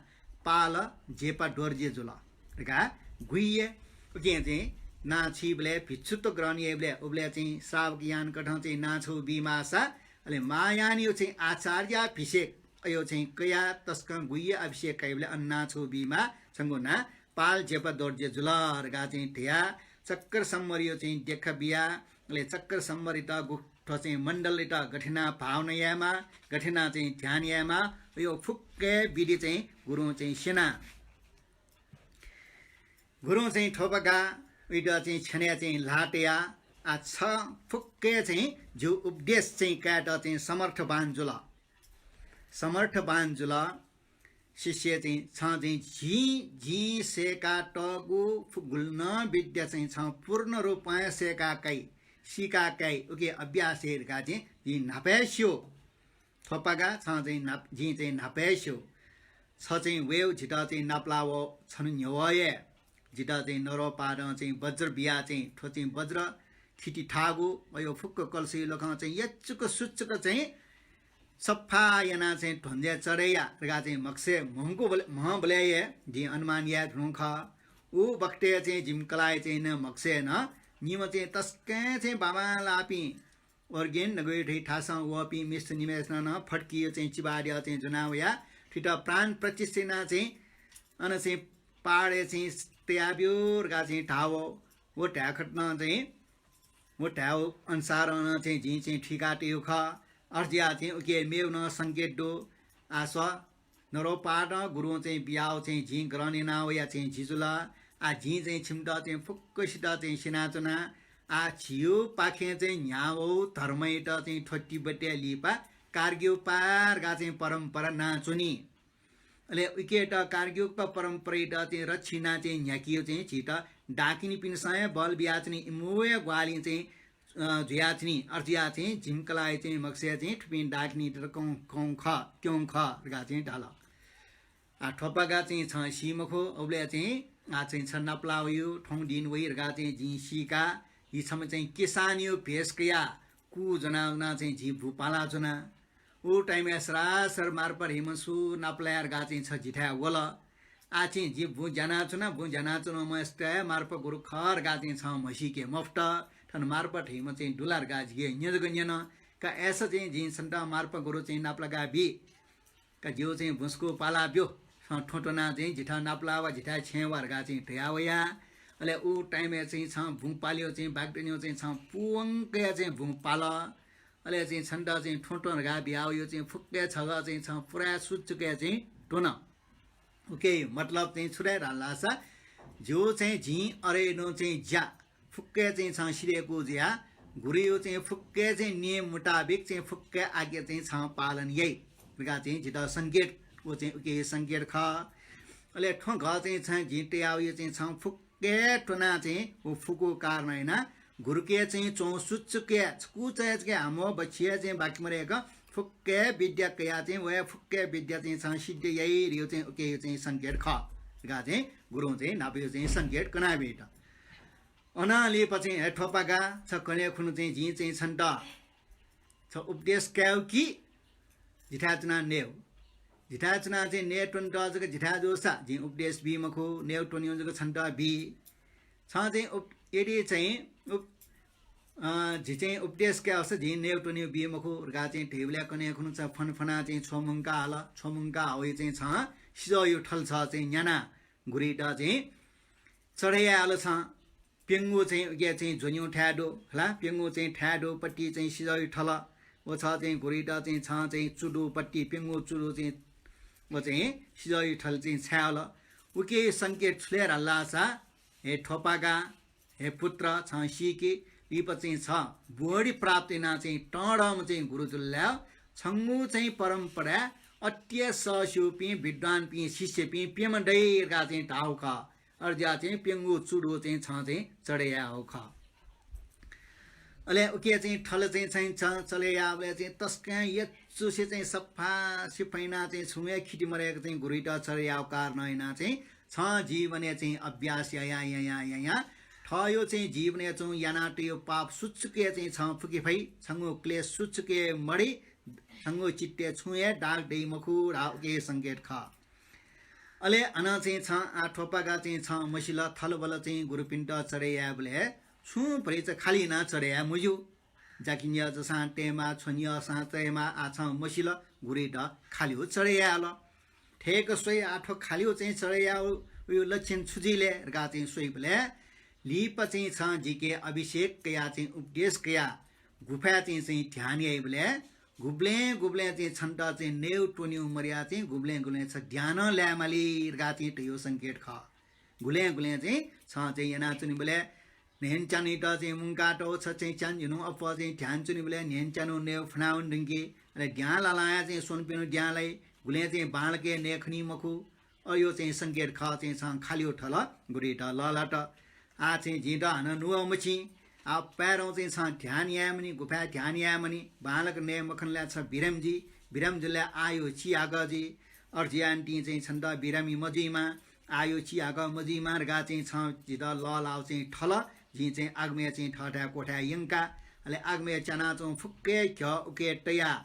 पाल जेपा दोर्जे जुल धकाः गुइया। उकिं चाहिँ नां छुइबलय् भिक्षुत्व ग्रहण याइबलय् उबलय् चाहिँ श्रावक यानकथं चाहिँ नां छगू बीमाःसा, अले महायानीयु चाहिँ आचार्याभिषेक अयो चाहिँ कयाः तसकं गुइया अभिषेक कयाबलय् अन नां छगू बीमाः, छंगु नां पाल जेपा दोर्जे जुल धकाः चाहिँ धयाः चक्रसम्वरयु चाहिँ देखा बिया। अले चक्रसम्वरयात गु-, थ्व चाहिँ मण्डलयात गथे यानाः भावना यायेमाः, गथे यानाः चाहिँ ध्यान यायेमाः, अयो फुक्क हे विधि चाहिँ गुरुं चाहिँ स्यना। गुरुं चाहिँ थ्वपागायात चाहिँ छ्यनय् चाहिँ ल्हाः तयाः, आः छ फुक्क हे चाहिँ जिगु उपदेश चाहिँ कायेत चाहिँ समर्थवान जुल। समर्थवान जुल। शिष्य चाहिँ, छं चाहिँ जिं, जिं सय्कातःगु फु-, गुलि नं विद्या चाहिँ छं पूर्ण रूपं सय्का काइ, सीका काइ, उके अभ्यास याइ धकाः चाहिँ जिं न्हापा हे स्यू। थ्वपागा छं चाहिँ न्हाप-, जिं चाहिँ न्हापा हे स्यू। छ चाहिँ वयेगु जितः चाहिँ नापलाः वः, छन्हु न्ह्यवः हे। जितः चाहिँ नरोपादं चाहिँ वज्र बियाः चाहिँ थ्व चाहिँ वज्र थिति थाःगु, अयो फुक्क कलसिया लखं चाहिँ यचुक सुचुक चाहिँ सफा यानाः चाहिँ ध्वंजय् चढेया धकाः चाहिँ म्हगसय् म्हंकूबलय्, म्हंबलय् हे जिं अनुमान याये धुन खः। उ बखतय् चाहिँ जिमि कलाःया चाहिँ नं म्हगसय् नं निम्ह चाहिँ तसकं चाहिँ बांबांलाःपिं ओर्गेन नगुयु थें थासं वःपिं मिस्त निम्हय्सिनं नं फट्कियो चाहिँ चिबाद्यः चाहिँ ज्वना वयाः थुइत प्राण प्रतिष्ठा यानाः चाहिँ अन चाहिँ पहाडय् चाहिँ तयाब्यु धकाः चाहिँ धाः वः। व धायेखत नं चाहिँ व धायेगु अनुसारं नं चाहिँ जिं चाहिँ थुइका तयेगु खः। अथे जुयाः चाहिँ उके मेगु नं संकेत दु। आः स्व, नरोपादं गुरुं चाहिँ बियाव चाहिँ जिं ग्रहण याना वया चाहिँ जि जुल। आः जिं चाहिँ छिमित चाहिँ फुक्कसित चाहिँ स्यनाच्वना। आः झीगु पाखें चाहिँ न्ह्याः वःगु धर्मयात चाहिँ थ्व तिब्बतय् लिपा कार्ग्युपा धकाः चाहिँ परम्परा नां च्वनी। अले उकेत कार्ग्युपा परम्परायात चाहिँ रक्षा यानाः चाहिँ न्ह्याकेयो चाहिँ झीत डाकिनीपिन्सं हे बल बियाच्वनी, इमिगु हे ग्वाहालिं चाहिँ अ, जुयाच्वनी। अथे जुयाः चाहिँ जिमि कलाःया चाहिँ म्हगसय् चाहिँ थुपिं डाकिनीत कं, कं खः, क्यं खः धकाः चाहिँ धाल। आः थ्वपागा चाहिँ छं सी मखु, उबलय् चाहिँ आः चाहिँ छ नापलाः वयु, थौं दिं वइ धकाः चाहिँ जिं सीका, हि छम्ह चाहिँ किसानयु भेष कयाः कू ज्वनाः वनाः चाहिँ जिं बुँ पालाच्वना। उ time-य् सरासर मार्पा धइम्ह सु नापलाये धकाः चाहिँ छ जिथाय् वल। आः चाहिँ जि बुँ ज्यानाच्वना, बुँ ज्यानाच्वनाम्ह स्वयाः मार्पा गुरु खः धकाः चाहिँ छं म्हसीके मफुत। थन मार्पा धइम्ह चाहिँ दु ला धकाः जिके न्यं जक न्यन। का अय्सा चाहिँ जिं छन्त मार्पा गुरु चाहिँ नापलाका बी। का जिगु चाहिँ बुँसकू पाला ब्यु। छं थ्वँ त्वनाः चाहिँ जिथाय् नापलाः वा, जिथाय् छेँ वा धकाः चाहिँ धया वया। अले उ time-य् चाहिँ छं बुँ पाल्यो चाहिँ बागदनियो चाहिँ छं पूवंकया चाहिँ बुँ पाल। अले चाहिँ छन्त चाहिँ थ्वँ त्वँ धकाः बियावयो चाहिँ फुक्कय् छगः चाहिँ छं पुरा सुचुकय् चाहिँ त्वन। उके मतलब चाहिँ छु धाये धाल धाःसा, जिगु चाहिँ जिं अरय् नं चाहिँ ज्या फुक्कय् चाहिँ छं सिधय्कू जुयाः गुरुयो चाहिँ फुक्कय् चाहिँ नियम मुताबिक चाहिँ फुक्कय् आज्ञा चाहिँ छं पालन याइ धकाः चाहिँ जितः संकेत, व चाहिँ उके संकेत खः। अले थ्वँ घः चाहिँ छं जिं तयावयो चाहिँ छं फुक्क के त्वनाः चाहिँ व फुक्क कारण यानाः गुरुके चाहिँ च्वं सुचुकय्, छकू चय् छकय् हाम्व बच्छिया चाहिँ बाकि मदय्क फुक्क विद्या कयाः चाहिँ व फुक्क विद्या चाहिँ छं सिद्ध याइ धयो चाहिँ उके चाहिँ संकेत खः धकाः चाहिँ गुरुं चाहिँ न्हापायो चाहिँ संकेत कनाबित। अनं लिपा चाहिँ हे थ्वपागा छ कन्हय् खुन्हु चाहिँ जिं चाहिँ छन्त छ उपदेश कायेगु कि जिथाय् च्वनाः नयेगु। जिथाय् च्वनाः चाहिँ नये त्वनेत जक जिथाय् जूसा जिं उपदेश बी मखु, नये त्वनेगु जक छन्त बी। छं चाहिँ उप-, यदि चाहिँ उप-, अ, झी चाहिँ उपदेश कायेसा जिं नये त्वनेगु बी मखु धकाः चाहिँ धइबलय् कन्हय् खुन्हु छं फ्वनाः फ्वनाः चाहिँ छ्वमुंका हल। छ्वमुंका हःवइ चाहिँ छं सिजःया थल छ चाहिँ न्यानाः गुरुइत चाहिँ चढय् याये हल छं। प्यंगू चाहिँ उकी चाहिँ ज्वन्यु थाय् दु हला, प्यंगू चाहिँ थाय् दु पट्टि चाहिँ सिजःया थल। व छ चाहिँ गुरुइत चाहिँ छं चाहिँ चुदु पट्टि, प्यंगू चुदु चाहिँ व चाहिँ सिजःया थल चाहिँ छाय् हल। उकी संकेत छु ले धाल धाःसा, हे थ्वपागा, हे पुत्र, छं सीकि, लिपा चाहिँ छ बोधि प्राप्त यानाः चाहिँ तःधंम्ह चाहिँ गुरु जुल धाःसा छंगु चाहिँ परम्पराय् अति सःस्यूपिं विद्वानपिं शिष्यपिं प्यम्ह दइ धकाः चाहिँ धाःगु खः। अय् जुयाः चाहिँ प्यंगू चुदु चाहिँ छं चाहिँ चढय् याःगु खः। अले उकी चाहिँ थल चाहिँ छं चढय् याःबलय् चाहिँ तसकं यचुसे चाहिँ सफा सिफा यानाः चाहिँ छुं हे खिति मदय्क चाहिँ गुरुइत चढय् याःगु कारणं यानाः चाहिँ छं जीवनय् चाहिँ अभ्यास यायां यायां यायां थःयो चाहिँ जीवनय् चाहिँ यानातःयो पाप सुचुकय् चाहिँ छं फुके फइ, छंगु क्लेश सुचुकय् मदइ, छंगु चित्तय् छुं हे दाग दइ मखु धाःगु उकी संकेत खः। अले हानं चाहिँ छं आः थ्वपागा चाहिँ छं मसिल, थलबल चाहिँ गुरुपिन्त चढय् यायेबलय् छुं भतिचा खालि यानाः चढय् याये मज्यू। जाकिन्या जसां तयेमाः, छ्वनियासां तयेमाः, आः छं मसिल, गुरुइत खालि चढय् याये हल। थय्क स्वइ, आः थ्व खालि चाहिँ चढय् याःगु लक्षण छु जुइ ले धकाः चाहिँ स्वइबलय् लिपा चाहिँ छं जिके अभिषेक कयाः चाहिँ उपदेश कयाः गुफाय् चाहिँ चाहिँ ध्यान याइबलय् गुबलें गुबलें चाहिँ छन्त चाहिँ नये त्वनेगु मदयाः चाहिँ गुबलें गुबलें छ ध्यानं लाये माली धकाः चाहिँ धयागु संकेत खः। गुलें गुलें चाहिँ छं चाहिँ यानाच्वनेबलय् न्हय्‌न्हय्‌च्यान्हुइत चाहिँ मुंकातःगु छ चाहिँ च्यान्हु अप्वः चाहिँ ध्यान च्वनेबलय् न्हय्‌न्हय्‌च्यान्हु नये फ्वनावने धुंकी। अले द्यां लालां हे चाहिँ स्वन्हु प्यन्हु द्यां लाइ। गुलें चाहिँ बांलाक हे नये खनी मखु। अयो चाहिँ संकेत खः चाहिँ छं खालियो थल गुरुइत लःल्हात। आः चाहिँ जिं द हानं नुगः मछिं। आः पाय्‌धं चाहिँ छं ध्यान याये मनि, गुफाय् ध्यान याये मनि, बांलाक नये मखन ला छ बिरामी जुइ, बिरामी जुल ला आःयो चिहाकः जुइ। अथे जुयाः निंतिं चाहिँ छन्त बिरामी मजुइमा, आःयो चिहाकः मजुइमा धकाः चाहिँ छं जितः लःल्हाःगु चाहिँ थल, जिं चाहिँ आगमय् चाहिँ थःथाय् क्वथाय् यंका। अले आगमय् च्यानाच्वंगु फुक्क हे घ्यः उकी तयाः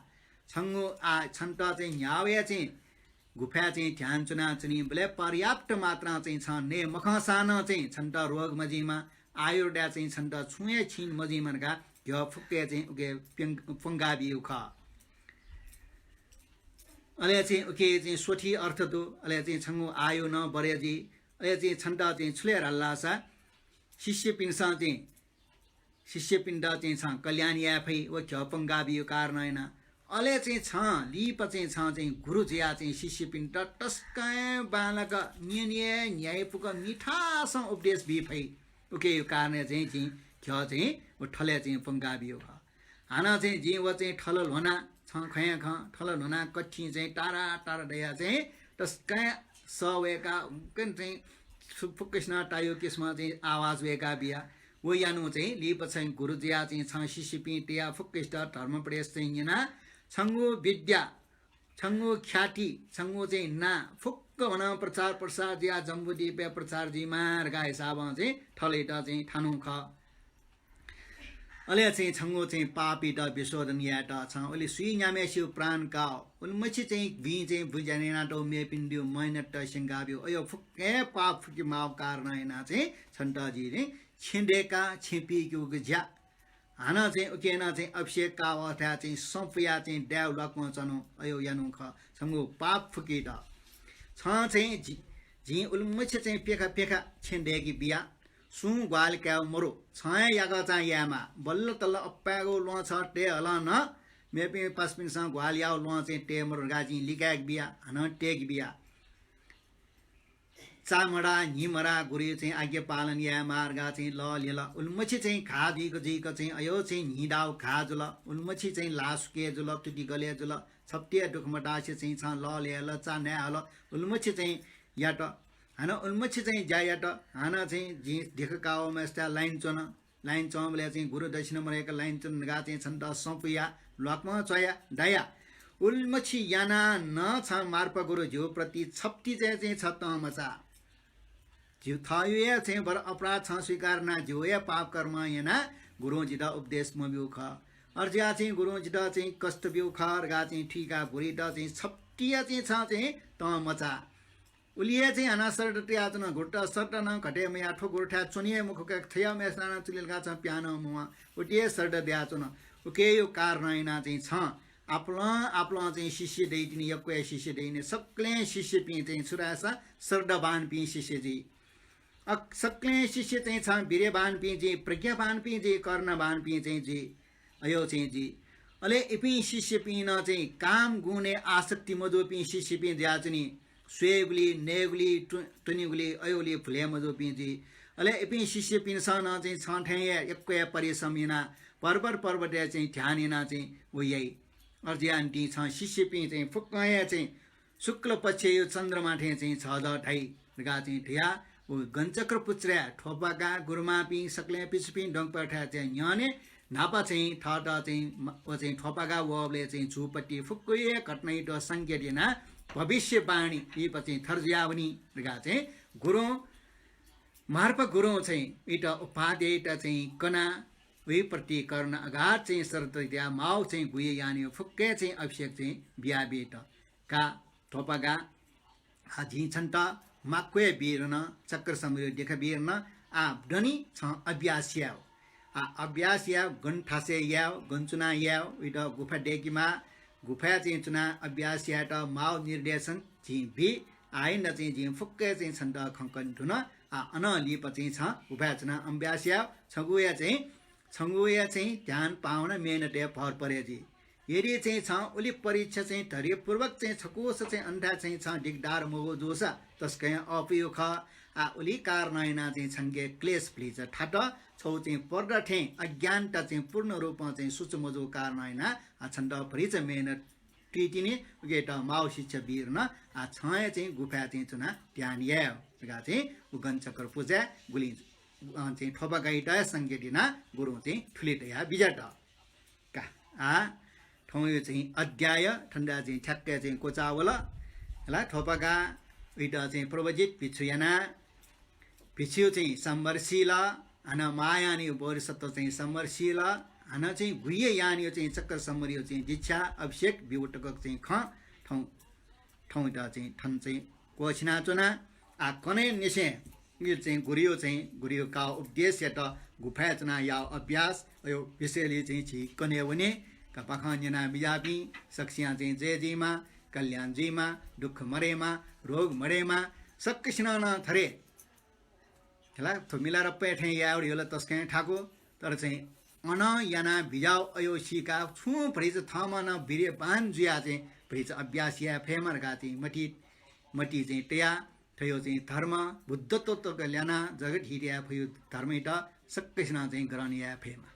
छंगु आः छन्त चाहिँ न्ह्यावया चाहिँ गुफाय् चाहिँ ध्यान च्वनाच्वनीबलय् पर्याप्त मात्रां चाहिँ छं नये मखंसां नं चाहिँ छन्त रोग मजुइमा, आयुर्दाय् चाहिँ छन्त छुं हे क्षीण मजुइमा धकाः घ्यः फुक्क हे चाहिँ उकी प्यं-, प्वंका बियागु खः। अले चाहिँ उकी चाहिँ स्वथी अर्थ दु, अले चाहिँ छंगु आयु नं बढे जुइ, अले चाहिँ छन्त चाहिँ छु ले धाल धाःसा शिष्यपिन्सं चाहिँ शिष्यपिन्त चाहिँ छं कल्याण याये फइ, व घ्यः प्वंका बियागु कारणं यानाः। अले चाहिँ छं लिपा चाहिँ छं चाहिँ गुरु जुयाः चाहिँ शिष्यपिन्त तसकं बांलाक न्यने न्ह्याइपुक मिठासं उपदेश बी फइ। उकिया कारणं चाहिँ जिं घ्यः चाहिँ व थलय् चाहिँ प्वंका बियागु खः। हानं चाहिँ जिं व चाहिँ थल ल्ह्वना, छं खँय् खँ, थल ल्ह्वना कथिं चाहिँ तारा तारा दयाः चाहिँ तसकं सः वय्‌काः उकन चाहिँ सु-, फुक्कसिनं तायु किसिमं चाहिँ आवाज वय्‌का बिया। व यानु चाहिँ लिपा चाहिँ गुरु जुयाः चाहिँ छं शिष्यपिं तयाः फुक्कसित धर्मोपदेश चाहिँ न्यनाः छंगु विद्या, छंगु ख्याति, छंगु चाहिँ नां फुक्क भनं प्रचार प्रसार जुयाः जम्बुद्वीपय् प्रचार जुइमा धकाः हिसाबं चाहिँ थलयात चाहिँ थानु खः। अले चाहिँ छंगु चाहिँ पापयात विशोधन यायेत छं उलि सुइन्याम्हेसिगु प्राण काः, उलिमछि चाहिँ भिं चाहिँ बुँज्या न्यनातःगु मेपिन्दिगु महिनत स्यंका ब्यु। अयो फुक्क हे पाप फुके माःगु कारणं यानाः चाहिँ छन्त जिं चाहिँ छेँ दय्‌काः छेँ पिइकेगु ज्या। हानं चाहिँ उकी यानाः चाहिँ अभिषेक काः अवस्थाय् चाहिँ सँ पुयाः चाहिँ दाय् ल्वाकं च्वनु, अयो यानु खः। छंगु पाप फुकेत छं चाहिँ जि-, जिं उलिमछि चाहिँ प्यखा प्यखा छेँ दय्‌के बिया। सुं ग्वाहालि कायेगु मरु, छं हे याकःचां यायेमाः। बल्ल तल्ल अप्पाय्‌गु ल्वहं छ तये हलं नं मेपिं पासापिन्सं ग्वाहालि याःगु ल्वहं चाहिँ तये मरु धकाः जिं लिकाय्‌के बिया, हानं तय्‌के बिया। चा मदाः, न्हि मदाः, गुरुया चाहिँ आज्ञा पालन यायेमाः धकाः चाहिँ लः ल्ह्यल। उलिमछि चाहिँ घाः जुइक जुइक चाहिँ अयो चाहिँ न्हि दाःगु घाः जुल। उलिमछि चाहिँ ल्हाः सुके जुल, तुति गले जुल। छप्ति हे दुःख मतासे चाहिँ छं लः ल्ह्यल, चा नये हल। उलिमछि चाहिँ यात। हानं उलिमछि चाहिँ ज्या यात। हानं चाहिँ जिं धिख काःम्हय्‌सित लाइन च्वन। लाइन च्वंबलय् चाहिँ गुरु दक्षिणा मदय्‌क लाइन च्वन धकाः चाहिँ छन्त सँ पुया, ल्वाकं च्वया, दाया। उलिमछि यानाः नं छं मार्पा गुरु झीगु प्रति छप्ति चाहिँ, चाहिँ छ तं मचा। झीगु थःगु हे चाहिँ बरु अपराध छं स्वीकार यानाः झीगु हे पाप कर्म यानाः गुरुं जितः उपदेश मब्यू खः। अथे जुयाः चाहिँ गुरुं जितः चाहिँ कष्ट ब्यू खः धकाः चाहिँ थुइकाः गुरुइत चाहिँ छप्ति तिया चाहिँ छं चाहिँ तं मचा। उलि हे चाहिँ हानं श्रद्धा तयाच्वन, गुरुत श्रद्धा नं घटे मया, थ्व गुरुथाय् च्वने हे मखु का, थ्व याःम्हेसिनं नं चुले धकाः छं पिहां नं मवं, उति हे श्रद्धा दयाच्वन। उकिया कारणं यानाः चाहिँ छं आपालं आपालं चाहिँ शिष्य दइतिनि, यक्व हे शिष्य दइतिनि, सकलें शिष्यपिं चाहिँ छु धाःसा श्रद्धावानपिं शिष्य जुइ। अ, सकलें शिष्य चाहिँ छं वीर्यवानपिं जुइ, प्रज्ञावानपिं जुइ, करुणावानपिं चाहिँ जुइ, अयो चाहिँ जुइ। अले इपिं शिष्यपिं नं चाहिँ काम गुणय् आसक्ति मजूपिं शिष्यपिं जुयाच्वनी। स्वयेगुली, नयेगुली, तु-, त्वनेगुली, अयोगुली भुले मजूपिं जुइ। अले इपिं शिष्यपिन्सं नं चाहिँ छं थें हे यक्व हे परिश्रम यानाः पर्वत पर्वतय् चाहिँ ध्यान यानाः चाहिँ व याइ। अथे जुयाः निंतिं छं शिष्यपिं चाहिँ फुक्कं हे चाहिँ शुक्ल पक्षय् चन्द्रमा थें चाहिँ झःझः धाइ धकाः चाहिँ धया। व गणचक्र पुचय् थ्वपागा गुरुमांपिं सकलें पिसुपिं दंपथाय् चाहिँ न्ह्यःने न्हापा चाहिँ थःत चाहिँ म-, व चाहिँ थ्वपागा वःबलय् चाहिँ जूपति फुक्क हे घटनायात संकेत यानाः भविष्यवाणी लिपा चाहिँ थथे जुयावनी धकाः चाहिँ गुरुं, मार्पा गुरुं चाहिँ इत उपादेयत चाहिँ कनाः वइप्रति करुणा अगाध चाहिँ श्रद्धा दयाः माव चाहिँ गुह्य यानया फुक्कय् चाहिँ अभिषेक चाहिँ बियाबीत का थ्वपागा। आ, जिं छन्त माक्व हे बीरन चक्र समरया देखा बीरन। आ, दनि छं अभ्यास यायेगु। आ, अभ्यास यायेगु गन थासय् यायेगु, गन च्वनाः यायेगु, इत गुफा दय्केमाः, गुफाय् चाहिँ च्वनाः अभ्यास यायेत माव निर्देशन जिं बी। आः नं चाहिँ जिं फुक्क हे चाहिँ छन्त खँ कने धुन। आ, अनं लिपा चाहिँ छं गुफाय् च्वनाः अभ्यास यायेगु। छंगु हे चाहिँ छंगु हे चाहिँ ध्यान भावना मेहनतय् भर परे जुइ। यदि चाहिँ छं उलि परीक्षा चाहिँ धैर्यपूर्वक चाहिँ छकूस चाहिँ अन्थाय् चाहिँ छं दिगदार मवः जूसा तसकं अःपुइ खः। आ, उलि कारणं यानाः चाहिँ छंके क्लेश भतिचा थात। छगू चाहिँ पर्दा थें अज्ञानता चाहिँ पूर्ण रूपं चाहिँ सुचु मजूगु कारणं यानाः, आ, छन्त भतिचा मेहनत तुइतिनि, उकियात माव शिक्षा बीरन। आ, छं हे चाहिँ गुफाय् चाहिँ च्वनाः ध्यान यायेगु धकाः चाहिँ व गणचक्र पुचय् गुलिं अ, चाहिँ थ्वपागायात संकेत यानाः गुरुं चाहिँ थुलि धया बिज्यात का। आ, थौंया चाहिँ अध्याय थन चाहिँ ठ्याक्कै चाहिँ क्वचाः वल। हला, थ्वपागायात चाहिँ प्रव्रजित भिक्षु यानाः भिक्षु चाहिँ संवर सिल, हानं महायानया बोधिसत्व चाहिँ संवर सिल, हानं चाहिँ गुह्य यानया चाहिँ चक्र संवरया चाहिँ दीक्षा अभिषेक ब्यूगु तक चाहिँ खँ थौं थौंयात चाहिँ थन चाहिँ क्वःछिनाच्वना। आ, कन्हय् निसें इलि चाहिँ गुरुया चाहिँ गुरुया काः उपदेश यात, गुफाय् च्वनाः याः अभ्यास, अयो विषयलय् चाहिँ झी कने वने। का पाखं न्यना बिज्याःपिं सकसियां चाहिँ जय जुइमा, कल्याण जुइमा, दुःख मदयेमा, रोग मदयेमा, सकसिनं नं थथे हला, थ्व मिलारेपाय् थें यायेगु ला तसकं थाकु, तर चाहिँ अनं याना बिज्याःगु अयो सीकाः छुं भतिचा थःम्हं नं वीर्यवान जुयाः चाहिँ भतिचा अभ्यास याये फयेमा धकाः चाहिँ मति, मति चाहिँ तयाः थयो चाहिँ धर्म बुद्धत्व तक ल्यानाः जगत हित याये फयो धर्मयात सकसिनं चाहिँ ग्रहण याये फयेमा।